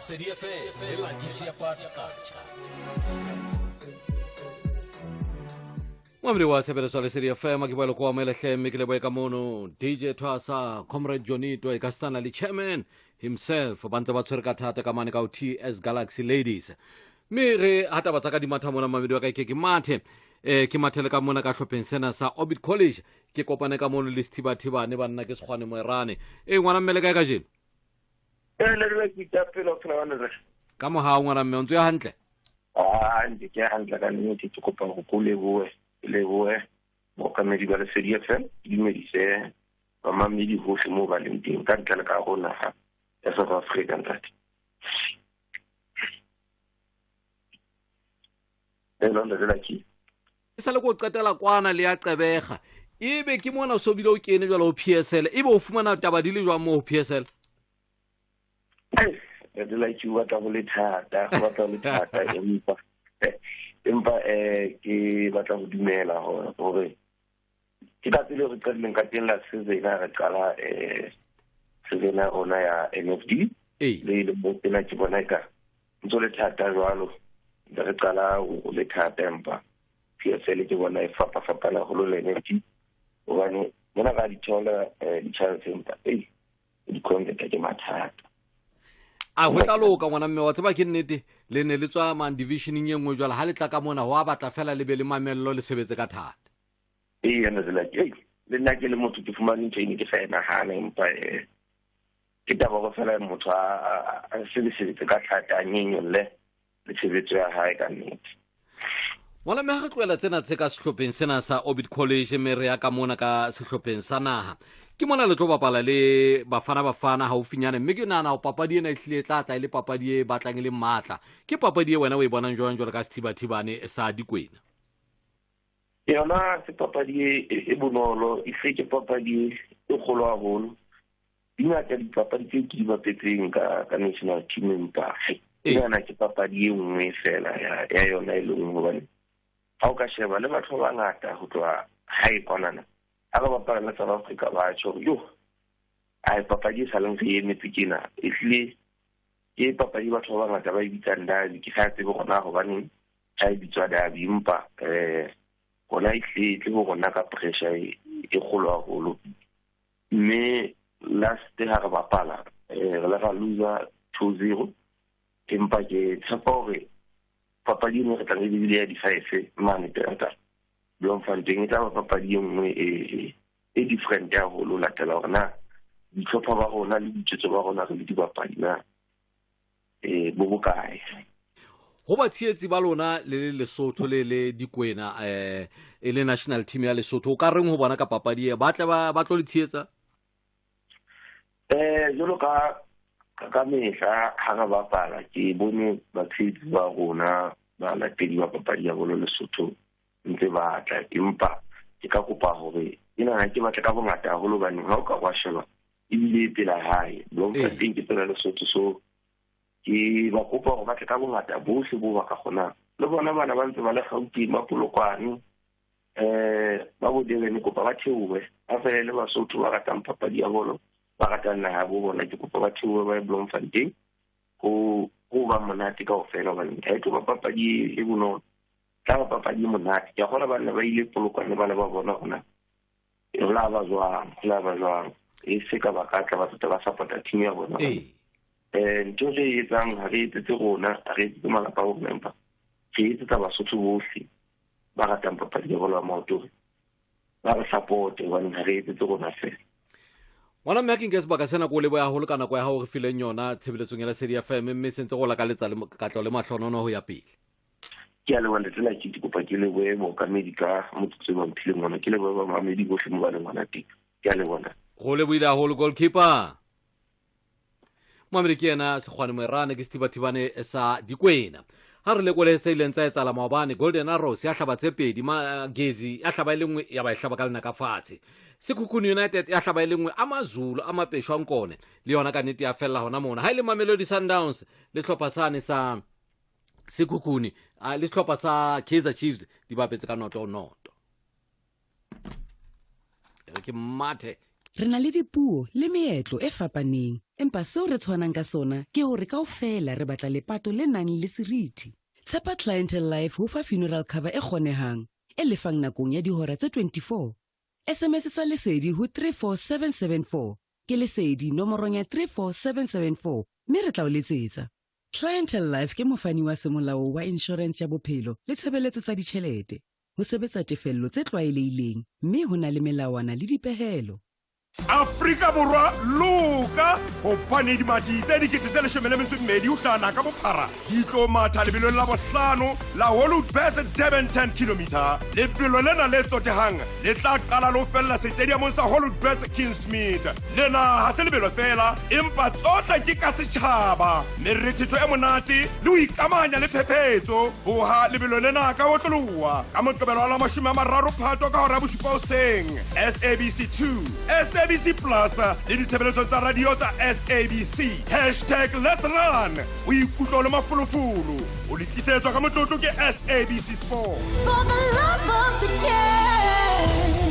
Lesedi FM le Lucky Chiapata. Moamedi wa tshebeletso ya Lesedi FM, ke boele ko amelehle mme ke leboe ka mono DJ Thwasa, Comrade Jonito, e ka stana le chairman himself, ba ntse ba tshwere ka thata ka mane ka ho TS Galaxy Ladies. Mme re ha taba tsa ka di matha mona, mamedi wa ka, ke mathe, ke mathele ka mona ka hlopheng sena sa Orbit College, ke kopane ka mono le Sethibathibane, banna ke Sekgwane Moerane. Ngwana mme le kae kajeno? Le re ke itapela ho phela bana re. Ka mohao ngwana mme, o ntse o ya hantle? Ah, ntse ke ya hantle ka nnete, ke kopa hore ke o lebohe, ke lebohe mookamedi ba Lesedi FM, ke dumedise bamamedi hohle moo ba leng teng ka ntle le ka ho naha ya South Africa, ntate. Hello, ntate Lucky. E sa le ko qetela kwana le ya Qebega. Ebe ke mona o so bile o kene jwalo ho PSL, ebe o fumana taba di le jwang moo ho PSL? Ntate Lucky, o batla ho le thata, o batla ho le thata, empa ke batla ho dumela hore ke ka tsela eo re qadileng ka teng la season ha re qala, season ya rona ya NFD. Le le mo tsena ke bona eka ntse le thata jwalo, ntse re qala ho le thata, empa PSL ke bona e fapafapana haholo le NFD, hobane mona ra di thola, di-chance, empa di convert ke mathata. A ho tla loka ngwana mme, wa tseba ke nnete, le ne le tswa man divisioneng e nngwe jwale, ha le tla ka mona ho a batla fela le be le mamello le sebetse ka thata. Ee, nna tsela ke, le nna ke le motho ke fumane ntho e ne ke sa e nahana, empa, ke taba hore fela motho a sebetse ka thata, a nyenyolle le tshebetso ya hae ka nnete. Ngwana mme, ha re tlohela tsena tse ka sehlopheng sena sa Orbit College, mme re ya ka mona ka sehlopheng sa naha, ke mona le tlo bapala le Bafana Bafana haufinyane, mme ke nahana hore papadi ena e hlile e tla tla e le papadi e batlang e le matla. Ke papadi e wena o e bonang jwang jwalo ka Sethibathibane sa Dikwena? Yona se papadi e bonolo, e se ke papadi e kgolo haholo. Di ngata dipapadi tse ke di bapetseng ka national team, empa ke nahana ke papadi e nngwe fela ya yona e le nngwe, hobane ha o ka sheba le batho ba bangata ho tloha hae kwanana, ha ba bapala le South Africa ba tjho hore, yo, ai, papadi e saleng re emetse tjena, ehlile ke papadi batho ba bangata ba e bitsang derby. Ke sa tsebe hore na hobaneng ha e bitswa derby, empa, rona ehlile e tle ho rona ka pressure e kgolo haholo. Mme last ha re bapala, re le ra loser 2-0, empa ke tshepa hore papadi e nngwe re tla re ebile ya di-five mane Toyota Bloemfontein, e tla ba papadi e nngwe e different haholo, ho latela hore na dihlopha ba rona le boitsetso ba rona re le dibapadi na, bo bokae. Ho batshehetsi ba lona le le Lesotho le le Dikwena, e le national team ya Lesotho, o ka reng ho bona ka papadi e? Ba tle ba tlo le tshehetsa? Jwalo ka mehla ha re bapala, ke bone batshehetsi ba rona ba latedi ba papadi ya bolo Lesotho ntse ba tla, empa ke ka kopa hore ke nahana ke batle ka bongata haholo, hobane ha o ka wa sheba ebile e pela hae Bloemfontein ke pela Lesotho, so ke ba kopa hore ba tle ka bongata bohle bo ba ka kgonang. Le bona bana ba ntse ba le Gauteng, ba Polokwane, ba bo Durban, kopa ba theohe, ba fele le Basotho ba ratang papadi ya bolo, ba ratang naha bo bona, ke kopa ba theohe ba ye Bloemfontein, ho ba monate kaofela, hobane ha e tlo ba papadi e bonolo, tla ba papadi e monate. Ke a kgolwa banna ba ile Polokwane ba le ba bona hore na ho la ba jwang, ho la ba jwang, e se ka ba ka tla ba tota ba support-a team ya bona. Ntho re e etsang ha re etsetse rona, ha re etsetse malapa a rona, empa re etsetsa Basotho bohle ba ratang papadi ya bolo ya maoto hore ba re support-e, hobane ha re etsetse rona feela. Ngwana mme, ha ke nke sebaka sena ko o lebohe haholo ka nako ya hao re fileng yona tshebeletsong ya Lesedi FM, mme se ntse go lakaletsa le katleho le mahlonono ho ya pele. Ke a leboha ntate Lucky, ke kopa ke lebohe mookamedi ka motsotso o ba mphileng ona, ke lebohe bamamedi bohle mo ba leng hona teng. Ke a leboha. Go lebohile haholo goalkeeper. Moamedi ke yena Sekgwane Moerane, ke Sethibathibane sa Dikwena. Ha re lekole tse ileng tsa etsahala maobane, Golden Arrows ya hlaba tse pedi, Magezi ya hlaba e le nngwe, ya ba e hlaba ka lenaka fatshe. Sekhukhune United ya hlaba e le nngwe, Amazulu a Mapesho a Nkone le yona ka nnete ya fella hona mona. Ha e le Mamelodi Sundowns le hlopha sane sa Sekhukhune, le sehlopha sa Kaizer Chiefs di bapetse ka noto noto. E re ke mathe. Re na le dipuo le meetlo e fapaneng, empa seo re tshwanang ka sona ke hore kaofela re batla lepato le nang le seriti. Tshepa Clientele Life ho fa funeral cover e kgonehang, e lefang nakong ya dihora tse 24. SMS tsa Lesedi ho 34774. Ke Lesedi nomorong ya 34774 mme re tla o letsetsa. Clientele Life ke mofani wa semolao wa insurance ya bophelo le tshebeletso tsa ditjhelete. Ho sebetsa tefello tse tlwaelehileng mme ho na le melawana le dipehelo. Afrika Borwa loka hobane dimathi tse 12,000 ho hlahana ka bophara di tlo matha lebelong la bohlano la Hollywood Bets Durban 10 km. Lebelo lena le tsotehang le tla qala le ho fella stadiumong sa Hollywood Bets Kingsmead. Lena ha se lebelo fela, empa tsohle ke ka setjhaba, merethetho e monate le ho ikamahanya le phephetso. Boha lebelo lena ka otloloha ka Moqebelo wa la 30 Phato ka hora ya 7 hoseng. SABC 2, SABC Plus le ditshebeletso tsa radio tsa SABC. Hashtag Let's Run. O ikutlwa o le mafolofolo. O le tlisetswa ka motlotlo ke SABC Sport. For the love of the game.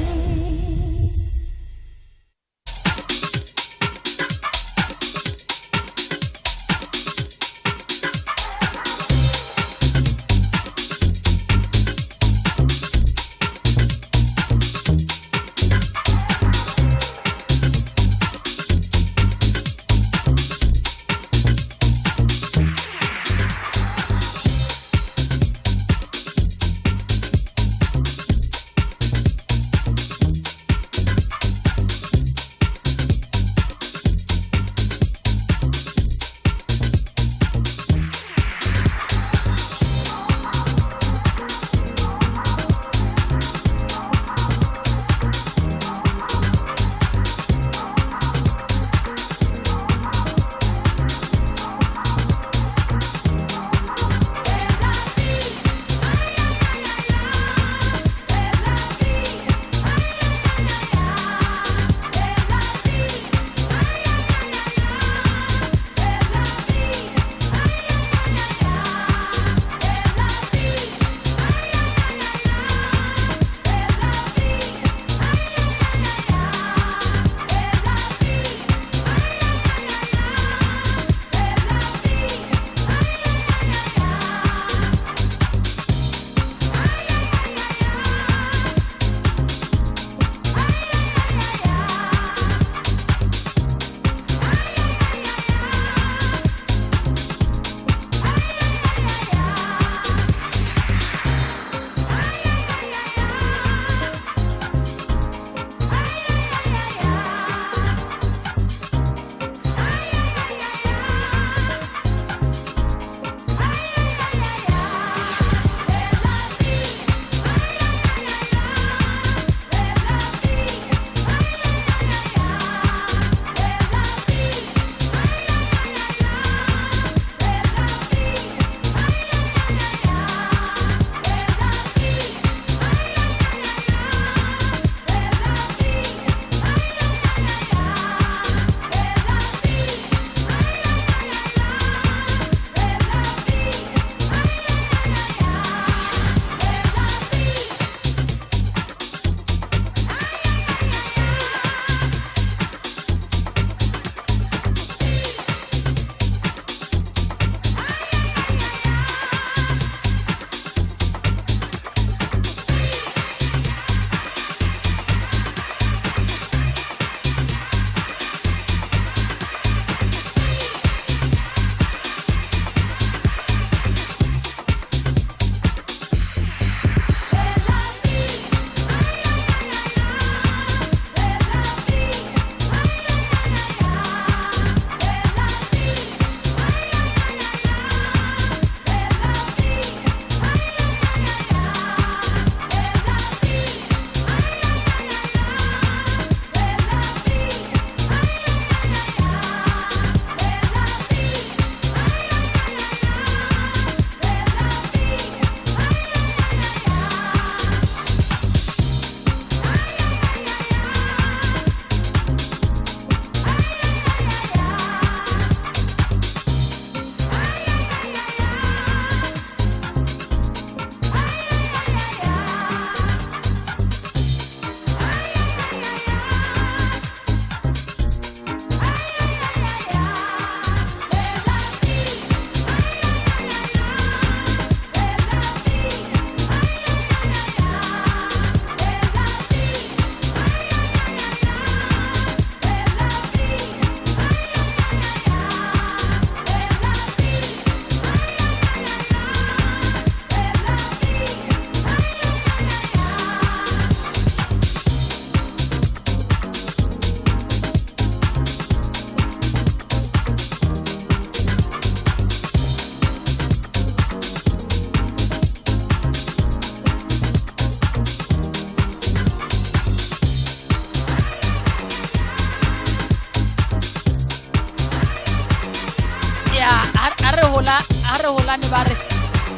Hopola ha re holane ba re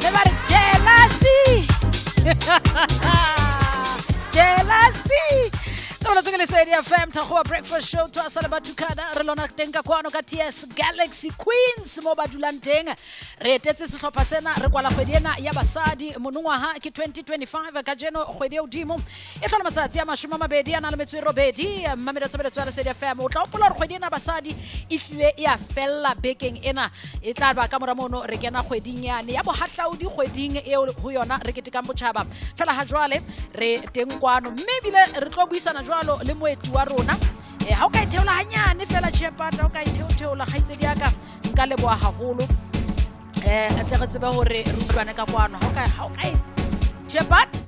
ne ba re jealousy. Jealousy. Tsebelo ke Lesedi FM, Thakgowa Breakfast Show, Twasa le Bathukada. Re lona teng ka kwano ka TS Galaxy Queens mo ba dulang teng. Re etetse sehlopha sena, re kwala kgwedi ena ya basadi monongwaha ke 2025. Kajeno kgwedi e hodimo e hlola matsatsi a 28. Mmamedi wa tshebeletso ya Lesedi FM, o tla hopola hore kgwedi ena basadi e hlile e a fella bekeng ena. E tla ba ka mora mono re kena kgweding yane ya bohahlaudi, kgweding eo ho yona re ketekang botjhaba. Fela ha jwale re teng kwano, mme ebile re tlo buisana jwalo le moeti wa rona. Ha o ka e theola hanyane fela tjhepata, ha o ka e theola kgaitsedi ya ka, nka leboha haholo. Tle re tsebe hore re utlwane ka kwano. Ha o ka e tjhepata,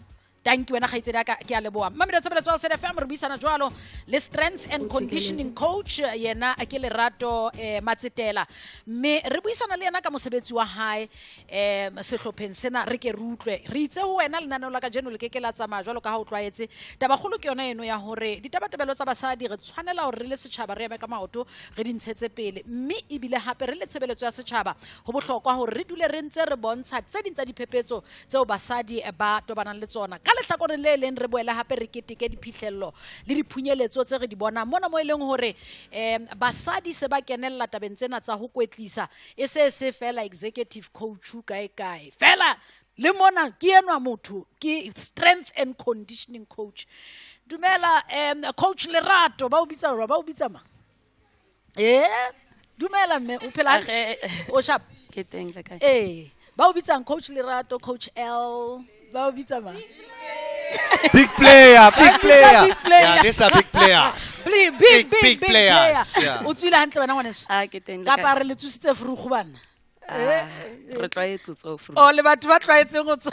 thank you wena kgaitsedi ya ka, ke a leboha. Mmamedi wa tshebeletso ya Lesedi FM, re buisana jwalo le strength and conditioning coach, yena ke Lerato Matsetela, mme re buisana le yena ka mosebetsi wa hae sehlopheng sena. Re ke re utlwe, re itse ho wena lenaneo la kajeno le ke ke la tsamaya jwalo ka ha o tlwaetse. Tabakgolo ke yona eno ya hore ditabatabelo tsa basadi re tshwanela hore re le setjhaba re eme ka maoto, re di ntshetse pele, mme ebile hape re le tshebeletso ya setjhaba ho bohlokwa hore re dule re ntse re bontsha tse ding tsa diphephetso tseo basadi ba tobanang le tsona. Ka lehlakoreng le leng re boele hape re keteke diphihlello le diphunyeletso tse re di bonang mona, mo e leng hore basadi se ba kenella tabeng tsena tsa ho kwetlisa, e se se fela executive coach kae kae fela, le mona ke enwa motho ke strength and conditioning coach. Dumela coach Lerato, ba o bitsa ba o bitsa mang? Dumela mme, o phela hantle? O sharp? Ke teng, le kae? Ba o bitsang coach Lerato, coach L, ba o bitsa mang? Big player, big player. Big player. Yeah, these are big players. Big, big, Big, big, big players, player. yeah. O tswile hantle wena ngwaneso? Ah, ke teng, le Kapa kae? re le tsositse frugu bana? Re tlwaetse tso frugu. Oh, le batho ba tlwaetseng go tswa.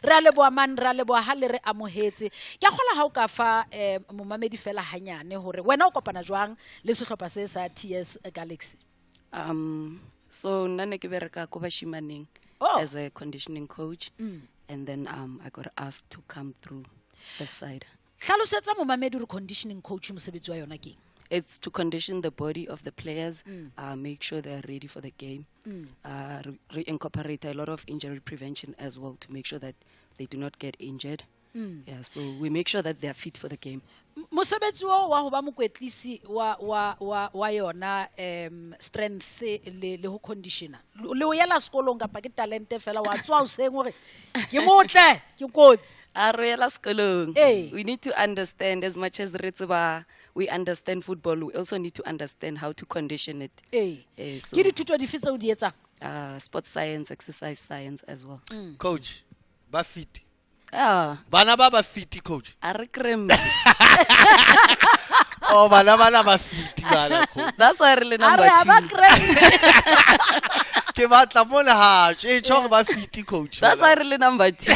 Re a leboha man, re a leboha ha le re amohetse. Ke a kgolwa ha o ka fa momamedi fela hanyane hore wena o kopana jwang le sehlopha se sa TS Galaxy? So nna ne ke bereka ko bashimaneng Oh. as a conditioning coach. And then I got asked to come through the side. Hlalosetsa momamedi hore conditioning coach mosebetsi wa yona keng? It's to condition the body of the players, make sure they are ready for the game. Re incorporate a lot of injury prevention as well to make sure that they do not get injured. Yeah, so we make sure that they are fit for the game. Mosebetsi oo wa ho ba mokwetlisi wa yona strength le ho conditioner, le o yela sekolong kapa ke talente fela wa tswa hoseng hore ke motle ke kotsi? A re yela sekolong. We need to understand, as much as re tseba we understand football, we also need to understand how to condition it. So Ke dithuto dife tseo di etsang? Sports science, exercise science as well. Coach, ba fit. Bana ba fit, coach. A re krempe. Oh, bana bana ba fit bana, coach. That's why re le A number re ha ba 2. krempe. Ke batla mona ha, e tjho hore ba fit, coach. That's why re le number 2.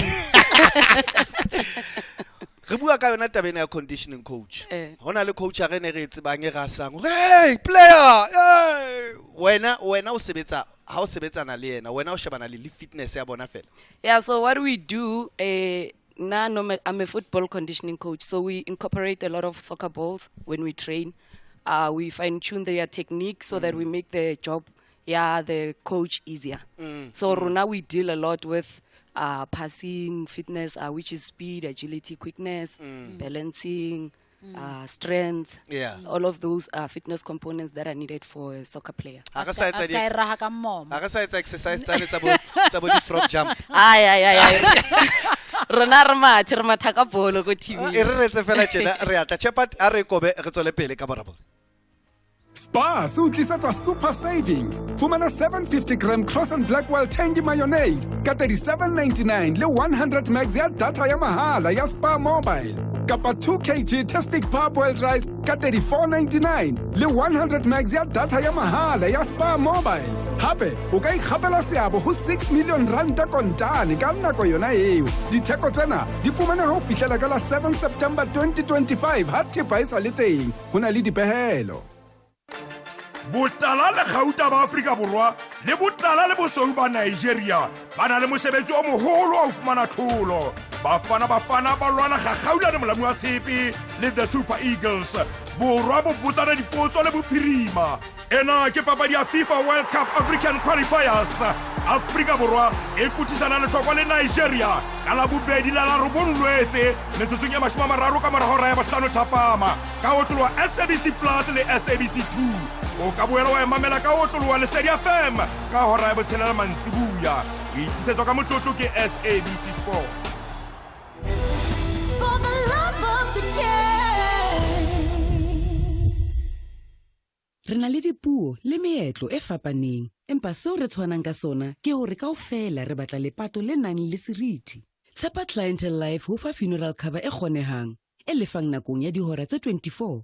Re bua ka yona taba ena ya conditioning coach. Hona le coach a re ne re e tsebang e rasang hore, hey player, hey! Wena o sebetsa, ha o sebetsana le yena, wena o shebana le fitness ya bona fela. Yeah, so what we do, na normal, I'm a football conditioning coach, so we incorporate a lot of soccer balls when we train. We fine tune their technique so that we make the job, yeah, the coach easier. So rona we deal a lot with passing, fitness, which is speed, agility, quickness, balancing, strength. All of those are fitness components that are needed for a soccer player. Ha re sa etsa A ska e raha ka mmomo. Ha re sa etsa exercise tsane tsa bo di-frog jump. Ai, ai, ai, ai. Rona re mathe, re matha ka bolo ko team-ing. E re retse fela tjena, re atla. Shepherd, a re kobe, re tswele pele ka mora bona. Spar se o tlisetsa Super Savings. Fumana 750 gram Cross and Blackwell Tangy mayonnaise ka 37.99 le 100 megs ya data ya mahala ya Spar Mobile. Kapa 2 kg Tastic Parboiled Rice ka 34.99 le 100 megs ya data ya mahala ya Spar Mobile. Hape o ka ikgapela seabo ho 6 million ranta kontane ka nako yona eo. Ditheko tsena di fumaneha ho fihlela ka la 7 September 2025 ha thepa e sa le teng. Ho na le dipehelo. Botala le gauta ba Afrika Borwa le botala le bosweu ba Nigeria ba na le mosebetsi o moholo wa ho fumana tlholo. Bafana Bafana ba lwana gagaula le molamu wa tshepe le the Super Eagles. Borwa bo botsana dipotso le bophirima. Ena ke papadi ya FIFA World Cup African Qualifiers. Afrika Borwa e kutisana lehlokwa le Nigeria ka Labobedi la la 9 Lwetse metsotsong e 30 ka mora hora ya 5 thapama ka otloloha SABC Plus le SABC 2. O ka boela wa e mamela ka otloloha Lesedi FM ka hora ya 6 mantsibuya. E tlisetswa ka motlotlo ke SABC Sport. For the love of the game. Re na le dipuo le meetlo e fapaneng, empa seo re tshwanang ka sona ke hore kaofela re batla lepato le nang le seriti. Tshepa Clientele Life ho fa funeral cover e kgonehang, e lefang nakong ya dihora tse 24.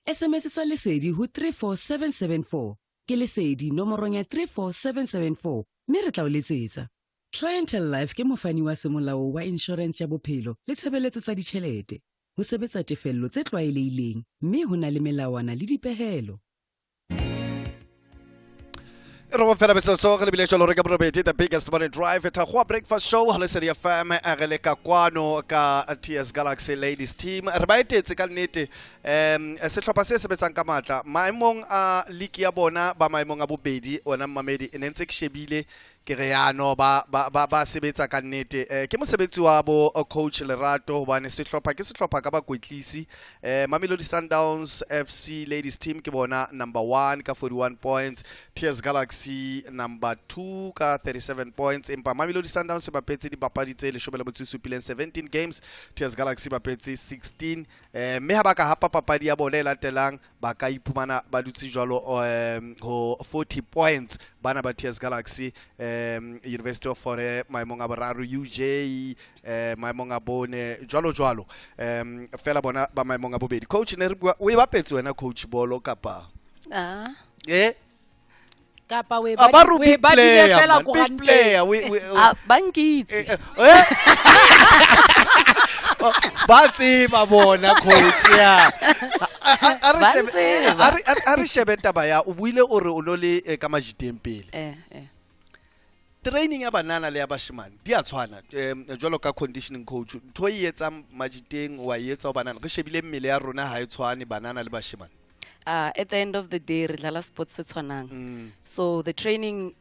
SMS tsa Lesedi ho 34774. Ke Lesedi nomorong ya 34774 mme re tla o letsetsa. Clientele Life ke mofani wa semolao wa insurance ya bophelo le tshebeletso tsa ditjhelete. Ho sebetsa tefello tse tlwaelehileng mme ho na le melawana le dipehelo. E roba fela metsotso re lebile jalo re ka borobedi, the biggest morning drive Thakgoa Breakfast Show Lesedi FM. Re le ka kwano ka TS Galaxy Ladies Team, re ba etetse ka nnete. Sehlopha se sebetsang ka matla maemong a league ya bona, ba maemong a bobedi. Ona mmamedi, e ne ntse ke shebile ke re yano ba ba ba, ba sebetsa ka nnete. Ke mosebetsi wa bo coach Lerato, hobane sehlopha ke sehlopha ka bakwetlisi. Mamelodi Sundowns FC Ladies Team ke bona number 1 ka 41 points, TS Galaxy number 2 ka 37 points. Empa Mamelodi Sundowns e bapetse dipapadi tse 17, 17 games, TS Galaxy bapetse 16. Mme ha ba ka hapa papadi ya bona e latelang, ba ka iphumana ba dutse jwalo ho 40 points bana ba TS Galaxy. University of Fort Hare maemong a boraro, UJ maemong a bone, jwalo jwalo. Fela bona ba maemong a bobedi. Coach, ne re bua, o e bapetse wena coach bolo kapa? Ah. Kapa we Ah, ba re we big badile player, fela man, big koranteng. player. We Ah, ba nkitse. Ba tseba bona coach ya. A re Ba shebe, ntseba. a re shebe taba ya o buile o re o lo le ka majiteng pele. Training ya banana le ya bashemane di a tshwana. Jwalo ka conditioning coach, ntho e etsang majiteng wa e etsa ho banana. Re shebile mmele ya rona ha e tshwane banana le bashemane. At the end of the day, re dlala sports se tshwanang. So the training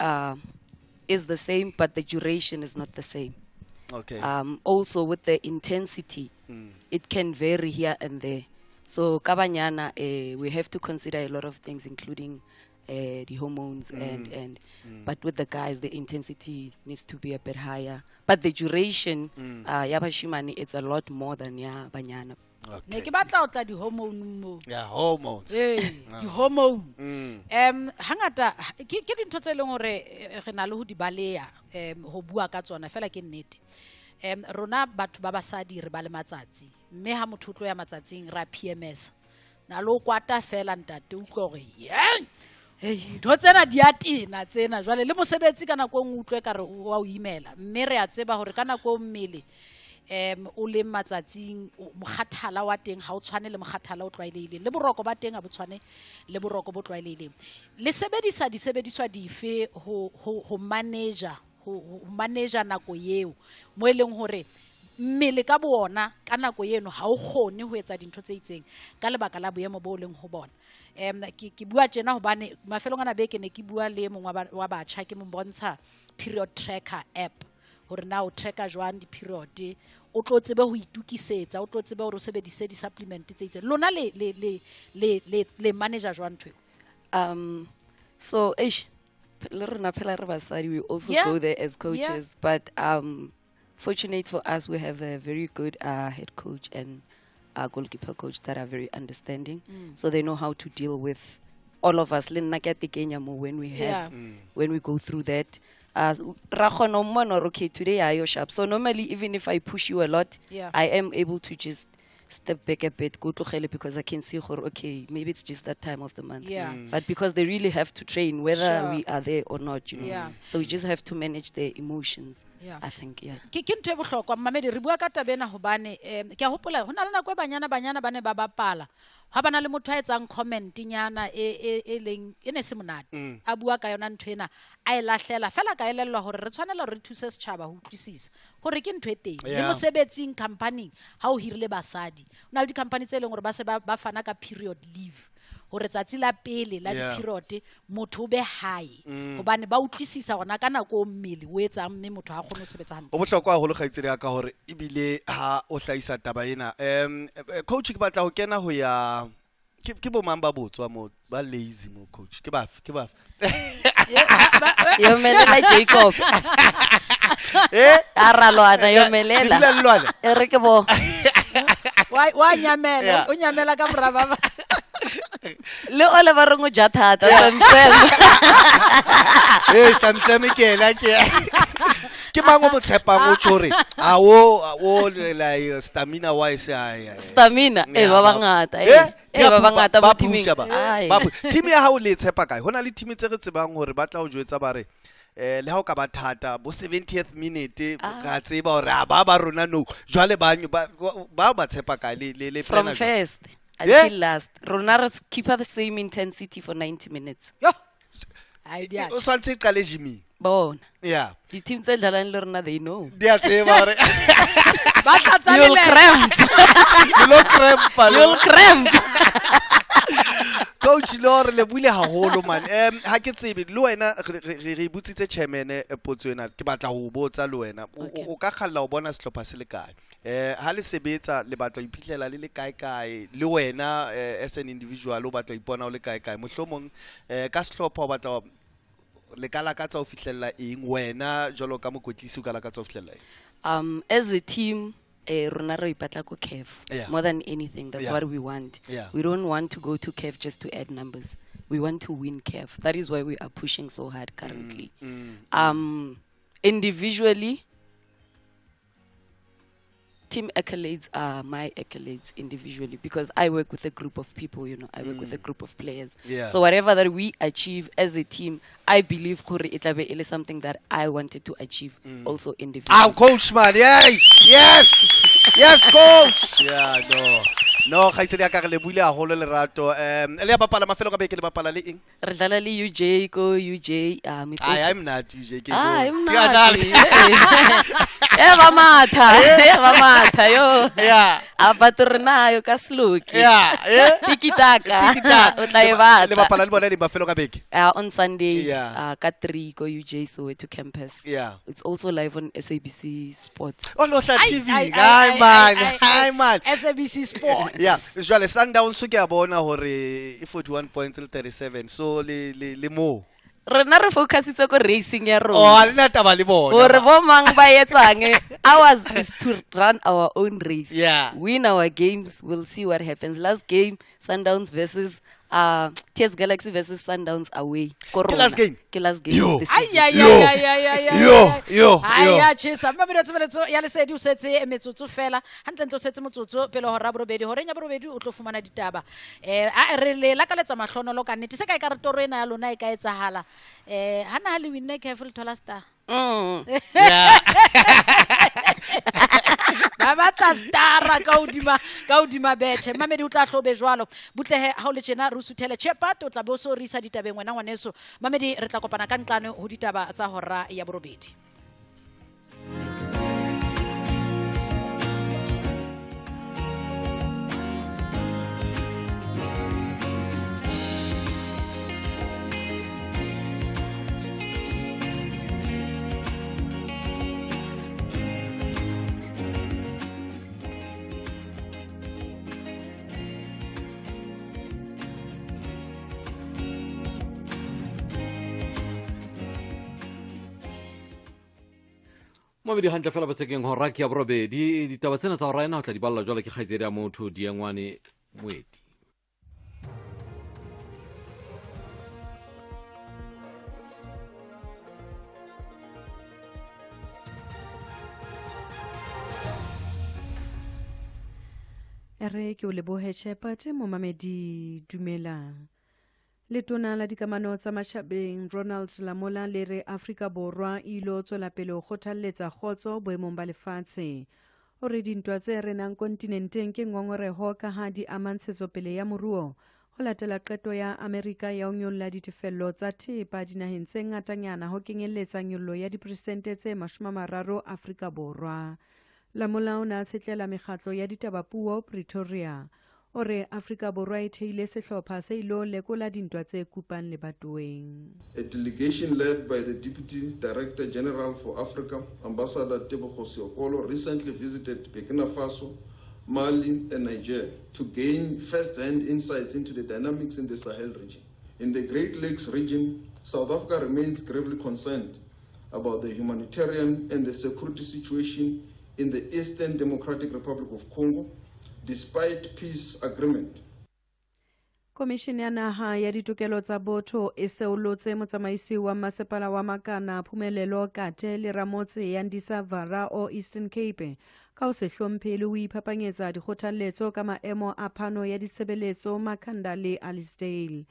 is the same, but the duration is not the same. Also with the intensity, it can vary here and there. So kabanyana, we have to consider a lot of things, including the hormones and but with the guys, the intensity needs to be a bit higher. But the duration, ya bashimane, it's a lot more than ya banyana. Ne ke batla ho tla di-hormone mo. Yeah, hormones. Ee, di-hormone. Hangata, ke dintho tse leng hore re na le ho di baleha, ho bua ka tsona, fela ke nnete. Rona batho ba basadi re ba le matsatsi, mme ha motho o tlo ya matsatsing ra PMS. Na le o kwata fela ntate, o utlwe hore, yeng! Ntho tsena di a tena tsena. Jwale le mosebetsi ka nako e nngwe utlwe ekare o wa o imela. Mme re a tseba hore ka nako e mmele, o leng matsatsing, mokgathala wa teng ha o tshwane le mokgathala o tlwaelehileng, le boroko ba teng ha bo tshwane le boroko bo tlwaelehileng. Le sebedisa disebediswa dife ho manager nako eo mo e leng hore mmele ka bo ona ka nako eno ha o kgone ho etsa dintho tse itseng ka lebaka la boemo bo leng ho bona? Ke bua tjena hobane mafelong ana beke ne ke bua le mongwe wa batjha, ke mo bontsha period tracker app hore na o tracker jwang di-period, o tlo tsebe ho itukisetsa, o tlo tsebe hore o sebedise di-supplement tse itseng. Lona le manager jwang ntho eo? So, eish, le rona phela re basadi, we also go there as coaches, but fortunate for us, we have a very good head coach and our goalkeeper coach that are very understanding. So they know how to deal with all of us. Le nna ke a tekenya mo when we have, when we go through that. Ra kgona ho mmona hore, okay, today I sharp. So normally, even if I push you a lot, I am able to just step back a bit, go tlogele, because I can see hore, okay, maybe it's just that time of the month. But because they really have to train, whether we are there or not. So we just have to manage their emotions, I think, yeah. Ke ntho e bohlokwa, mmamedi, re bua ka taba ena hobane, ke a hopola, ho na le nako e banyana banyana ba ne ba bapala. Ha ba na le motho a etsang comment nyana e leng, e ne se monate. A bua ka yona ntho ena, a e lahlela. Fela ka elellwa hore re tshwanela hore re thuse setjhaba ho utlwisisa hore ke ntho e teng. Le mosebetsing company-ing, ha o hirile basadi, ho na le di-company tse leng hore ba se ba fana ka period leave. Hore tsatsi la pele la di-period motho o be hae. Hobane ba utlwisisa hore na ka nako o mmele o etsang mme motho ha kgone ho sebetsa hantle. O bohlokwa haholo kgaitsedi ya ka hore ebile ha o hlahisa taba ena. Coach ke batla ho kena ho ya ke bo mang ba botswa mo ba lazy mo coach ke bafe ke bafe. Yomelela Jacobs. A ra lwana yomelela. Le lwana. E re ke bo. Wa nyamela, o nyamela ka mora ba. Le ole ba reng o ja thata Samsam. Samsam ke ena ke. Ke mang o mo tshepang o tjho hore a o la stamina wise ai. Stamina ba bangata ba bangata mo teaming. Ba team ya hao le tshepa kae? Hona le team tse re tsebang hore ba tla o jwetsa ba re le ha o ka ba thata bo 70th minute ka tseba hore a ba rona no jwale ba tshepa kae le from first until last. Rona re keep the same intensity for 90 minutes. Yo. Idea. O tshwantse qale Jimmy. Bona. Yeah. The team tse dlalang le rona they know. Di a tseba hore ba tlatsa le. You'll cramp. You'll cramp. You'll cramp. Coach Lore le buile haholo man. Ha ke tsebe le wena re botsitse chairman potso ena ke batla ho botsa le wena. O ka kgalla o bona sehlopha se le kae? Ha le sebetsa le batla iphitlhela le le kae kae le wena as an individual o batla ipona o le kae kae mohlomong ka sehlopha o batla le ka lakatsa ho fihlella eng wena jwalo ka mokwetlisi o ka lakatsa ho fihlella eng? As a team rona re ipatla ko CAF more than anything. That's what we want. We don't want to go to CAF just to add numbers. We want to win CAF. That is why we are pushing so hard currently. Individually, team accolades are my accolades individually because I work with a group of people, you know. I work with a group of players. So whatever that we achieve as a team, I believe gore e tla be e le something that I wanted to achieve also individually. Ow, coach man, yay! Yes! Yes, coach! Yeah, no. No, kgaitsedi ya ka re le buile haholo lerato. Le ya bapala mafelo ka beke le bapala le eng? Re dlala le UJ ko UJ. I'm not UJ ke. I'm not. Ba matha, ba matha yo. Yeah. A batho re nayo ka sloki. Yeah, Tiki-taka. O tla e batla. Le bapala le bona di mafelo ka beke. On Sunday ka 3 ko UJ Soweto campus. Yeah. It's also live on SABC Sports. Oh, no, TV. Hi man. Hi man. SABC Sports. Yeah, jwale Sundowns ke a bona hore e 41 points le 37 so le mo. Rena re focusitse ko racing ya rona. Oh, a lena taba le bona. Hore bo mang ba etsang. Ours is to run our own race. Yeah. Win our games, we'll see what happens. Last game, Sundowns versus TS Galaxy versus Sundowns away. Ke last game. Ke last game. Yo. Ay ay ay ay ay ay. Yo yo. Ay ya chesa. Mma tshebeletso ya Lesedi o setse metsotso fela. Hantle ntlo setse motsotso pele hora borobedi. Horeng ya borobedi o tlo fumana ditaba. A re le lakaletsa mahlonolo ka nnete. Se ka e ka re toro ena ya lona e ka etsahala. Hana ha le winne careful thola star. Yeah. Ba batla stara ka hodima betjhe. Mamedi o tla hlobe jwalo. Butlehe ha o le tjena re o suthele Chepat o tla be o so re isa ditabeng wena ngwaneso. Mamedi re tla kopana ka nqane ho ditaba tsa hora ya borobedi. Mabedi hantle fela botsekeng hora ke ya borobedi ditaba tsena tsa hora ena ho tla di balla jwale ke kgaitsedi ya motho Diengwane Moeti. Re ke o lebohe Shepherd momamedi dumelang. Letona la dikamano tsa matjhabeng Ronald Lamola le re Afrika Borwa e ilo tswela pele ho kgothalletsa kgotso boemong ba lefatshe. O re dintwa tse renang kontinenteng ke ngongoreho ka ha di ama ntshetsopele ya moruo ho latela qeto ya Amerika ya ho nyolla ditefello tsa thepa dinaheng tse ngatanyana ho kenyelletsa nyollo ya diperesente tse 30 Afrika Borwa. Lamola o ne a tshetlela mekgatlo ya ditabapuo Pretoria. O re Afrika Borwa e theile sehlopha se ilo lekola dintwa tse kupang lebatoweng. A delegation led by the Deputy Director General for Africa, Ambassador Tebogo Seokolo, recently visited Burkina Faso, Mali and Niger to gain first-hand insights into the dynamics in the Sahel region. In the Great Lakes region, South Africa remains gravely concerned about the humanitarian and the security situation in the Eastern Democratic Republic of Congo, despite peace agreement. Komishene ya Naha ya Ditokelo tsa Botho e seolotse motsamaisi wa masepala wa Makana Phumelelo Kate le ramotse ya Ndisa Vara o Eastern Cape ka ho se hlomphe le ho iphapanyetsa dikgothalletso ka maemo a phano ya ditshebeletso Makhanda le Alisdale.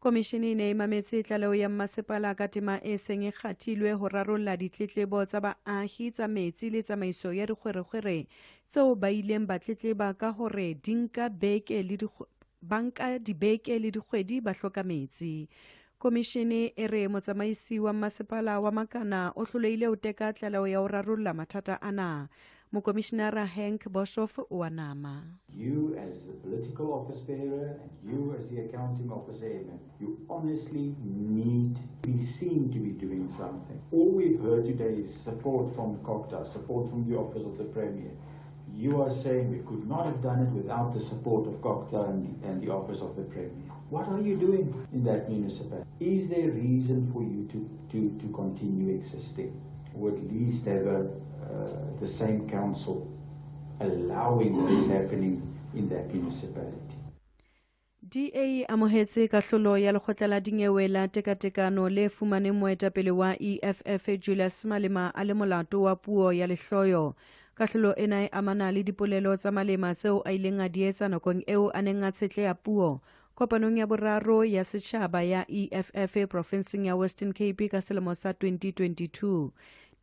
Komishene e ne e mametse tlaleho ya mmasepala ka tema e seng e kgathilwe ho rarolla ditletlebo tsa baahi tsa metsi le tsamaiso ya dikgwerekgwere tseo ba ileng ba tletleba ka hore di nka beke le banka dibeke le dikgwedi ba hloka metsi. Komishene e re motsamaisi wa masepala wa Makana o hlolehile ho teka tlaleho ya ho rarolla mathata ana. Mokomishinara Henk Boshoff wa nama. You as the political office bearer and you as the accounting officer, you honestly need to be seen to be doing something. All we've heard today is support from COGTA, support from the Office of the Premier. You are saying we could not have done it without the support of COGTA and the Office of the Premier. What are you doing in that municipality? Is there reason for you to continue existing, or at least have the same council allowing what is happening in that municipality? DA amohetse kahlolo ya lekgotla la dinyewe la tekatekano le fumaneng moetapele wa EFF Julius Malema a le molato wa puo ya lehloyo. Kahlolo ena e amana le dipolelo tsa Malema tseo a ileng a di etsa nakong eo a neng a tshetleha puo kopanong ya boraro ya setjhaba ya EFF profinseng ya Western Cape ka selemo sa 2022.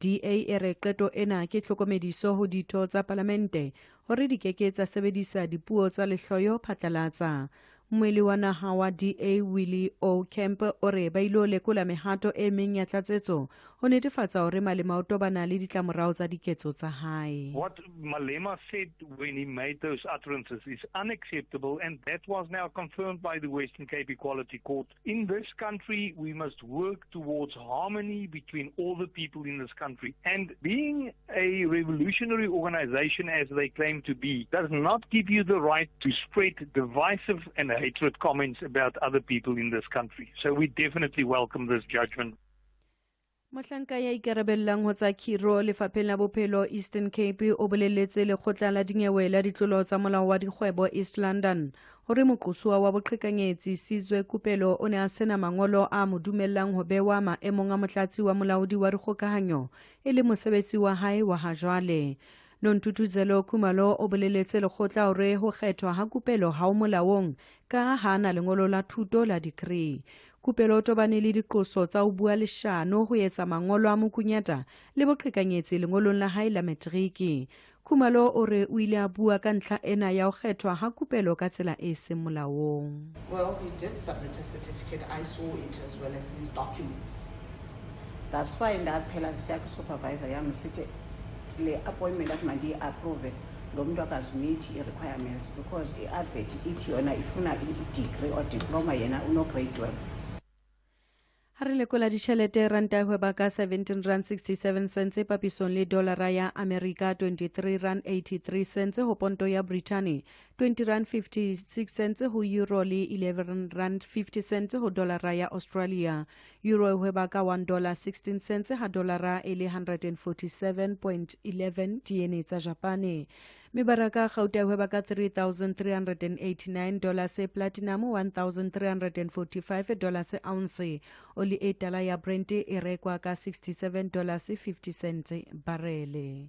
DA e re qeto ena ke tlhokomediso ho ditho tsa palamente hore di keke tsa sebedisa dipuo tsa lehloyo phatlalatsa. Mmeli wa naha wa DA Willie O. Kemp o re ba ilo lekola mehato e meng ya tlatsetso ho netefatsa hore Malema o tobana le ditlamorao tsa diketso tsa hae. What Malema said when he made those utterances is unacceptable, and that was now confirmed by the Western Cape Equality Court. In this country, we must work towards harmony between all the people in this country. And being a revolutionary organization, as they claim to be, does not give you the right to spread divisive and hatred comments about other people in this country. So we definitely welcome this judgment. Mohlanka ya ikarabellang ho tsa khiro lefapheng la bophelo Eastern Cape o boleletse lekgotla la dinyewe la ditlolo tsa molao wa dikgwebo East London hore moqosuwa wa boqhekanyetsi Sizwe Kupelo o ne a sena mangolo a mo dumellang ho bewa maemong a motlatsi wa molaodi wa dikgokahanyo e le mosebetsi wa hae wa ha jwale. Nontutuzelo Khumalo o boleletse lekgotla hore ho kgethwa ha Kupelo ha o molaong ka ha na lengolo la thuto la degree. Kupelo o tobane le diqoso tsa ho bua leshano ho etsa mangolo a mokunyata le boqhekanyetsi lengolong la hae la matriki. Khumalo o re o ile a bua ka ntlha ena ya ho kgethwa ha Kupelo ka tsela e seng molaong. Well, he did submit a certificate. I saw it as well as his documents. That's why ndaphela ndisiya kwi-supervisor yam sithi le appointment athi mandiyi-approve lo mntu akazimeet i-requirements because i-advert ithi yona ifuna i-degree or diploma, yena uno-grade 12. Ha re lekola ditjhelete, ranta e hweba ka 17 rand 67 cents papisong le dollara ya Amerika 23 rand 83 cents ho ponto ya Brittany, 20 rand 56 cents ho euro le 11 rand 50 cents ho dollara ya Australia. Euro e hweba ka $1.16 cents ha dollara e le 147.11 diene tsa Japane. Mebaraka gauta e hweba ka $3,389, platinum $1,345 ounce. Oli e tala ya Brent e rekwa ka $67.50 barele.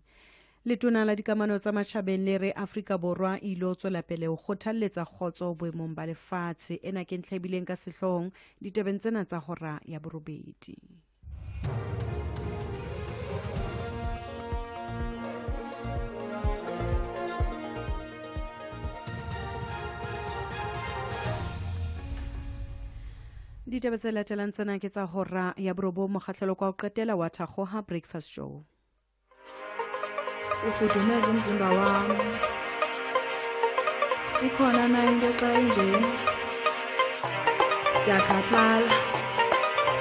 Letona la dikamano tsa matjhabeng le re Afrika Borwa e ilo tswela pele ho kgothalletsa kgotso boemong ba lefatshe. Ena ke ntlha e bileng ka sehloohong ditabeng tsena tsa hora ya borobedi. Ditaba tse latelang tsena ke tsa hora ya borobong, mokgahlelo kwa ho qetela wa Thakgoha Breakfast Show. Ufudumeze umzimba wami. Ikhona na into xa inje? Ndiyakhathala,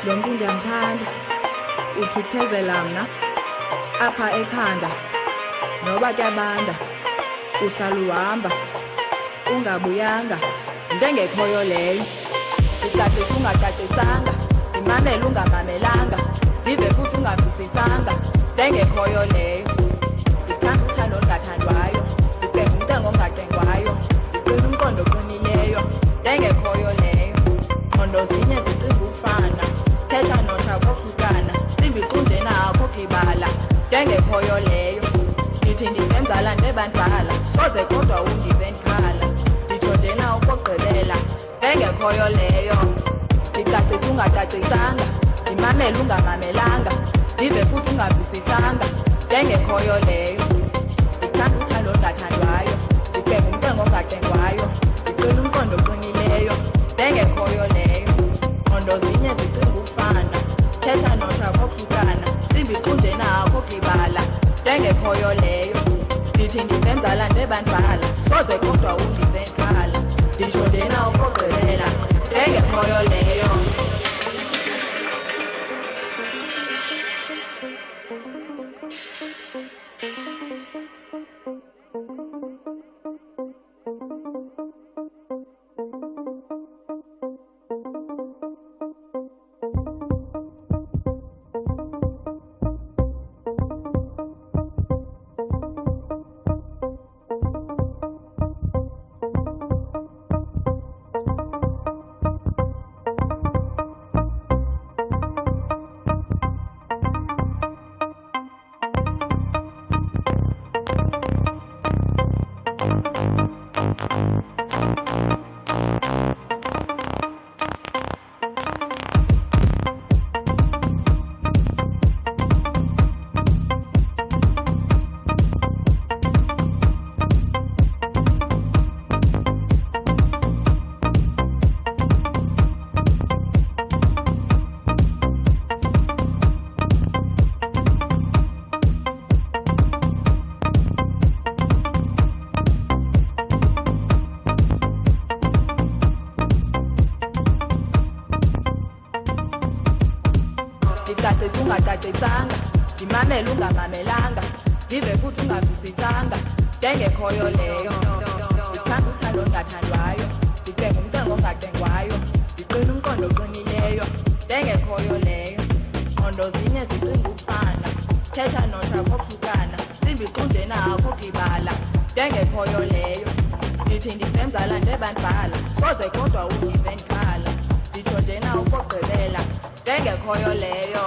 lo mntu ndiyamthanda, uthuthezela mna apha ekhanda, noba kuyabanda, uhlala uhamba ungabuyanga, yinto engekhoyo leyo. Ndicacisa ungacacisanga, ndimamele ungamamelanga, ndive futhi ungavisisanga, yinto engekhoyo leyo. Ndithanda uthando olungathandwayo, ndicenga umcengo ongacengwayo, ndiqina umqondo oqinileyo, yinto engekhoyo leyo. Ngqondo zinye zicinga ukufana, thetha notsha kohlukana, ntsimbi iqunjena akho kulibala, yinto engekhoyo leyo. Ndithi ndivemzala ndebandala, soze kodwa undive ndikhala, nditsho njena okokugqibela, yinto engekhoyo leyo. Ndicacisa ungacacisanga, ndimamele ungamamelanga, ndive futhi ungavisisanga, yinto engekhoyo leyo. Ndithanda uthando olungathandwayo, ndicenga umcengo ongacengwayo, ndiqina umqondo oqinileyo, yinto engekhoyo leyo. Ngqondo zinye zicinga ukufana, thetha notsha kohlukana, ntsimbi iqunjena akho kulibala, yinto engekhoyo leyo. Ndithi ndivemzala ndebandala, soze kodwa undive ndikhala, nditsho njena okokugqibela, yinto engekhoyo leyo. Ndicacisa ungacacisanga, ndimamele ungamamelanga, ndive futhi ungavisisanga, yinto engekhoyo leyo. Ndithanda uthando olungathandwayo, ndicenga umcengo ongacengwayo, ndiqina umqondo oqinileyo, yinto engekhoyo leyo. Ngqondo zinye zicinga ukufana, thetha notsha kohlukana, ntsimbi iqunjena akho kulibala, yinto engekhoyo leyo. Ndithi ndivemzala ndebandala, soze kodwa undive ndikhala, nditsho njena okokugqibela, yinto engekhoyo leyo.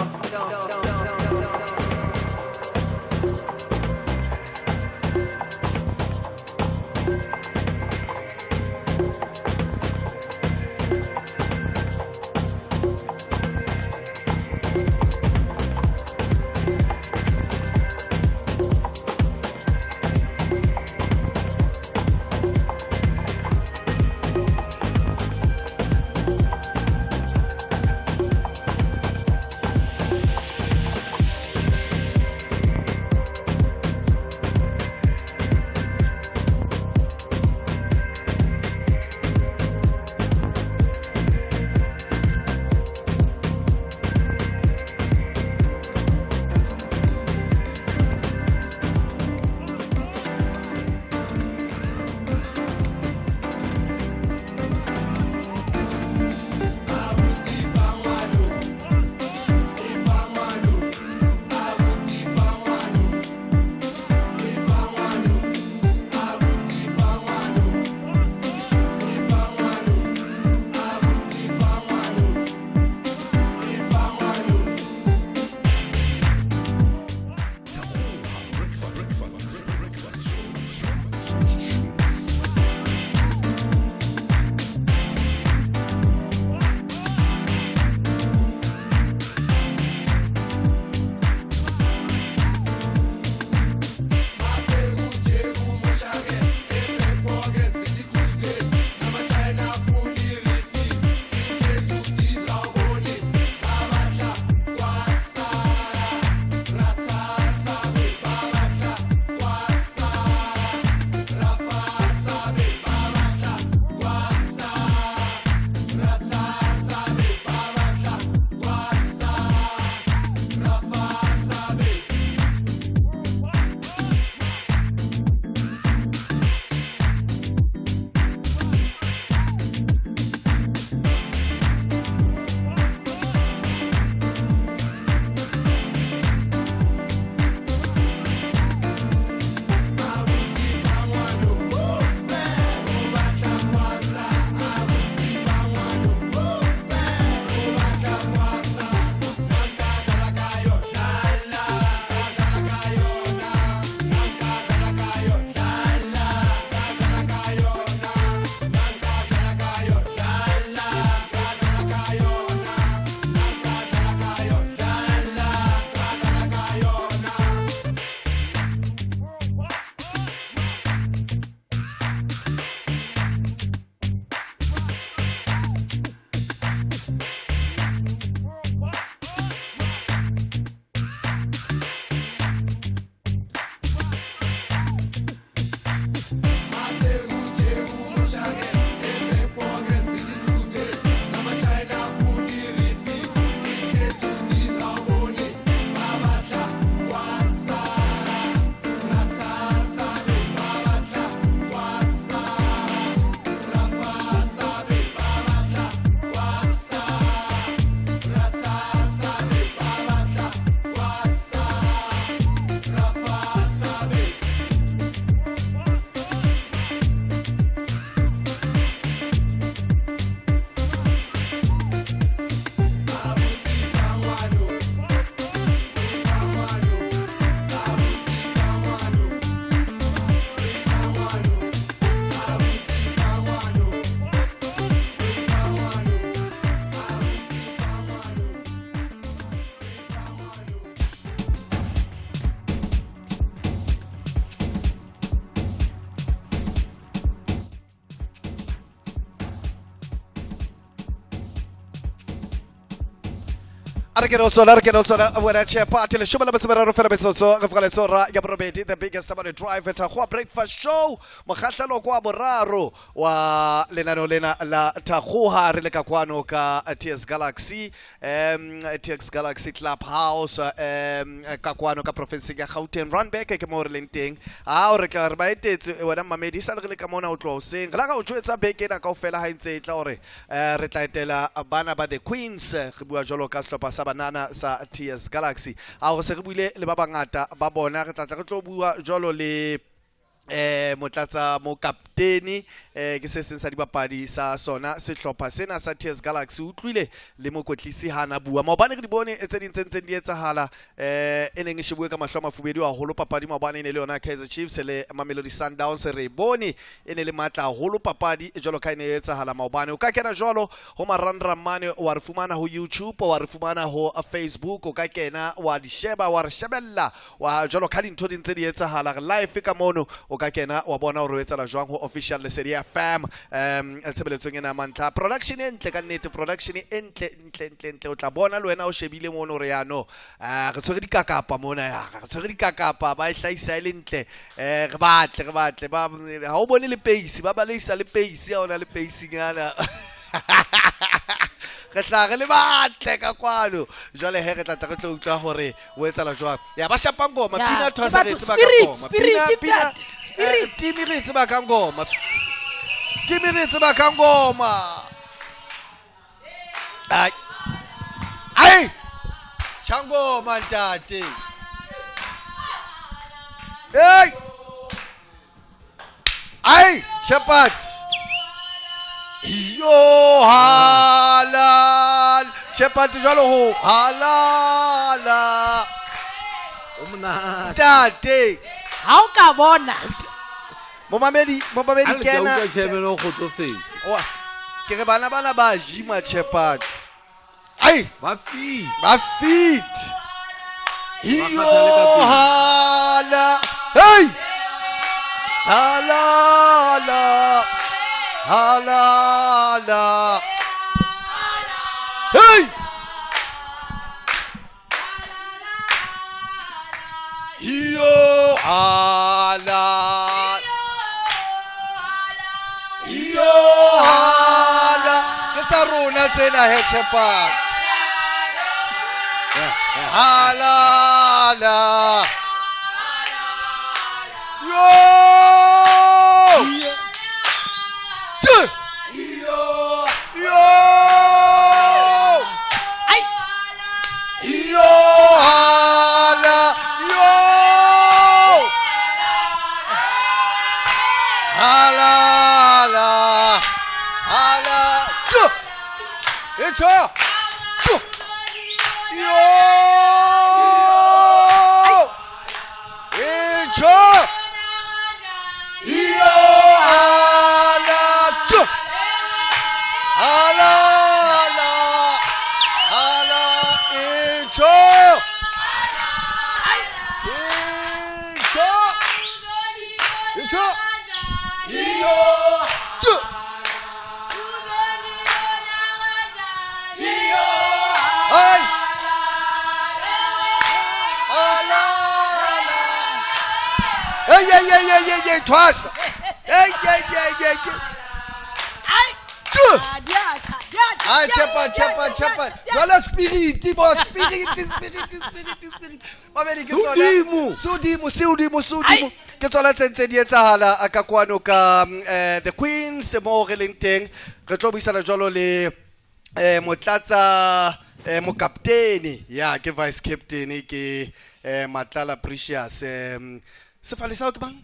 A re kene ho tsona, a re kene ho tsona wena Chepati. Leshome le metso e meraro fela metsotso re fogale tsora ya borobedi, the biggest about drive Thakgoa breakfast show, mokgahlelo kwa boraro wa lenaneo lena la Thakgoa. Re le ka kwano ka TS Galaxy, TS Galaxy Club House, ka kwano ka profinseng ya Gauteng, Randburg ke mo re leng teng. A o re tla re ba etetse wena mmamedi, sa le re le ka mona o tloha hoseng, re la ka o jwetsa beke ena kaofela ha e ntse e tla hore re tla etela bana ba the Queens, re bua jwalo ka sehlopha sa banana sa TS Galaxy. A re se re buile le ba bangata ba bona, re tla tla re tlo bua jwalo le motlatsa mokapteni, ke se seng sa dibapadi sa sona sehlopha sena sa TS Galaxy. Utlwile le mokotlisi hana bua maobane, re di bone tse ding tse ntseng di etsahala, e neng e shebuwe ka mahlo a mafubedu haholo papadi maobane e ne le yona Kaizer Chiefs le Mamelodi Sundowns. Re bone e ne le matla haholo papadi jwalo ka e ne e etsahala maobane. O ka kena jwalo ho marangrang mane, wa re fumana ho YouTube, wa re fumana ho Facebook, o ka kena wa di sheba, wa re shebella wa jwalo ka dintho di ntse di etsahala re live ka mono. O ka kena wa bona hore o etsahala jwang ho official Lesedi FM, tshebeletsong ena ya mantlha. Production e ntle ka nnete, production e ntle ntle ntle ntle. O tla bona le wena o shebile mono hore ya no, re tshwere dikakapa mona, ya re tshwere dikakapa, ba e hlahisa e le ntle. Re batle, re batle ba ha o bone le pace, ba baleisa le pace, ha ona le pace-nyana. Re tla re le batle ka kwano. Jwale he re tla tla re tlo utlwa hore o etsahala jwang. Ya ba shapang ngoma, Ya, pina ke thwasa re batho, tseba ka spirit, ngoma. spirit, Pina, pina, ntate, spirit. timi re tseba ka ngoma. Timi re tseba ka ngoma. Ai. Ai. Changoma ntate. Hey. Ai, Shepherd. Yo halal. Shepherd jwalo ho halala. O monate. Ntate. Ha o ka bona. Momamedi, momamedi Ha le ka kena. utlwa Chairman o kgotsofetse. Wa, ke re bana bana ba jima Shepherd. Ai. Ba fit. Ba fit. Ba Yo kgathale ka pele. hala. Hey. Halala. Halala. Hey. Yo hala. Yo hala. Ke tsa rona tsena he Shepherd. Halala. Yo. Tse. Yo. Ai. Yo hala. Yo. Halala. Hala. Tse. Etjho. Tse. Yo. Etjho. Yo hala. Tse. Hala la. Hala. Etjho. Etjho. Etjho. Yo. Tse. Ai. Hala la. Hey, hey, hey, hey, hey, hey, thwasa. Hey, hey, hey, hey, hey. Ai. Tse. Ah, di a tjha, di a tjha, Ai, di a tshepa, tjha, di a tshepa, tjha, di a tshepa. tjha, di a Jwale spirit, bo, spirit, spirit, spirit, spirit. Mamedi, ke tsona. Sodimo. Sodimo, sodimo, sodimo. Ke tsona tse ntse di etsahala ka kwano ka, the Queens mo re leng teng. Re tlo buisana jwalo le, motlatsa, mokaptene. Ya, ke vice captain, ke, Matlala Precious. Sefale sa hao ke mang?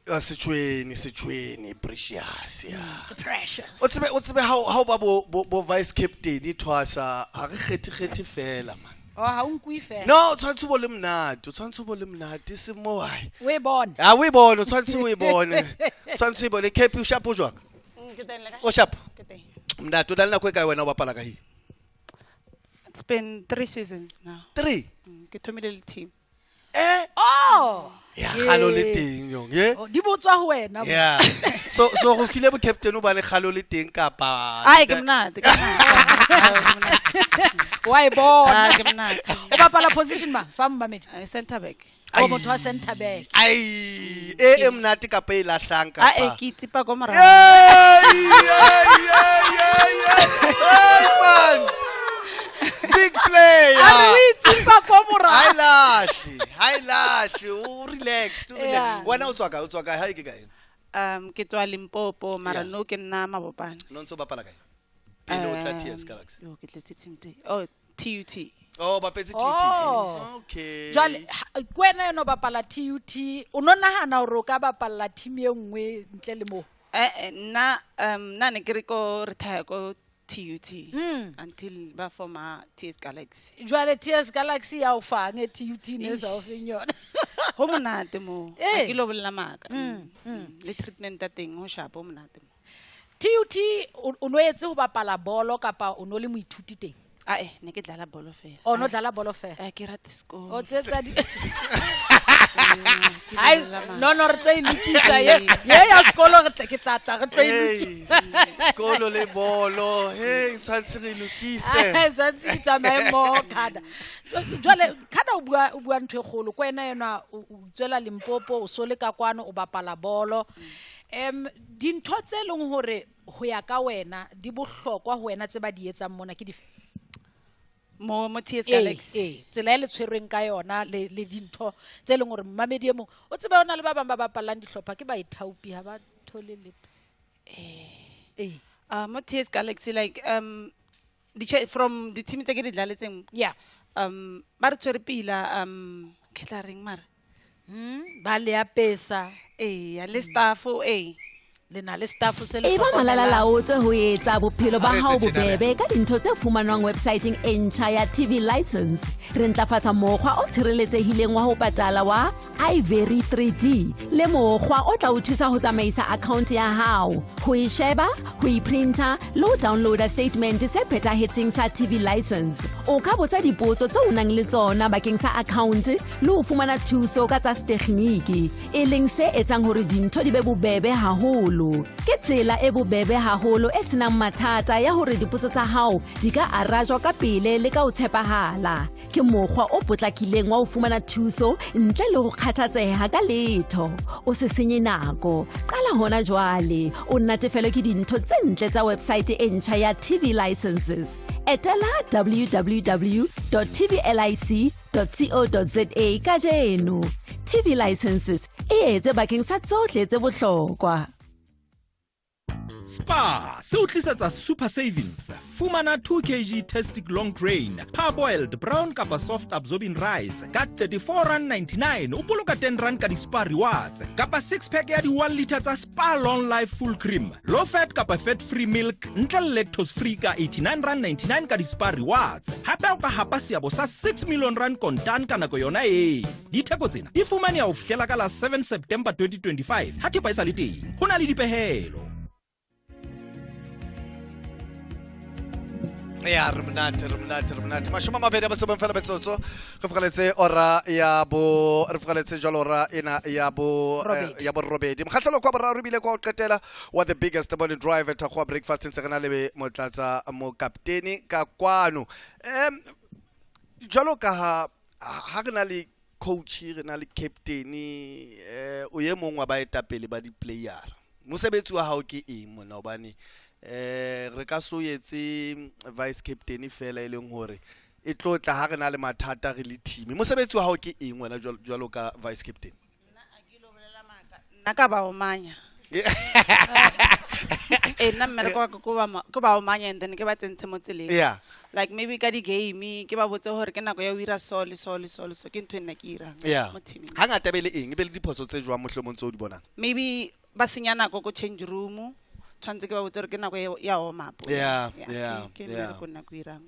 Setshweni, Setshweni, Precious, ya. The Precious. O tsebe, o tsebe ha o, ha o ba bo, bo, bo vice captain thwasa, ha re kgethe, kgethe fela, man. Oh, ha o nkuwe fela. No, o tshwanetse o bo le monate, o tshwanetse o bo le monate, se mo ai. O e bone. Ha o e bone, o tshwanetse o e bone. O tshwanetse o e bone. Cape, o sharp o jwang? Ke teng le kae? O sharp? Ke teng. Monate, o na le nako e kae wena o bapala ka hee? It's been 3 seasons now. 3? Ke thomile le team. Oh. Ya, kgale o le teng yong, ye? Oh, di botswa ho wena mo. Yeah. So, so go file bo captain o ba le kgale o le teng kapa Ai, ke monate, ke monate. Wa e bona. Ah, ke monate. O bapala position mang fa momamedi? Center back. O motho wa center back. Ai, e e monate kapa e lahlang Ah, eh, kapa ke itsipa ko morago. Hey, hey, hey, hey, hey, hey, man. Big player. A re o itsipa ko morago. Ha e lahle, ha e lahle, o relaxed, o relaxed. Yeah. Wena o tswa kae? O tswa kae? Ha e ke kae? Ke tswa Limpopo, mara Yeah. no ke nna Mabopane. No ntse o bapala kae? Pele o tla TS Galaxy. Yo, ke tletse team tse. Oh, TUT. Oh, bapetse TUT. Oh. Okay. Jwale ke wena eno bapala TUT, o no nahana hore o ka bapalla team e nngwe ntle le moo? Eh, nna nna ne ke re ko retire ko TUT until ba forma TS Galaxy. Jwale TS Galaxy ya o fang e TUT ne sa o feng yona? Ho monate mo. Ha Eh. ke lo bolela maka. Le treatment ya teng ho sharp, ho monate mo. TUT o no etse ho bapala bolo kapa o no le moithuti teng? Ah, eh, ne ke dlala bolo fela. O no dlala bolo fela? Eh, ke rata sekolo. O tsetsa di Ai, no, no, re tlo e lokisa ye. Ye ya sekolo re tla, ke tla tla, re tlo e lokisa. Sekolo le bolo, hey, tshwantse re lokise. Ai, tshwantse di tsamaye mmoho, Kada. Jwale, Kada o bua ntho e kgolo. Ko wena enwa, o tswela Limpopo, o so le ka kwano, o bapala bolo. Dintho tse leng hore ho ya ka wena, di bohlokwa ho wena tse ba di etsang mona ke dife? Mo TS Ee, Galaxy. ee, tsela e le tshwerweng ka yona le dintho tse leng hore momamedi e mong o tsebe hona le ba bang ba bapallang dihlopha ke baithaopi ha ba thole letho. Ee. Mo TS Galaxy, like, from the team tse ke di dlaletseng. Yeah. Ba re tshwere pila, ke tla reng mara? Ba le apesa. Ee, le staff, ee. Le na le staff se le E ba hlokomelang. malalalaotse ho etsa bophelo ba Ha re hao etse tjena, bobebe ka dintho tse fumanwang websaeteng e ntjha ya TV License. Re ntlafatsa mokgwa o tshireletsehileng wa ho patala wa Ivory 3D le mokgwa o tla o thusa ho tsamaisa account ya hao, ho e sheba, ho e printer le ho downloada statement se phethahetseng sa TV License. O ka botsa dipotso tseo o nang le tsona bakeng sa account le ho fumana thuso ka tsa setekgniki, e leng se etsang hore dintho di be bobebe haholo. Ke tsela e bobebe haholo e senang mathata ya hore dipotso tsa hao di ka arajwa ka pele le ka ho tshepahala. Ke mokgwa o potlakileng wa ho fumana thuso ntle le ho kgathatseha ka letho. O se senye nako, qala hona jwale, o natefelwe ke dintho tse ntle tsa website e ntjha ya TV Licenses. Etela w w w dot t v l i c dot c o dot z a kajeno. TV Licenses e etse bakeng sa tsohle tse bohlokwa. Spa se o tlisetsa Super Savings. Fumana 2 kg Tastic Long Grain, parboiled brown kapa soft absorbing rice ka thirty-four rand ninety-nine. O boloka 10 rand ka di-Spa rewards. Kapa 6 pack ya di 1 liter tsa Spa Long Life Full Cream, low fat kapa fat free milk ntle le lactose free ka eighty-nine rand ninety-nine ka di-Spa rewards. Hape o ka hapa seabo sa 6 million rand kontan ka nako yona e. Ditheko tsena di fumaneha ho fihlela ka la 7 September 2025. Ha thepa e sa le teng, ho na le dipehelo. Ya, re monate, re monate, re monate. Mashome a mabedi a metso e meng fela metsotso. Re fokaletse ora ya bo, re fokaletse jwalo ora ena ya bo, Robedi. ya borobedi. Mokgahlelo kwa boraro ebile kwa ho qetela wa the biggest morning drive at Thakgoa Breakfast ntse re na le motlatsa mokaptene ka kwano. Jwalo ka ha re na le coach, re na le captain, o e mong wa baetapele ba di-player. Mosebetsi wa hao ke eng mona? Hobane re ka so etse vice captain fela e leng hore e tlo tla ha re na le mathata re le team. Mosebetsi wa hao ke eng wena jwalo ka vice captain? Nna ka ba omanya. Nna mmereko wa ka ke ba omanya and then ke ba tsentshe mo tseleng. Yeah. Like maybe ka di-game ke ba botse hore ke nako ya ho ira so le so le so le so, ke ntho e nna ke e irang Yeah. mo teaming. Hangata e be le eng? E be le diphoso tse jwang mohlomong tseo o di bonang? Maybe ba senya nako ko change room, tshwanetse ke ba botse hore ke nako ya warm up. Yeah, Yeah, yeah, ke yeah. mmereko nna ke o irang.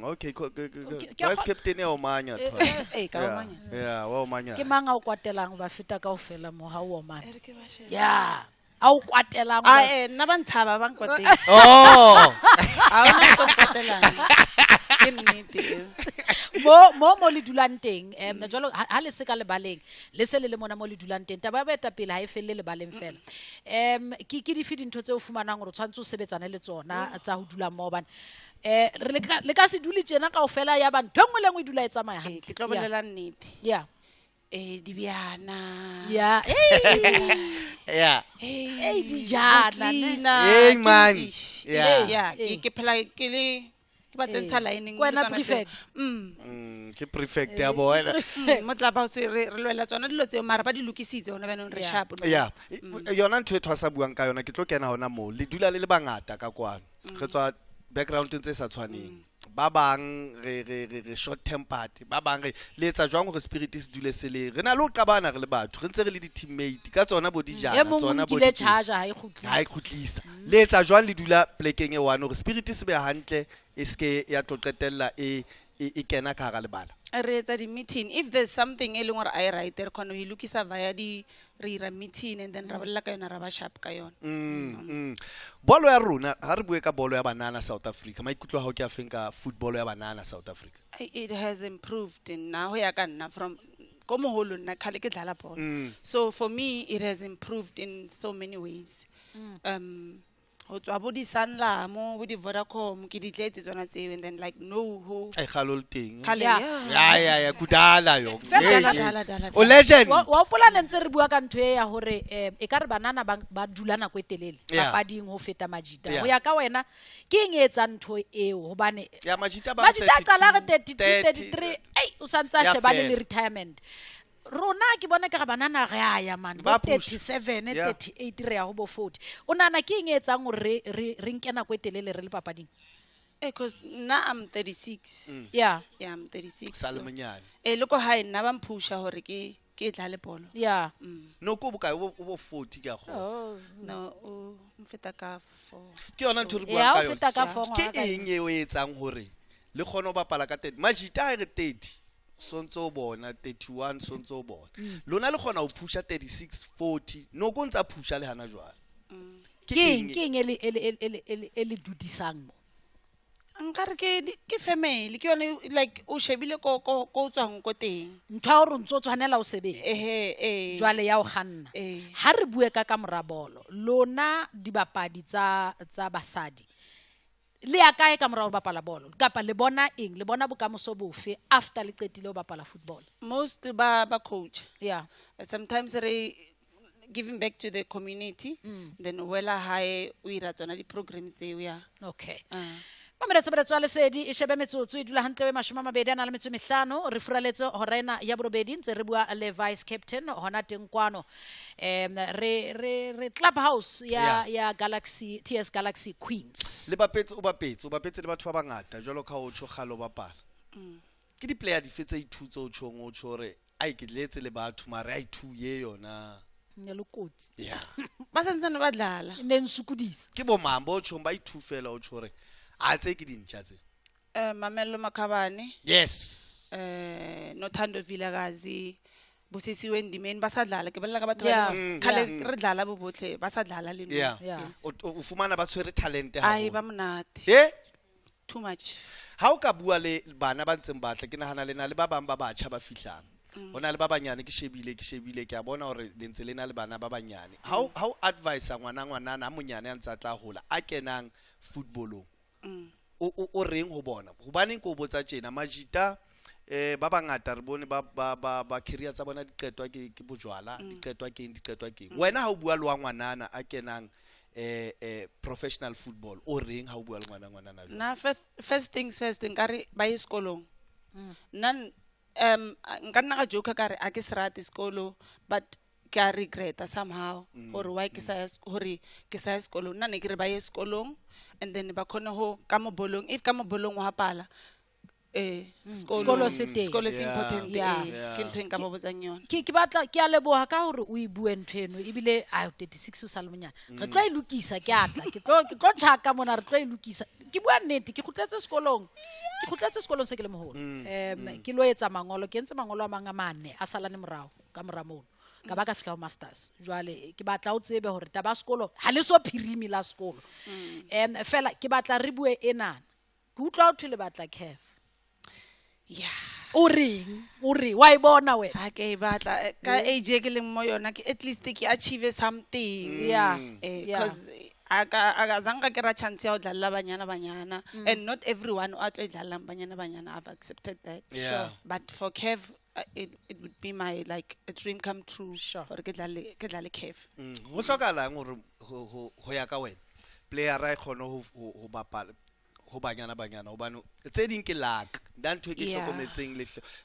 Okay, Ke vice captain ya omanya, Eh, Tholo. eh, eh, ka Yeah, omanya. yeah, wa omanya. Ke mang a o kwatelang ba feta kaofela mo ha o omana? Eh, re ke ba shebe. Yeah. A o kwatelang Ah, ba- nna ba ntshaba, ba nkwatele. Oh. Ha hona motho o nkwatelang. Ke nnete eo. Mo le dulang teng, jwalo ha le se ka lebaleng, le se le le mona mo le dulang teng, taba ya boetapele ha e felle lebaleng fela. Ke dife dintho tse o fumanang hore o tshwanetse o sebetsane le tsona tsa ho dula mmoho, hobane re le ka se dule tjena kaofela ya ba ntho e nngwe le e nngwe e dula e tsamaya hantle. Ke tlo bolela nnete. Dibjana. Yeah. Hey, dijana, ne. Hey, man. Yeah. Yeah, ke phela ke le ke ba tsentsha line-eng Ke wena le tsona tseo. prefect. Ke prefect ya bona. Mo clubhouse re lwela tsona dilo tseo, mara ba di lokisitse hona jaanong re sharp. Yeah. Yona ntho e thwasa buang ka yona, ke tlo kena hona moo. Le dula le le bangata ka kwano. Re tswa background tse sa tshwaneng. Ba bang re short tempered, ba bang re le etsa jwang hore spirit se dule se le. Re na le ho qabana re le batho, re ntse re le di-teammate ka tsona bo dijana, E mong o tsona bo nkile di-team. charger, ha e kgutlise. Ha e kgutlisa. Le etsa jwang le dula plekeng e one hore spirit se be hantle, e ske ya tlo qetella e kena ka hara lebala? Re etsa di-meeting. If there's something e leng hore a e right, re kgona ho e lokisa via di, re ira meeting and then ra bolela ka yona, ra ba sharp ka yona. Bolo ya rona, ha re bue ka bolo ya banana South Africa, maikutlo a hao ke a feng ka football ya banana South Africa? It has improved nna, ho ya ka nna, from ko moholo nna khale ke dlala bolo. So for me it has improved in so many ways. Ho tswa bo di-Sanlam, bo di-Vodacom, ke di tletse tsona tseo, and then like no ho. Ai, kgale o le teng. Kgale, Yeah. yeah. Ya, ya, ya, kudala yo. Fela, Hey, dala, hey. dala, dala, O legend. Wa hopola ne ntse re bua ka ntho e ya hore, e ka re banana ba dula nako e telele Yeah. papading ho feta majita. Yeah. Ho ya ka wena, ke eng e etsang ntho eo? Hobane Ya, majita ba majita a qala re 32, 32, 33, ei, o sa ntse a Ya shebane fela. le retirement. Rona ke bona ke re banana re a ya man, bo Ba push. 37, Yeah. 38 re ya ho bo 40. O nahana ke eng e etsang hore re nke nako e telele re le papading? Cause nna I'm 36. Yeah. Yeah, I'm 36. Sa le monyane. Le ko hae nna ba mphusha hore ke dlale bolo. Yeah. No, ko bokae? O bo 40 ke a kgolwa. Oh. No, o mfeta ka 4. Ke yona ntho re buang Yeah, ka o yona. feta ka 4 Ke ngwana ka eng eo e etsang hore le kgone ho bapala ka 30? Majita ha re 30, sontso o bona 31, sontso o bona. Lona le kgona ho pusha 36, 40. No, ko ntsa pusha le hana jwale. Ke eng, ke eng e le dudisang mo? Nkare ke family, ke yone like o shebile ko o tswang ko teng. Ntho ya hore o ntso tshwanela o sebetse. Ehe, eh. Jwale ya o kganna. Eh. Ha re bue ka mora bolo, lona dibapadi tsa basadi, le ya kae ka mora ho bapala bolo? Kapa le bona eng? Le bona bokamoso bofe after le qetile ho bapala football? Most ba coach. Yeah. Sometimes re giving back to the community, then wela hae o ira tsona di-program tseo, ya. Okay. Mamela tshebeletso ya Lesedi e shebe metsotso e dula hantle we 20 a na le metso e mehlano. Re furaletse hora ena ya borobedi ntse re bua le vice captain hona teng kwano. Re clubhouse Yeah. ya Galaxy, TS Galaxy Queens. Le bapetse, o bapetse, o bapetse le batho ba bangata jwalo ka o tjho kgale o bapala. Ke di-player dife tse ithutse o tjhong, o tjho hore, ai, ke tletse le batho mare a ithuye yona. Ne le kotsi. Yeah. Ba santsane ba dlala. Ne nsokodisa. Ke bo mang bo tjhong ba ithufela o tjho hore a tse ke dintjha tse? Mamello Makhabane. Yes. Nothando Vilakazi, Busisiwe Ndimeni ba sa dlala, ke bolela ka batho ba Yeah. leng khale Yeah. re dlala bo botlhe ba sa dlala le nou. Yeah. Yeah. Yes. O fumana ba tshwere talente Ai, haholo. ba monate. Eh? Too much. Ha o ka bua le bana ba ntseng batla, ke nahana le na le ba bang ba batjha ba fihlang. Ho na le ba banyane, ke shebile, ke shebile, ke a bona hore le ntse le na le bana ba banyane. Ha o advise ngwana, ngwanana a monyane a ntse a tla hola, a kenang footballong, o reng ho bona? Hobaneng ke o botsa tjena, majita, ba bangata re bone ba career tsa bona di qetwa ke bojwala, di qetwa keng, di qetwa keng. Wena ha o bua le wa ngwanana a kenang, professional football, o reng ha o bua le ngwana, ngwanana jwalo? Nna first things first, nkare ba ye sekolong. Nna nka nna ka joke ka re a ke se rate sekolo, but ke a regreta somehow gore why ke sa ya hore ke sa ya sekolong. Nna ne ke re ba ye sekolong and then ba khone ho ka mo bolong, if ka mo bolong wa pala, sekolo Sekolo se teng. Sekolo se Yeah. important, Yeah. ke ntho e nka ba botsang yona. Ke batla, ke a leboha ka hore o e bue ntho eno, ebile, ai, 36 o sa le monyane. Re tlo e lokisa, ke a tla, ke tlo tjhaka mona, re tlo e lokisa. Ke bua nnete, ke kgutletse sekolong. Ke kgutletse sekolong se ke le moholo. Ke lo etsa mangolo, ke entse mangolo a mang a mane, a salane morao, ka mora mono. Ka ba ka fihla ho masters. Jwale ke batla o tsebe hore taba ya sekolo ha le so phirimi la sekolo. Fela ke batla re bue enana. Ke utlwa ho thwe le batla CAF. Yeah. O reng? O re wa e bona wena? Ha ke e batla ka age e ke leng mo yona ke at least ke achieve something. Yeah. Yeah. Because aka zange ka kry-a chance ya ho dlalla Banyana Banyana, and not everyone o a tlo e dlallang Banyana Banyana. I've accepted that. Yeah. Sure. But for Kev, it would be my like a dream come true. Sure. Gore ke dlale Kev. Go hlokahalang hore ho ya ka wena player-a e kgone ho bapala ho Banyana Banyana, hobane tse ding ke luck. Nna ntho e ke hlokometseng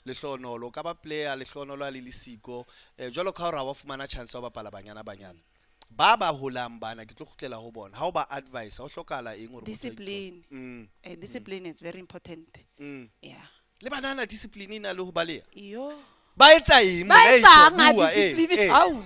lehlonolo, o ka ba player lehlonolo a le lesiko, jwalo ka hore ha wa fumana chance ya ho bapala Banyana Banyana. Ba ba holang bana ke tlo kgutlela ho bona. Ha o ba advise, ho hlokahala eng hore motho a ithute? Discipline. Discipline is very important. Yeah. Le banana discipline e na le ho baleha. Yo. Ba etsa eng? Ba Mona e etsang ha bua, discipline? Au.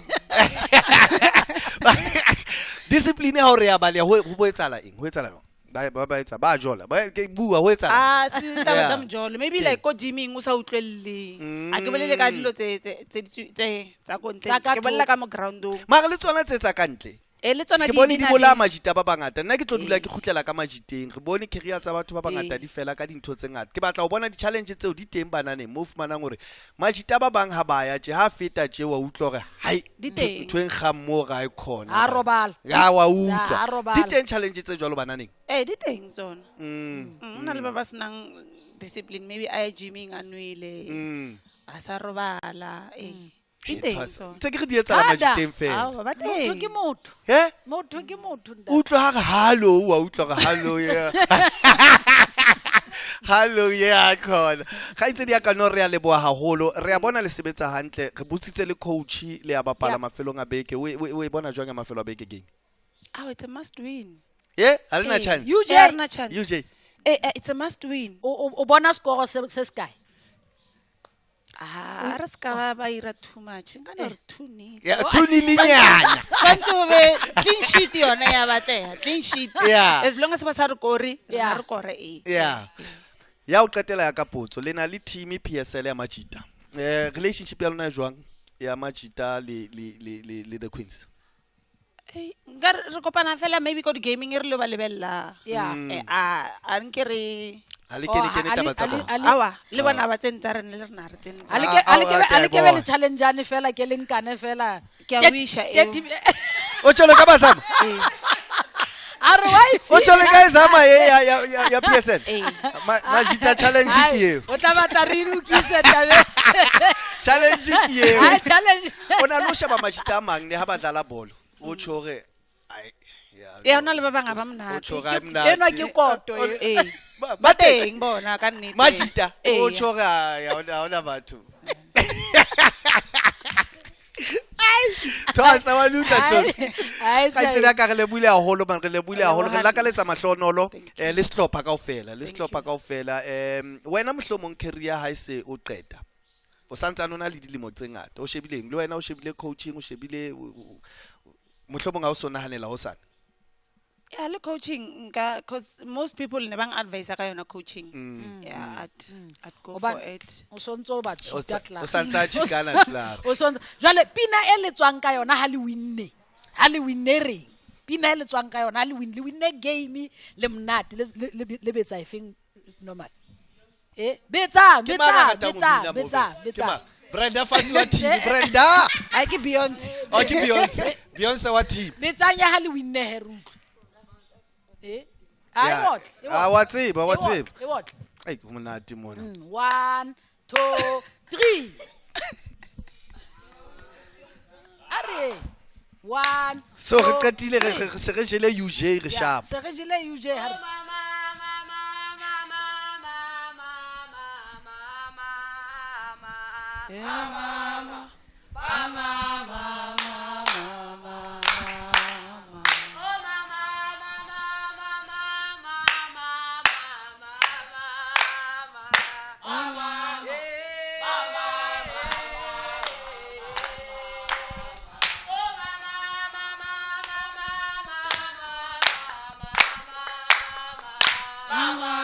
Discipline ha o re ya baleha, ho etsahala eng? Ho etsahala eng? Ba etsa, ba jola. Ba ke bua, ho etsahala. Ah, se taba Yeah. tsa mojolo. Maybe like ko gyming o sa utlwelle. A ke bolele ka dilo tse tsa ko ntle. Tsa ka Ke bolela thoko. ka mo groundong. Mara le tsona tse tsa ka ntle. Le tsona Ke di bone di di na le bolaya majita ba bangata. Nna ke tlo dula ke kgutlela ka majiteng. Re bone career tsa batho ba bangata di fela ka dintho tse ngata. Ke batla ho bona di-challenge tseo di teng bananeng mo fumanang hore majita ba bang ha ba ya tje, ha feta tje wa utlwa hore hai, Di teng. ntho e nkgang moo ga e khona. Ha robala. Ya wa utlwa. Ha robala. Di teng challenge tse jwalo bananeng. Di teng tsona. Ho na le ba ba senang discipline, maybe a ye gyming a nwele. A sa robala, Di teng tsona. Tse ke re di etsahala Thata. majiteng fela. Aowa, ba Motho teng. ke motho. He? Motho ke motho, ntate. Utlwa ha re hallo, wa utlwa re hallo, yeah. Hallo, yeah, khona. Kgaitsedi ya ka no re a leboha haholo. Re a bona le sebetsa hantle. Re botsitse le coach le ya bapala mafelong a beke. O e bona jwang ya mafelo a beke game? Oh, it's a must win. Yeah, ha le na chance. UJ. Ha re na chance. UJ. It's a must win. O bona score se sekae? Ah, re ska ba ira too much. Nka no re 2-0. Yeah, 2-0 nyana. Tshwantse ho be clean sheet yona ya batleha, clean sheet. Yeah. As long as ba sa re kore, rona Yeah. re kore e. Yeah. Ya o qetela ya ka potso, le na le team PSL ya Majita. Relationship ya lona e jwang ya Majita le the Queens? Nka re kopana fela maybe ko di-gaming e re lo ba lebella. Yeah. A nke re Ha le kene kene Oh, taba tsa bona. Awa, le bona ba tsene tsa rena le rena re tsene tsa A le Ah, ke- a le ah, ke be- okay, a le ke be le bona. challenge ane fela, ke le nkane fela. Ke a Ke- wisha ke eo. O tjhole ka Bazama? A re wa e O tjhole ka Zama e ya PSL? Ee. Majita challenge ke eo. O tla batla re e lokise taba. Challenge ke eo. Ai, challenge. O na le ho sheba majita a mang ne ha ba dlala bolo. O tjho hore ai, ya. Ee, hona le ba bang ha ba O monate. tjho hore ha monate. Enwa ke koto e. Ee. Ba teng. Teng bona ka nnete. Majita Ee. o tjho hore ai, ha hona batho. Ai, Thosa wa lutla Thosa. Ai, Kgaitsedi ya ka re lebohile haholo man, re lebohile haholo. Re lakaletsa mahlonolo, le sehlopha kaofela, le sehlopha kaofela. Wena mohlomong career ha e se o qeta. O santsane o na le dilemo tse ngata. O shebileng le wena, o shebile coaching, o shebile mohlomong ha o so nahanela hosane. Yeah, le coaching nka, 'cause most people ne bang advise ka yona coaching. Yeah, I'd go for Hobane it. O sontso o ba O cheat-a klaar. o santse a cheat-ana klaar. O sontso. Jwale pina e le tswang ka yona ha le winne. Ha le winne reng? Pina e le tswang ka yona ha le win, le winne game le monate, le betsa efeng normal. Betsa, Ke mang a betsa, ratang ho betsa, bina moo, betsa, Ke betsa. mang? Brenda Fassie wa team, Brenda. Ai, ke Beyonce. Oh, ke Beyonce. Beyonce wa team. Betsang ya ha le winne he re utlwe. A e Yeah. otle, e Ah, otle. wa tseba, wa E otle, tseba. e otle. Ai, ho monate mona. 1, 2, 3. A re, 1, So re 2, qetile 3. re se re jele UJ re Yeah, sharp. se re jele UJ ha re. Yeah, mama. Mama, mama, mama, mama. Oh, mama, mama, mama, mama, mama, mama. Mama, mama. Oh, mama, mama, mama, mama, mama. Mama,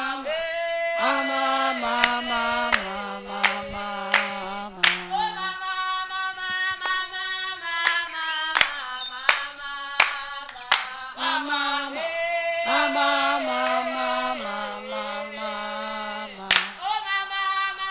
mama, mama, mama. Oh, mama, mama, mama, mama, mama, mama. Mama, mama, mama, mama. Oh, mama, mama,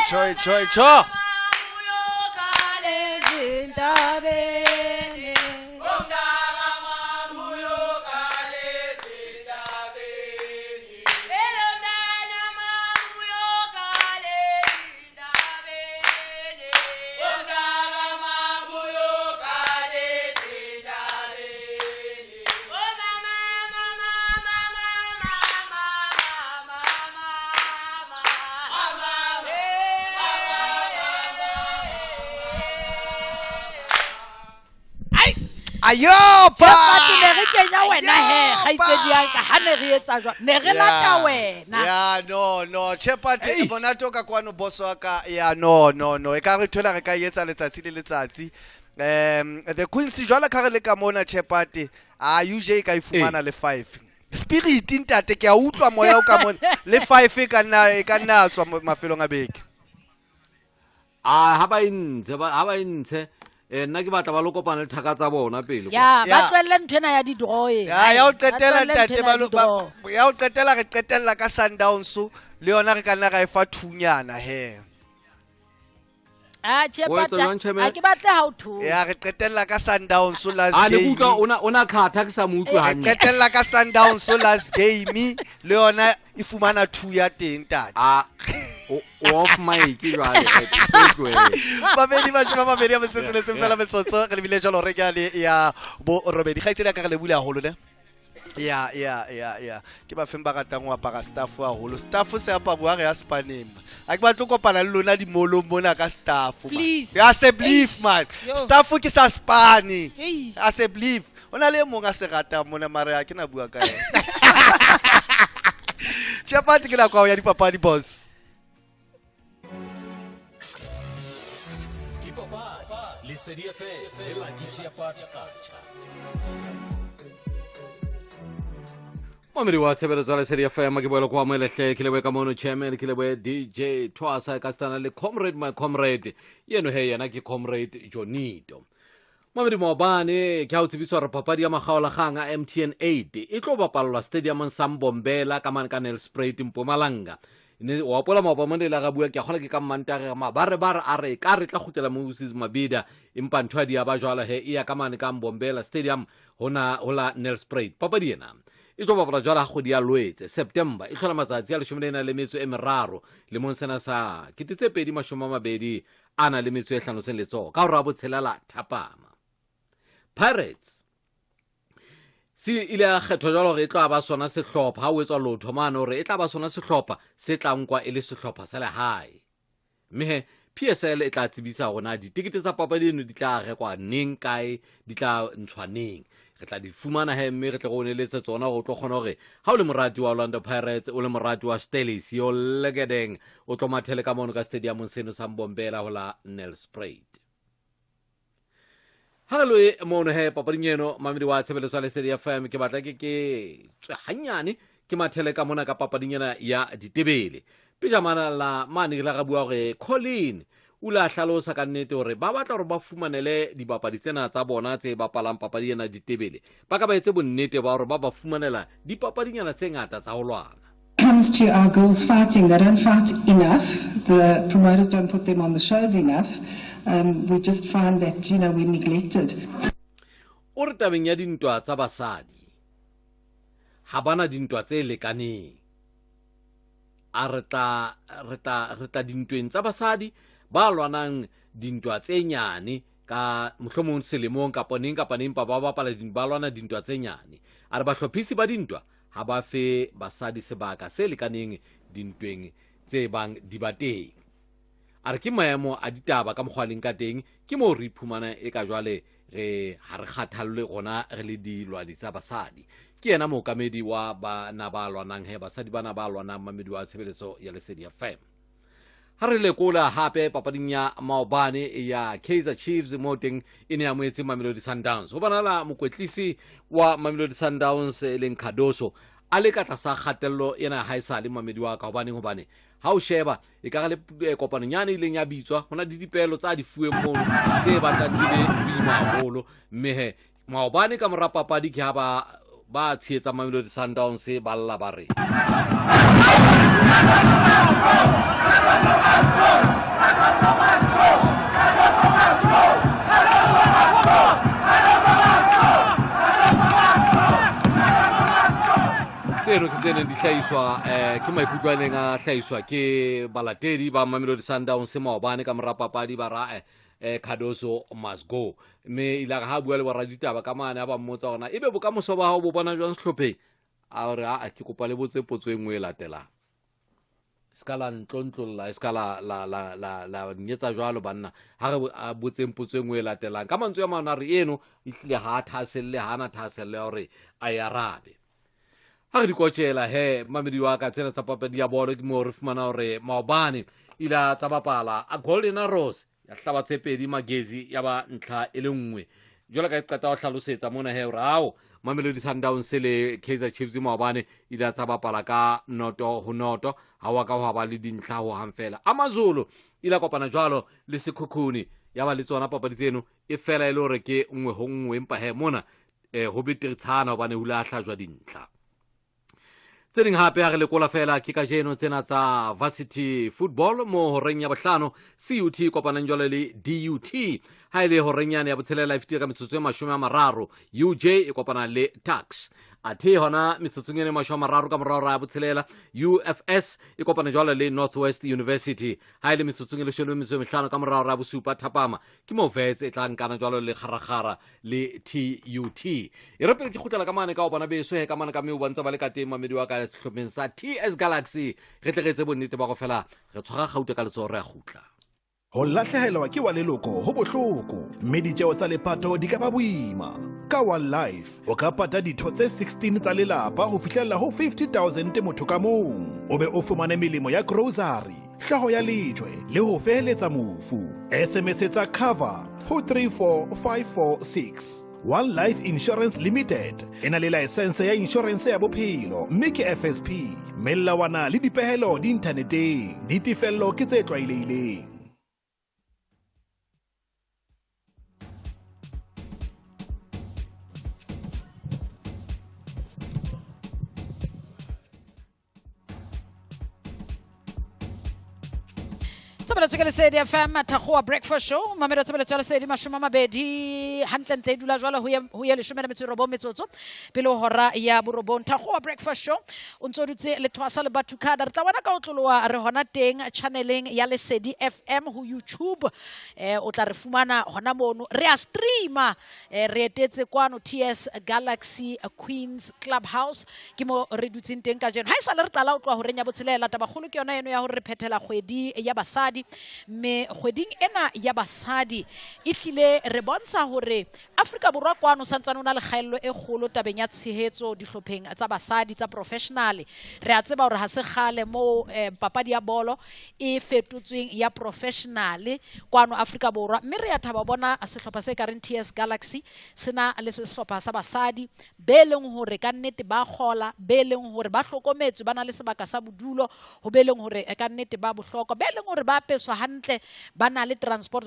tjho e tjho e tjho. Ayopa! Ne re kenya wena he, kgaitsedi ya ka, ha ne re etsa jwang? Ne re lata wena. Ya no no, Chepati bona toka kwano boss wa ka. Ya no no no, e ka re thola re ka etsa letsatsi le letsatsi. The Quincy jwala ka re le ka mona Chepati, a UJ ka e fumana le 5. Spirit ntate ke a utlwa moya o ka mona le 5 e ka nna tswa mafelong a beke. A ha ba intshe nna ke batla ba lo kopana le thaka tsa bona pele. Ya ba tlohelle ntho ena ya di-draw e. Ya o qetela ntate ba ya o qetela re qetella ka Sundowns le yona re ka nna ra e fa thunyana he. Ah Chepata a ke batle ha o thu. Ya re qetella ka Sundowns last game. A le utlwa ona khatha ke sa mo utlwe hantle. Re qetella ka Sundowns last game le yona e fumana 2 ya teng ntate. Ah off mic jwale. Babedi ba sheba babedi ya metsotso fela metsotso re lebile jalo re ke le ya bo robedi kgaitsedi ka re le bula haholo ne. Ya ke ba feng ba ratang ho apara staff haholo. Staff se aparuwa re ya Spanema. A ke batlo kopana le lona dimolong mona ka staff. Ya se believe man. Staff ke sa Spane. A se believe. Ona le mong a se ratang mona mare a ke na bua ka yena. Chapati ke nako ya dipapadi boss. Lesedi FM le Lucky Chapati Kacha. Mamedi wa tshebeletso ya Lesedi FM ke boela kwa moelehle ke leboe ka mono chairman ke leboe DJ Twasa ka stana le comrade my comrade yeno he yena ke comrade Jonito. Mamedi maobane ke ha o tsebiswa hore papadi ya makgaolakgang a MTN 8 e tlo bapallwa stadiumong sa Mbombela ka mane ka Nelspruit Mpumalanga. Ne wa pola maobane le ga bua ke a kgola ke ka mmantare ma ba re a re ka re tla kgutlela Moses Mabida empa ntho di ya ba jwala he e ya ka mane ka Mbombela Stadium hona hola Nelspruit. Papadi ena e tlo bapala jwala kgwedi ya Loetse September e hlola matsatsi a 13 lemong sena sa 2022 a na le metso e hlano seng letsoho ka hora botshelela thapama. Pirates se ile a kgethwa jwalo hore e tla ba sona sehlopha ha o etswa lotho mane hore e tla ba sona sehlopha se tla nkwa e le sehlopha sa lehae. Mme PSL e tla tsebisa hore na ditekete tsa papadi eno di tla rekwa neng kae, di tla ntshwa neng. Re tla di fumana he mme re tle go neletse tsona hore o tlo kgona hore ha o le morati wa Orlando Pirates, o le morati wa Stellies, yo lekedeng o tlo mathele ka mono ka stadiumong seno sa Mbombela ho la Nelspruit. Ha re mono he papading eno mamedi wa tshebeletso ya Lesedi FM ke batla ke tswe hanyane ke mathele ka mona ka papading ena ya ditebele. Pejamana la mane ke la ga bua hore Colin o la hlalosa ka nnete hore ba batla hore ba fumanele dibapadi tsena tsa bona tse bapalang papadi ena ditebele. Ba ka ba etse bonnete ba hore ba fumanela dipapadinyana tse ngata tsa ho lwana. Comes to our girls fighting, they don't fight enough. The promoters don't put them on the shows enough. We just find that, you know, we're neglected. O re tabeng ya dintwa tsa basadi ha bana dintwa tse lekaneng. A re tla dintweng tsa basadi ba lwanang dintwa tse nyane ka mohlomong selemong kapa neng kapa neng ba bapala ba lwana dintwa tse nyane. A re bahlophisi ba dintwa ha ba fe basadi sebaka se lekaneng dintweng tse bang di ba teng. A re ke maemo a ditaba ka mokgwa leng ka teng ke moo re iphumana e ka jwale re ha re kgathallwe rona re le dilwadi tsa basadi. Ke yena mookamedi wa bana ba lwanang he basadi bana ba lwanang mamedi wa tshebeletso ya Lesedi FM. Ha re lekola hape papading ya maobane ya Kaizer Chiefs mo teng e ne amohetse Mamelodi Sundowns. Ho bonala mokwetlisi wa Mamelodi Sundowns e leng Cardoso a le ka tlasa kgatello ena ha e sa le mamedi wa ka hobane ha o sheba e ka re le kopanonyane ileng ya bitswa hona di dipelo tsa di fuweng mono tse batlang di be boima haholo. Mme he maobane ka mora papadi ke ha ba tshehetsa Mamelodi Sundowns ba lla ba re Tseno ke tse neng di hlahiswa ke maikutlo a neng a hlahiswa ke balatedi ba Mamelodi Sundowns maobane ka mora papadi ba ra Cardoso must go. Mme ile ha bua le boraditaba ka mane a ba mmotsa hore na ebe bokamoso ba hao bo bona jwang sehlopheng, a re a ke kopa le botse potso e nngwe e latelang. Se ka la ntlontlolla, se ka la la la la la nyetsa jwalo banna. Ha re botseng potso e nngwe e latelang. Ka mantswe a mang a re eno ehlile ha a thahaselle, ha ana thahaselle ya hore a e arabe. Ha re di kotjela he mamedi wa ka tsena tsa papadi ya bolo ke moo re fumana hore maobane ile a tsa bapala a Golden Arrows ya hlaba tse pedi Magezi ya ba ntlha e le nngwe. Jwale ka e qeta ho hlalosetsa mona he hore ao Mamelodi Sundowns le Kaizer Chiefs maobane ile a tsa bapala ka 0-0, ha wa ka hwa ba le dintlha ho hang fela. AmaZulu ile a kopana jwalo le Sekhukhune ya ba le tsona papadi tseno e fela e le hore ke 1-1, empa he mona ho betere tshana hobane ho ile a hlajwa dintlha. Tse ding hape ha re lekola fela ke kajeno tsena tsa varsity football mo horeng ya bohlano CUT kopanang jwale le DUT. Ha ile horeng yane ya botshelela e fetile ka metsotso e 30, UJ e kopana le Tax. Athe hona metsotsong e 30 ka morao ra botshelela UFS e kopana jwale le Northwest University. Ha ile metsotsong e 15 ka morao ra bosupa thapama ke mo Wits e tla nkana jwalo le Kgarakgara le TUT. E re pele ke kgutlela ka mane ka o bona beso he ka mane ka me o bontsa ba le ka teng mamedi wa ka sehlopheng sa TS Galaxy. Re tle re etse bonnete ba go fela re tshwara kgauta ka letsoho re a kgutla. Ho lahlehelwa ke wa leloko ho bohloko, mme ditjeo tsa lepato di ka ba boima. Ka One Life o ka pata ditho tse 16 tsa lelapa ho fihlella ho 50,000 motho ka mong. O be o fumane melemo ya grocery, hlooho ya lejwe le ho feheletsa mofu. SMS tsa cover ho 34546. One Life Insurance Limited e na le laesense ya insurance ya bophelo mme ke FSP. Melawana le dipehelo di inthaneteng. Ditefello ke tse tlwaelehileng. Tshebeletso ke Lesedi FM Thakgowa Breakfast Show. Mamelo tshebeletso ya Lesedi 20 hantlentle e dula jwalo ho ye 19 metsotso pele ho hora ya 9. Thakgowa Breakfast Show o ntso dutse le Thwasa le Batukada. Re tla bona ka o tloloa re hona teng channeleng ya Lesedi FM ho YouTube. O tla re fumana hona mono. Re a streama, re etetse kwano TS Galaxy Queens Clubhouse ke mo re dutseng teng kajeno. Ha e sale re qala ho tloha horeng ya botshelela, tabakgolo ke yona eno ya hore re phethela kgwedi ya basadi. Mme kgweding ena ya basadi e hlile re bontsha hore Afrika Borwa kwano santsane o na le kgaello e kgolo tabeng ya tshehetso dihlopheng tsa basadi tsa professional. Re a tseba hore ha se kgale moo papadi ya bolo e fetotsweng ya professional kwano Afrika Borwa, mme re a thaba bona sehlopha se kareng TS Galaxy sena le sehlopha sa basadi be leng hore ka nnete ba kgola, be leng hore ba hlokometswe, ba na le sebaka sa bodulo, ho be leng hore ka nnete ba bohlokwa, be leng hore ba apeswa hantle, ba na le transport.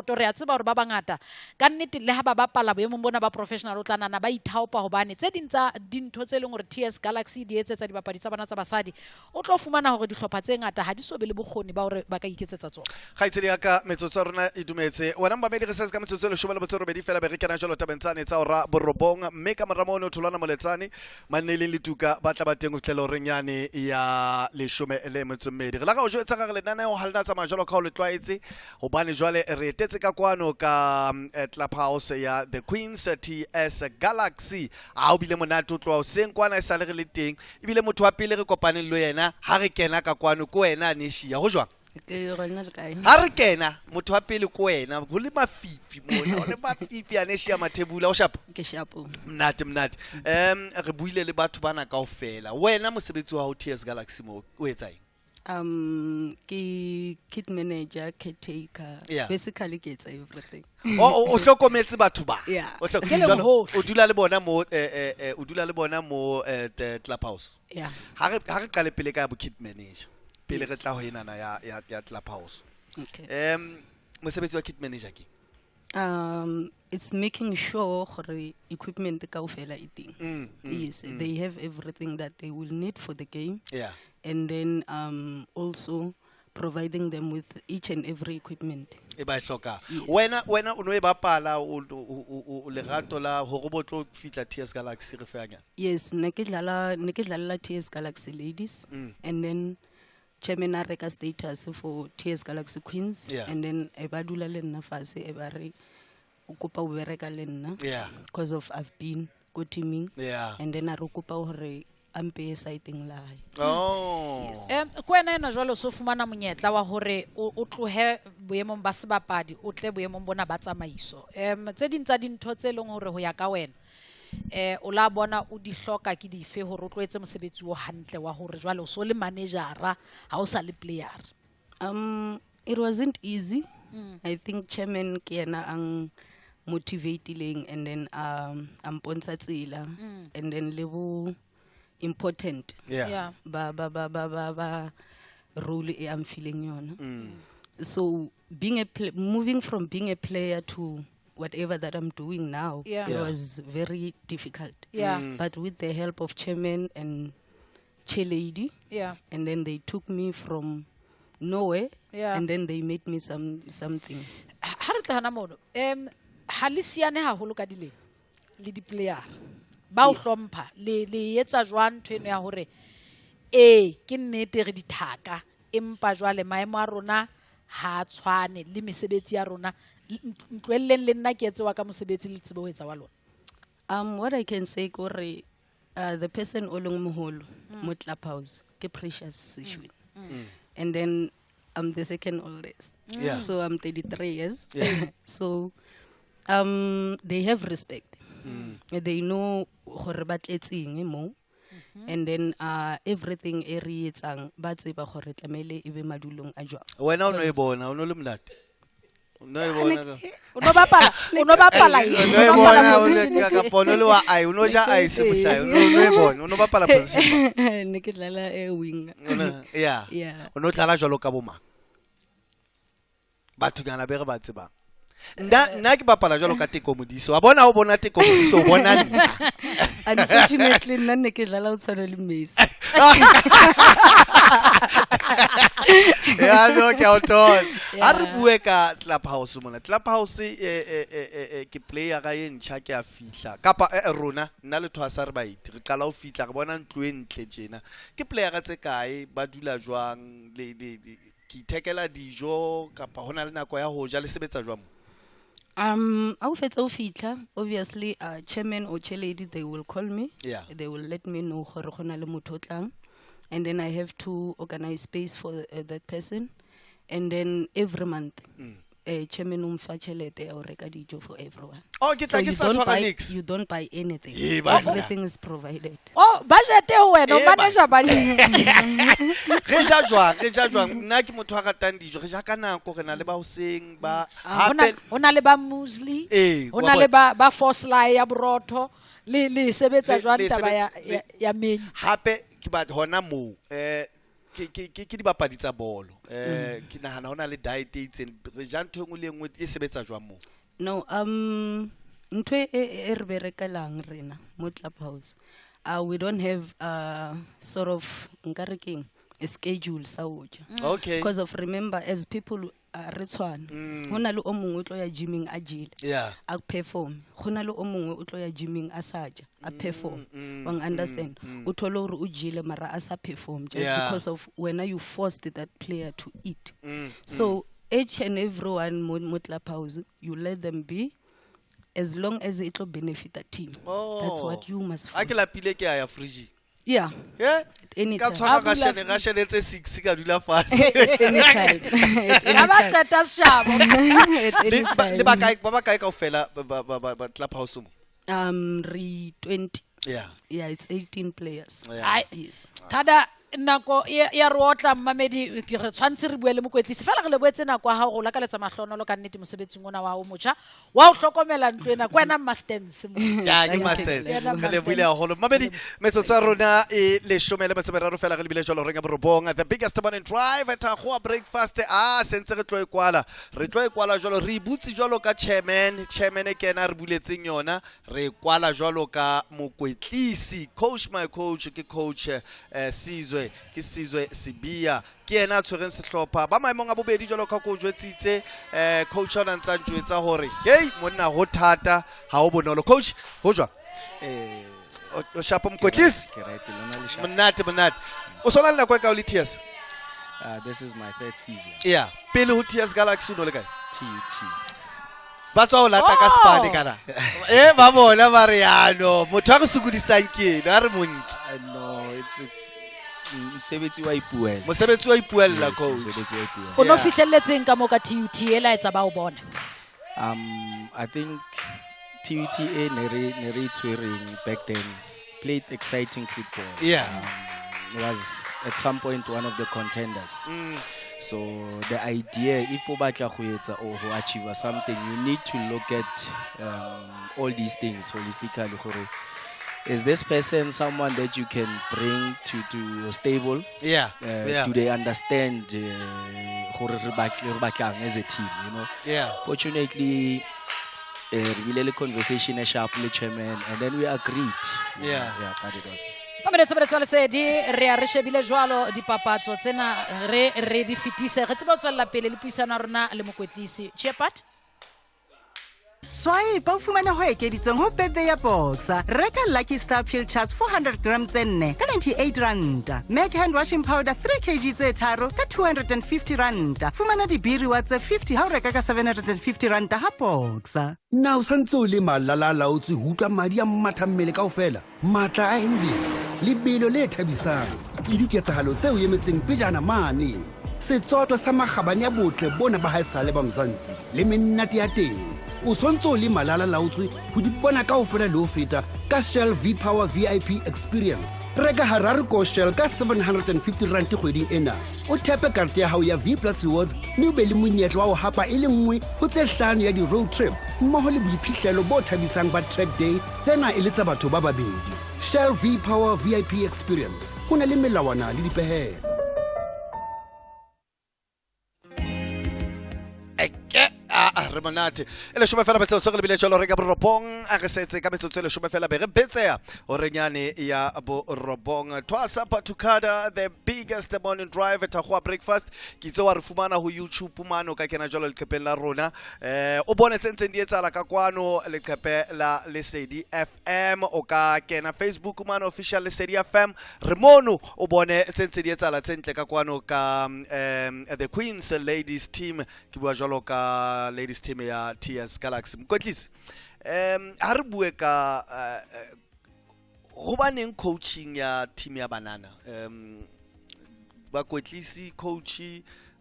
Re a tseba hore ba bangata ka nnete le ha ba bapala boemong bona ba professional o tla nana ba ithaopa hobane tse ding tsa dintho tse leng hore TS Galaxy di etsetsa dibapadi tsa bona tsa basadi, o tlo fumana hore dihlopha tse ngata ha di so be le bokgoni ba hore ba ka iketsetsa tsona. Kgaitsedi ya ka metsotso ya rona e dumetse. Wena momamedi re setse ka metsotso e 18 fela be re kena jwalo tabeng tsane tsa hora 9, mme ka mora mono Tholwana Moletsane Manneleng le Tuka ba tla ba teng ho fihlela horeng yane ya 12. Re la ka o jwetsa ka re lenaneo ha lena tsamaya jwalo ka ho le tlwaetse, hobane jwale re etetse ka kwano ka Clubhouse ya The Queens TS Galaxy. A o bile monate o tloha hoseng kwana e sale re le teng, ebile motho wa pele re kopaneng le yena ha re kena ka kwano ke wena Aneshia. Ho jwang? Ke rona le kae? Ha re kena motho wa pele ke wena, ho le mafifi mona, ho le mafifi Aneshia Mathebula. O shapo? Ke shapo. Monate, monate. Re buile le batho bana kaofela. Wena mosebetsi wa hao TS Galaxy mo o etsa eng? Ke kit manager, caretaker. Yeah. Basically ke etsa everything. O hlokometse batho ba. Yeah. O Ke le jwalo, hohle. o dula le bona mo, o dula le bona mo, Clubhouse. Yeah. Ha re qale pele ka bo kit manager. Pele re Yes. tla ho enana ya Clubhouse. Okay. Mosebetsi wa kit manager ke? It's making sure gore equipment kaofela e teng. Yes, they have everything that they will need for the game. Yeah. And then also providing them with each and every equipment. E ba e hlokang. Wena o no e bapala o lerato la hore bo tlo fihla TS Galaxy re feanyana. Yes, ne ke dlala TS Galaxy Ladies. And then chairman a reka status for TS Galaxy Queens. And then e ba dula le nna fatshe, e ba re o kopa o bereka le nna. Because of I've been ko teaming. And then a re kopa hore a mpeye siteng la hae. Oh. Yes. Ko wena ena jwale o so fumana monyetla wa hore o tlohe boemong ba sebapadi, o tle boemong bona ba tsamaiso. Tse ding tsa dintho tse leng hore ho ya ka wena, o la bona o di hloka ke dife hore o tlo etse mosebetsi o hantle wa hore jwale o so le managera, ha o sa le player? It wasn't easy. I think chairman ke yena ang motivatileng and then a mpontsha tsela and then le bo important. Ba ba ba ba ba ba role e am feeling yona. So being a moving from being a player to whatever that I'm doing now, it was very difficult. But with the help of chairman and chair lady, and then they took me from nowhere, and then they made me something. Ha re tla hana mono, ha le siane haholo ka dilemo le di-player ba o hlompha, le etsa jwang ntho eno ya hore ee ke nnete re dithaka, empa jwale maemo a rona ha a tshwane le mesebetsi ya rona, ntlohelleng le nna ke etse wa ka mosebetsi le tsebe ho etsa wa lona. What I can say kore, the person o leng moholo mo clubhouse ke Precious Seshwini. And then I'm the second oldest. So I'm 33 years. So they have respect. They know gore ba tletseng mo. And then everything e re etsang ba tseba gore tlamehile e be madulong a jwang. Wena o no e bona, o no le monate. O no e bona ka. O no bapala, o no bapala eng? O no e bona, o ne ka pono le wa ai, o no ja ai se bohlae, o no e bona, o no bapala position. Ne ke dlala e wing. Yeah. O no dlala jwalo ka bo mang? Bathunyana be re ba tsebang. Nna ke bapala jwalo ka Teko Modiso. Wa bona o bona Teko Modiso, o bona nna. Unfortunately, nna ne ke dlala o tshwana le Messi. Ya no ke a o thola. Ha re bue ka clubhouse mona. Clubhouse ke player ga e ntjha ke a fihla. Kapa rona nna le Thwasa re baeti. Re qala ho fihla re bona ntlo e ntle tjena. Ke player tse kae ba dula jwang le ke ithekela dijo kapa hona le nako ya ho ja le sebetsa jwang? Ha o fetsa ho fihla, obviously chairman or chair lady, they will call me. They will let me know gore go na le motho o tlang. And then I have to organize space for that person. And then every month, chairman o mfa tjhelete ya ho reka dijo for everyone. Oh, ke tla So ke sa tshwara niks. you don't buy anything. Ee, banna. Everything is provided. Oh, budget ho wena, o Ee, ba- manager ba le. Re ja jwang, re ja jwang. Nna ke motho a ratang dijo, re ja ka nako, re na le ba hoseng, ba hape Ho na le ba muesli, Ee, ho wa na le bona. ba force ya borotho, le sebetsa jwang Le taba ya menu? Hape ke ba hona moo, ke dibapadi tsa bolo. Ke nahana hona le diet e itseng, re ja ntho e nngwe le e nngwe e sebetsa jwang moo? No, ntho e re berekelang rena mo clubhouse, we don't have sort of nka re keng, a schedule sa ho ja. Because of remember as people re tshwana. Ho na le o mongwe o tlo ya gyming a jele. A perform. Ho na le o mongwe o tlo ya gyming a sa ja, a perform. Wa understand? O thole hore o jele mara a sa perform just because of when you forced that player to eat. So each and everyone mo clubhouse, you let them be as long as it will benefit the team. That's what you must Ha ke lapile ke a ya fridge. Yeah. Yeah. At any Ka time. tshwara A bula ka shene tse 6 ka dula fatshe. At any time. At any Ha ba time. qeta seshabo. At any Le time. ba ba kae kaofela ba clubhouse mo? Re 20. Yeah. Yeah, it's 18 players. Yeah. Ai, Yes. Thada nako ya re otla mmamedi, ke re tshwantse re bue le mokwetlisi. Fela re lebohetse nako ya hao, re o lakaletsa mahlonolo ka nnete mosebetsing ona wa hao motjha. Wa ho hlokomela ntlo ena, ke wena Masters mo. Ya, ke Thank you. Masters. Ke wena Re lebohile Masters. haholo. Mmamedi, metsotso ya rona e leshome le metso e meraro fela re lebile jwalo horeng ya borobong. The biggest morning drive at Thakgoa breakfast. Sentse re tlo e kwala. Re tlo e kwala jwalo, re e butse jwalo ka chairman. Chairman ke yena a re buletseng yona. Re e kwala jwalo ka mokwetlisi. Coach my coach ke coach Sizwe Sizwe, ke Sizwe Sibiya. Ke yena a tshwereng sehlopha ba maemong a bobedi jwalo ka ko jwetsitse coach ona ntsa njwetsa hore hey monna ho thata ha ho bonolo. Coach ho jwa? O shapo mokwetlisi? Ke right, lona le sharp. Monate monate. O sona le nako e kae o le TS? This is my third season. Yeah. Pele ho TS Galaxy o no le kae? TUT. Ba tswa ho lata ka Spane kana. Ba bona ba re yano motho a re sokodisang ke eno, a re monke. No, it's mosebetsi wa ipuela. Mosebetsi wa ipuella, Yes, coach. mosebetsi wa ipuela. O no fihlelletseng ka moo ka TUT e la etsa ba o bona? I think TUT e ne re tshwereng back then played exciting football. Yeah. Was at some point one of the contenders. So the idea, if o batla go etsa or go achieve something, you need to look at all these things holistically. Gore, is this person someone that you can bring to your stable? Yeah, yeah. Do they understand gore re batlang as a team, you know? Yeah. Fortunately, re bile le conversation e sharp le chairman, and then we agreed. Yeah. Yeah, but it was. Mameletse Moretsi wa Lesedi, re a re shebile jwalo dipapatso tsena re di fetise, re tsebe ho tswella pele le puisano ya rona le mokwetlisi. Shepherd? Swipe o fumane ho ekeditsweng ho birthday ya Boxer. Reka Lucky Star Pill Charts 400 gram tse nne ka 98 ranta. Make hand washing powder 3 kg tse tharo ka 250 ranta. Fumana dibiriwa tse 50 ha o reka ka 750 ranta ha Boxer. Na o santse o le malala a laotswe ho utlwa madi a matha mmele kaofela, matla a engine, lebelo le thabisang, le diketsahalo tse o emetseng pejana mane. Setswato sa makgabane a botle bona ba haesale ba Mzansi le menate ya teng. O sontse o le malala laotswe ho di bona kaofela le ho feta ka Shell V-Power VIP Experience. Reka hararo ko Shell ka 750 rand kgweding ena. O thepe karete ya hao ya V Plus Rewards mme o be le monyetla wa ho hapa e le nngwe ho tse hlano ya di-road trip mmoho le boiphihlelo bo thabisang ba track day tsena e le tsa batho ba babedi. Shell V-Power VIP Experience. Ho na le melawana le dipehelo. Re monate e leshome fela metsotso re lebile jwalo re ka borobong, a re setse ka metsotso e leshome fela be re betseya orenyane ya borobong. Twasa Patukada, the biggest morning drive at Thakgoa breakfast. Ke itse wa re fumana ho YouTube mane, o ka kena jwalo leqepheng la rona, o bone tse ntseng di etsahala ka kwano leqephe la Lesedi FM. O ka kena Facebook mane official Lesedi FM, re mono o bone tse ntse di etsahala tse ntle ka kwano ka the Queens ladies team. Ke bua jwalo ka ladies team ya TS Galaxy. Mokwetlisi, ha re bue ka hobaneng coaching ya team ya banana. Bakwetlisi coach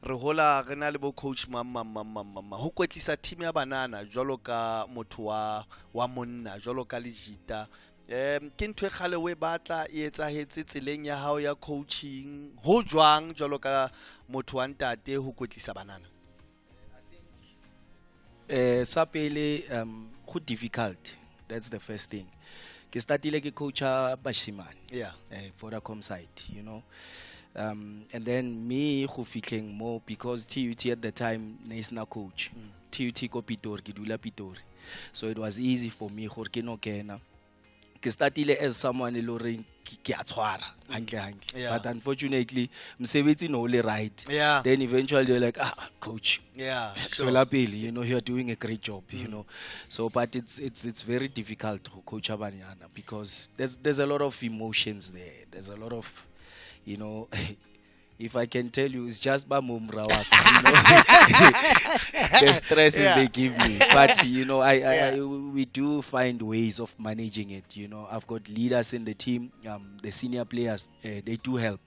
re hola re na le bo coach mang mang mang mang mang. Ho kwetlisa team ya banana jwalo ka motho wa monna, jwalo ka lejita, ke ntho e kgale o e batla e etsahetse tseleng ya hao ya coaching. Ho jwang jwalo ka motho wa ntate ho kwetlisa banana? Sa pele, go difficult. That's the first thing. Ke startile ke coacha bashimane. Yeah. Vodacom side, you know. And then me go fitlheng mo because TUT at the time ne sena coach. TUT ko Pitori, ke dula Pitori. So it was easy for me gore ke no kena. Ke startile as someone e le horeng ke a tshwara hantle hantle. Yeah. But unfortunately mosebetsi no le right. Yeah. Then eventually they're like, coach. Yeah, sure. Tswela pele, you know, you're doing a great job, you know. So but it's very difficult to coach banyana because there's a lot of emotions there. There's a lot of, you know, if I can tell you, it's just ba mumra wa ka, you know. The stresses Yeah. they give me. But, you know, we do find ways of managing it. You know, I've got leaders in the team, the senior players, they do help.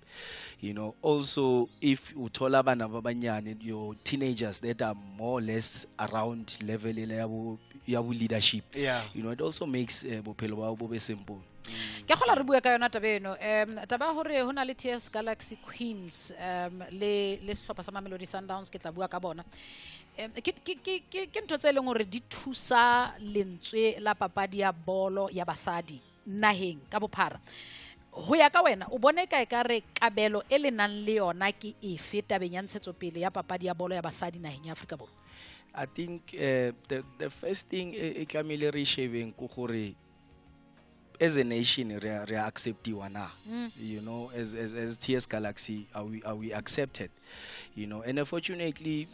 You know, also, if uthola bana ba banyane, your teenagers that are more or less around level ya bo leadership, Yeah. you know, it also makes bophelo ba bo be simple. Ke kgola re bue ka yona taba eno. Taba ya hore ho na le TS Galaxy Queens, le sehlopha sa Mamelodi Sundowns, ke tla bua ka bona. Ke ntho tse leng hore di thusa lentswe la papadi ya bolo ya basadi naheng ka bophara. Ho ya ka wena, o bone ka ekare kabelo e le nang le yona ke efe tabeng ya ntshetsopele ya papadi ya bolo ya basadi naheng ya Afrika Borwa? I think the first thing e tlamehile re shebeng ke gore, As a nation re a acceptiwa na? You know, as TS Galaxy, are we accepted? You know, and unfortunately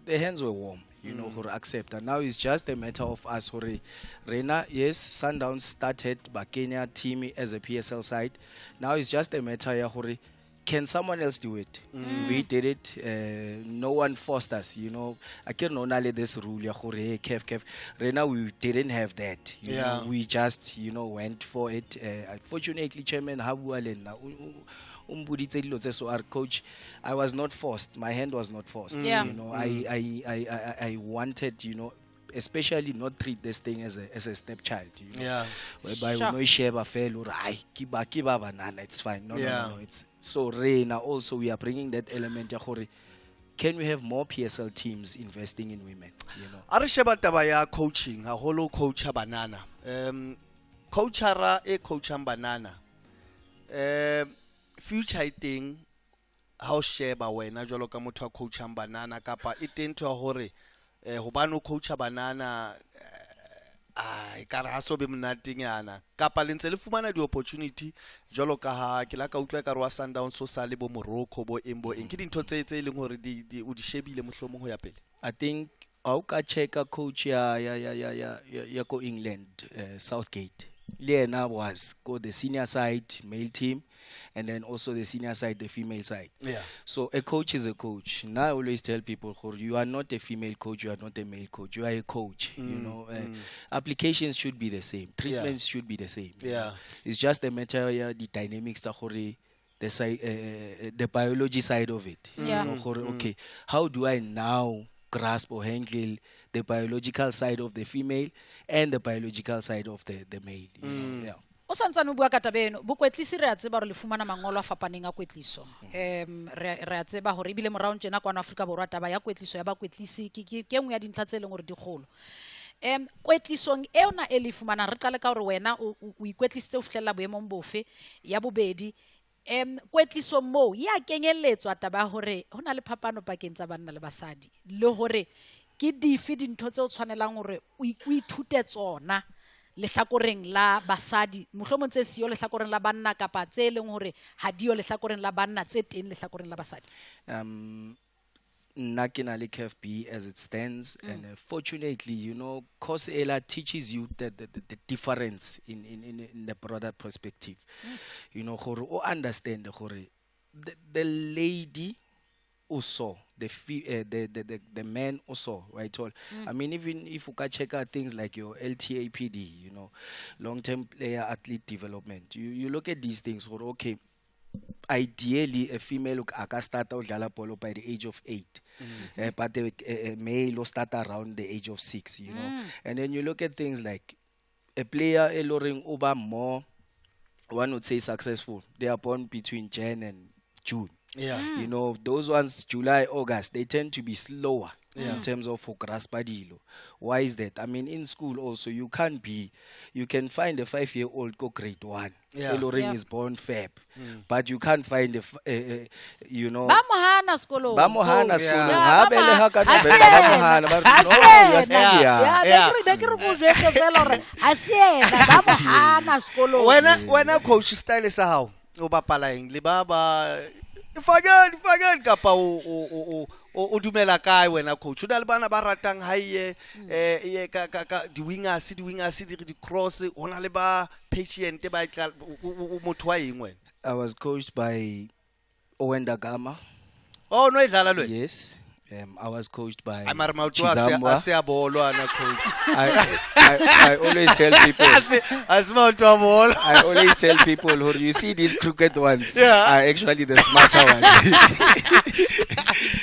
the hands were warm, you know, gore accept. And now it's just a matter of us gore rena, yes, Sundowns started ba kenya team as a PSL side. Now it's just a matter ya gore can someone else do it? We did it. No one forced us, you know. I can only this rule ya gore, hey, Kef, Kef. Rena, we didn't have that. You know, we just, you know, went for it. Unfortunately, Chairman ha bua le nna, o mpoditse dilo tse so, our coach, I was not forced. My hand was not forced. You know, I wanted, you know, especially not treat this thing as a stepchild, you know. Whereby no sheba fela o re, ai, ke ba banana, it's fine. No, no, no, no, it's so rena also we are bringing that element ya gore can we have more PSL teams investing in women, you know. A re sheba taba ya coaching, haholo coacha banana. Coachara e coachang banana. Future e teng ha o sheba wena jwalo ka motho a coachang banana, kapa e teng ntho ya hore, hobane o coacha banana, e ka re ha so be monatenyana, kapa le ntse le fumana di-opportunity jwalo ka ha ke la ka utlwa ekare wa Sundowns o sa le bo Morocco, bo eng, bo eng. Ke dintho tse e leng hore o di shebile mohlomong ho ya pele? I think ha o ka checka coach ya ko England, Southgate, le yena was go the senior side male team, and then also the senior side, the female side. So a coach is a coach. Now I always tell people, you are not a female coach, you are not a male coach, you are a coach. You know, applications should be the same, treatments should be the same. You know? It's just a matter of the dynamics, the side, the biology side of it. You know, okay, how do I now grasp or handle the biological side of the female and the biological side of the male? You know? Yeah. O santsane o bua ka taba eno, bokwetlisi re a tseba hore le fumana mangolo a fapaneng a kwetliso. Re a tseba hore ebile moraong tjena kwano Afrika Borwa taba ya kwetliso ya bakwetlisi ke nngwe ya dintlha tse leng hore di kgolo. Kwetlisong ena e le fumanang, re qale ka hore wena o ikwetlisitse ho fihlella boemong bofe, ya bobedi, kwetlisong moo ya kenyelletswa taba ya hore ho na le phapano pakeng tsa banna le basadi, le hore ke dife dintho tse o tshwanelang hore o ithute tsona lehlakoreng la basadi, mohlomong tse siyo lehlakoreng la banna, kapa tse leng hore ha di yo lehlakoreng la banna, tse teng lehlakoreng la basadi. Nna ke na le CAF B as it stands, and fortunately, you know, course ela teaches you the difference in the broader perspective. You know, gore o understand gore the lady also, the man also, right? All. I mean, even if you can check out things like your LTAPD, you know, long-term player athlete development, you look at these things, or okay, ideally a female a ka start ho dlala bolo by the age of 8, but the male will start around the age of 6, you know. And then you look at things like a player e loreng o ba more, one would say successful, they are born between Jan and June. You know, those ones, July, August, they tend to be slower in terms of ho graspa dilo. Why is that? I mean, in school also, you can't be, you can find a 5-year-old go grade 1. E loreng is born Feb. But you can't find a, you know. Ba mo hana sekolong. Ba mo hana sekolong. Yeah, Ha ba mo beleha ka ha se November, ba mo yena. hana. Ba re, Ha no, se you are still yena. young. Yeah, ne ke re ko jwetse fela hore ha se yena, ba mo hana sekolong. Wena coach, style sa hao, o bapala eng? Le ba ba, Fageng, fageng, kapa o dumela kae wena coach? O na le bana ba ratang ha ye ka di-wingers, di-wingers di re di-cross, ho na le ba patient ba e tla, o motho wa eng wena? I was coached by Owen Da Gama. Oh, no e dlala le wena? Yes. I was coached by Ai, mara maoto Chizambwa. a se a bolo ana, coach. I always tell people. A se maoto a bolo. I always tell people, who you see these crooked ones are actually the smarter ones.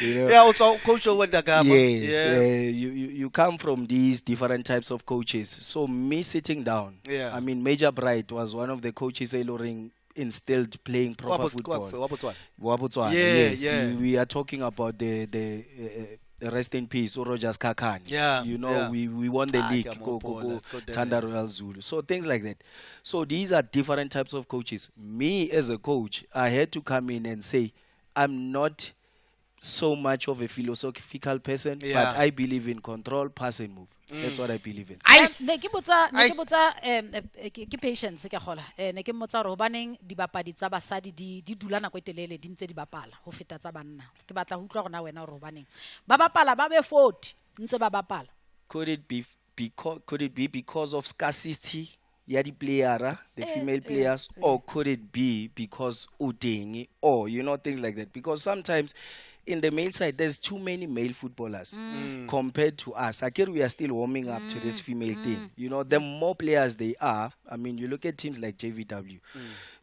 You know? Yeah, also Coach Owen Da Gama. Yes, Yeah. you come from these different types of coaches. So me sitting down, I mean, Major Bright was one of the coaches e loreng instilled playing proper football. Wa Botswana. Wa Botswana, yes. We are talking about the rest in peace, Rogers Kakane. You know, we won the league, Ke a go, go, mo go, hopola, go Durban. Thanda Royal Zulu. So things like that. So these are different types of coaches. Me as a coach, I had to come in and say, I'm not so much of a philosophical person, Yeah. but I believe in control, pass and move. That's what I believe in. Ne ke botsa ne ke botsa ke patience ke gola ne ke mmotsa hore hobaneng dibapadi tsa basadi di dula nako e telele di ntse di bapala ho feta tsa banna. Ke batla ho utlwa hore na wena hore hobaneng ba bapala ba be 40 ntse ba bapala. Could it be because could it be because of scarcity ya di player, the female players, or could it be because o teng, or you know, things like that? Because sometimes in the male side there's too many male footballers compared to us. Akere we are still warming up to this female thing. You know, the more players they are, I mean, you look at teams like JVW,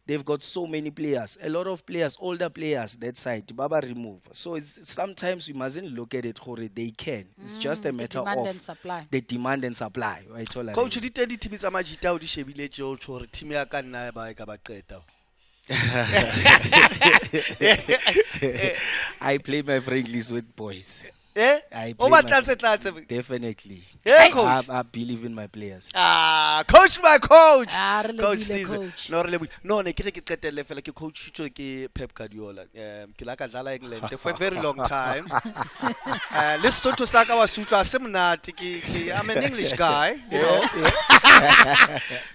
they've got so many players, a lot of players, older players that side, Baba remove. So it's sometimes we mustn't look at it gore they can. It's just a The matter demand of and supply. the demand and supply. Right, all I Coach, mean. di teng di-team tsa majita o di shebile tje o tjho hore team ya ka nna ba e ka ba qeta. I play my friendlies with boys. Eh? I O play ba my tlatse tlatse. Definitely. Eh, coach. I believe in my players. Ah, coach my coach. Ah, re Coach lebohile, Sizwe. coach. No, re lebohile. No, ne ke re ke qetelle fela ke coachitswe ke Pep Guardiola. Ke la ka dlala England for a very long time. Le Sesotho sa ka wa se utlwa, ha se monate. I'm an English guy, you know.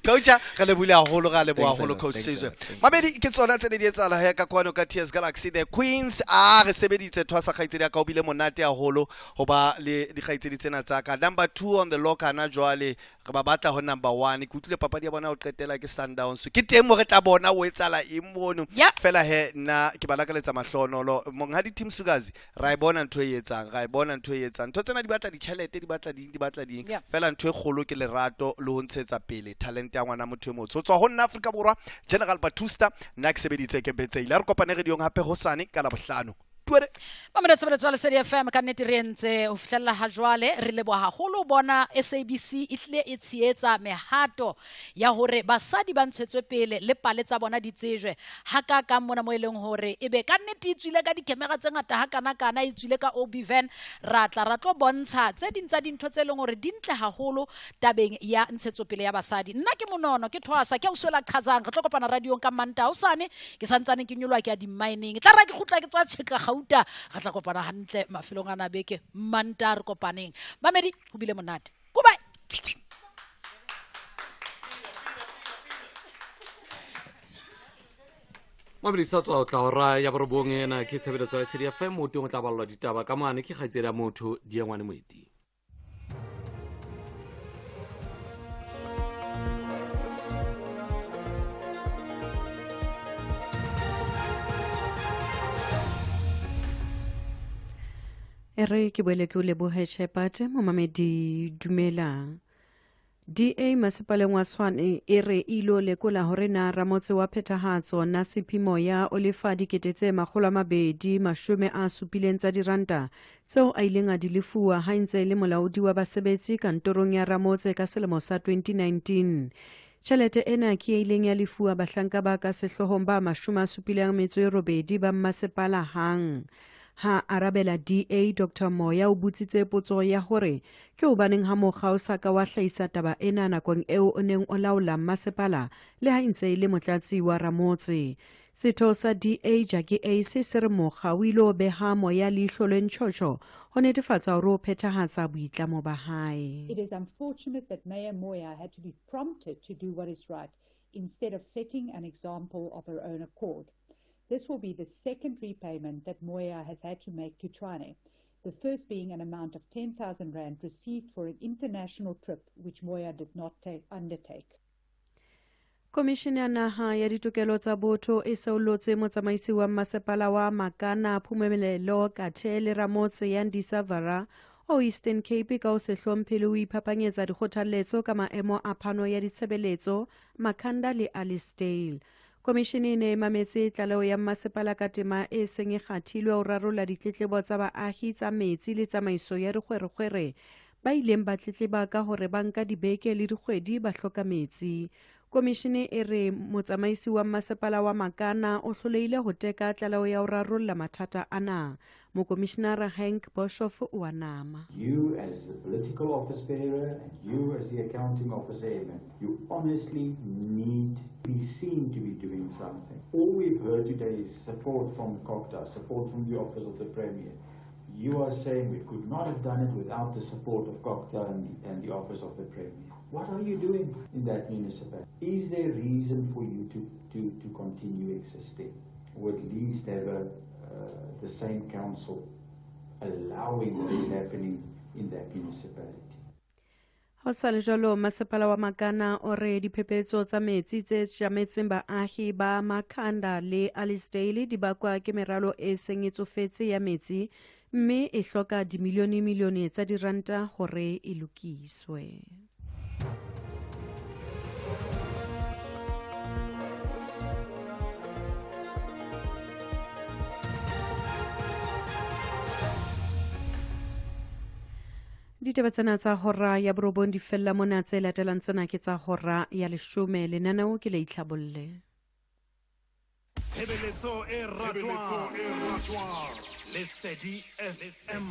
Coach, re lebohile haholo, re a leboha Thanks a haholo, lot, Coach thanks a Sizwe. lot, thanks a lot. Mamedi, ke tsona tse ne di etsahala he ka kwano ka TS Galaxy, the Queens. A re sebeditse thwasa kgaitsedi ya ka, o bile monate haholo ho ba le dikgaitsedi tsena tsa ka. Number 2 on the lock hana jwale, re ba batla ho number 1. Ke utlwile papadi ya bona ho qetela ke Sundowns. Ke teng mo re tla bona o etsahala eng mono. Fela he nna ke ba lakaletsa mahlonolo. Monghadi Tim Sukazi, ra e bona ntho e etsang, ra e bona ntho e etsang. Ntho tsena di batla ditjhelete, di batla ding, di batla ding. Fela ntho e kgolo ke lerato le ho ntshetsa pele talent ya ngwana motho e motsho. Ho tswa ho nna Afrika Borwa, General Batusta, nna ke sebeditse ke Betseile. Ha re kopane radiong hape hosane ka Labohlano. Tuere. Mamelo tshebeletso ya Lesedi FM ka nnete re entse ho fihlella ha jwale re leboha haholo ho bona SABC e hlile e tshehetsa mehato ya hore basadi ba ntshetswe pele le pale tsa bona di tsejwe hakakang mona mo e leng hore ebe ka nnete e tswile ka di-camera tse ngata hakanakana, e tswile ka OB van, ra tla ra tlo bontsha tse ding tsa dintho tse leng hore di ntle haholo tabeng ya ntshetsopele ya basadi. Nna ke monono, ke thwasa, ke ausi la qhazang, re tlo kopana radiong ka Mantaha hosane, ke santsane ke nyoloha ke ya di-mining. Tla ra ke kgutla ke tswa tjheka gauta, re tla kopana hantle mafelong a beke, Mantaha re kopaneng. Mamedi, ho bile monate. Goodbye. Mamedi sa tswa ho tla hora ya borobong ena ke tshebeletso ya Lesedi FM, o teng o tla ballwa ditaba ka mane ke kgaitsedi ya motho Diengwane Moeti. E re ke boele ke o lebohe Tjhepate, momamedi dumela. DA masepaleng wa Tshwane e re ilo lekola hore na ramotse wa phethahatso Nasiphi Moya o lefa dikete tse 270 tsa diranta tseo a ileng a di lefuwa ha ntse e le molaodi wa basebetsi kantorong ya ramotse ka selemo sa 2019. Tjhelete ena ke e ileng ya lefuwa bahlanka ba ka sehloohong ba 78 ba mmasepala hang. Ha arabela DA Dr. Moya o botsitse potso ya hore ke hobaneng ha mokga o sa ka wa hlahisa taba ena nakong eo o neng o laola mmasepala le ha ntse e le motlatsi wa ramotse. Setho sa DA Jackie Ace se re mokga o ile o beha Moya leihlo le ntjhotjho ho netefatsa hore o phethahatsa boitlamo ba hae. It is unfortunate that Mayor Moya had to be prompted to do what is right instead of setting an example of her own accord. This will be the second repayment that Moya has had to make to Tshwane, the first being an amount of 10,000 rand received for an international trip which Moya did not undertake. Komishene ya Naha ya Ditokelo tsa Botho e seolotse motsamaisi wa mmasepala wa Makana Phumelelo Kathe le ramotse ya Ndisa Vara o Eastern Cape ka ho se hlomphe le ho iphapanyetsa dikgothalletso ka maemo a phano ya ditshebeletso Makhanda le Alisdale. Komishene e ne e mametse tlaleho ya mmasepala ka tema e seng e kgathilwe ho rarolla ditletlebo tsa baahi tsa metsi le tsamaiso ya dikgwerekgwere ba ileng ba tletleba ka hore ba nka dibeke le dikgwedi ba hloka metsi. Komishene e re motsamaisi wa mmasepala wa Makana o hlolehile ho teka tlaleho ya ho rarolla mathata ana. Mokomishinara Henk Boshoff o a nama. You as the political office bearer and you as the accounting officer, Evan, you honestly need to be seen to be doing something. All we've heard today is support from COGTA, support from the Office of the Premier. You are saying we could not have done it without the support of COGTA and the Office of the Premier. What are you doing in that municipality? Is there reason for you to continue existing, or at least have the same council allowing what is happening in that municipality? Ho sa le jwalo, masepala wa Makana o re diphephetso tsa metsi tse tjametseng baahi ba Makhanda le Alicedale di bakwa ke meralo e seng e tsofetse ya metsi, mme e hloka dimilione-milione tsa diranta hore e lokiswe. Ditaba tsena tsa hora ya 9 di fella mona, tse latelang tsena ke tsa hora ya 10. Lenaneo ke le itlhabolle. Tshebeletso e ratwang, Lesedi FM.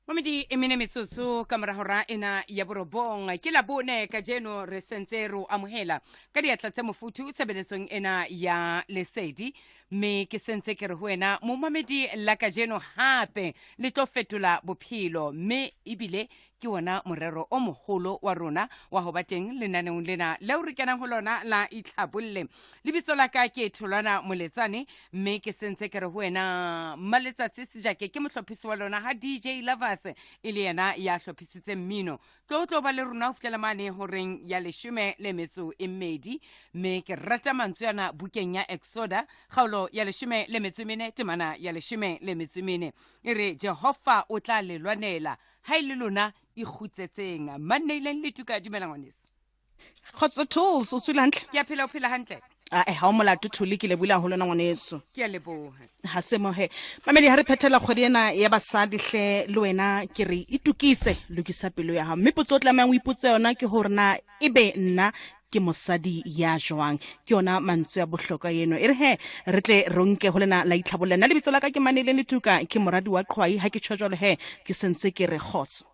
Mamedi e mene metsotso ka mora hora ena ya 9 ke la bone kajeno re sentse ro amohela ka diatla tse mofuthu tshebeletsong ena ya Lesedi, mme ke sentse ke re ho wena momamedi la kajeno hape le tlo fetola bophelo, mme ebile ke wona morero o moholo wa rona wa ho ba teng lenaneong lena leo re kenang ho lona la Itlhabolle. Lebitso la ka ke Tholwana Moletsane, mme ke sentse ke re ho wena Maletsatsi Sejake ke mohlophisi wa lona ha DJ Lovers e le yena ya hlophisitseng mmino. Tlo ba le rona ho fihlela mane horeng ya 12, mme ke rata mantswe ana bukeng ya Exoda kgaolo ya 14 temana ya 14 e re Jehova o tla le lwanela ha ile lona ikgutsetseng. Manneileng le tuka, dumela ngwaneso. Kgotso Tools, o tswile hantle? Ke a phela, o phela hantle? Ae, ha o molato Thuli, ke lebohile haholo na ngwaneso. Ke a leboha. Ha se mohe. Mamedi, ha re phethela kgwedi ena ya basadi hle le wena ke re itukise, lokisa pelo ya hao. Mme potso o tlamehang o ipotse yona ke hore na ebe nna ke mosadi ya jwang. Ke yona mantswe ya bohlokwa eno. E re he re tle re nke ho lena la itlhabolla. Nna lebitso la ka ke Manele Letuka, ke moradi wa Qhwai. Ha ke tjho jwalo he ke sentse ke re kgotso.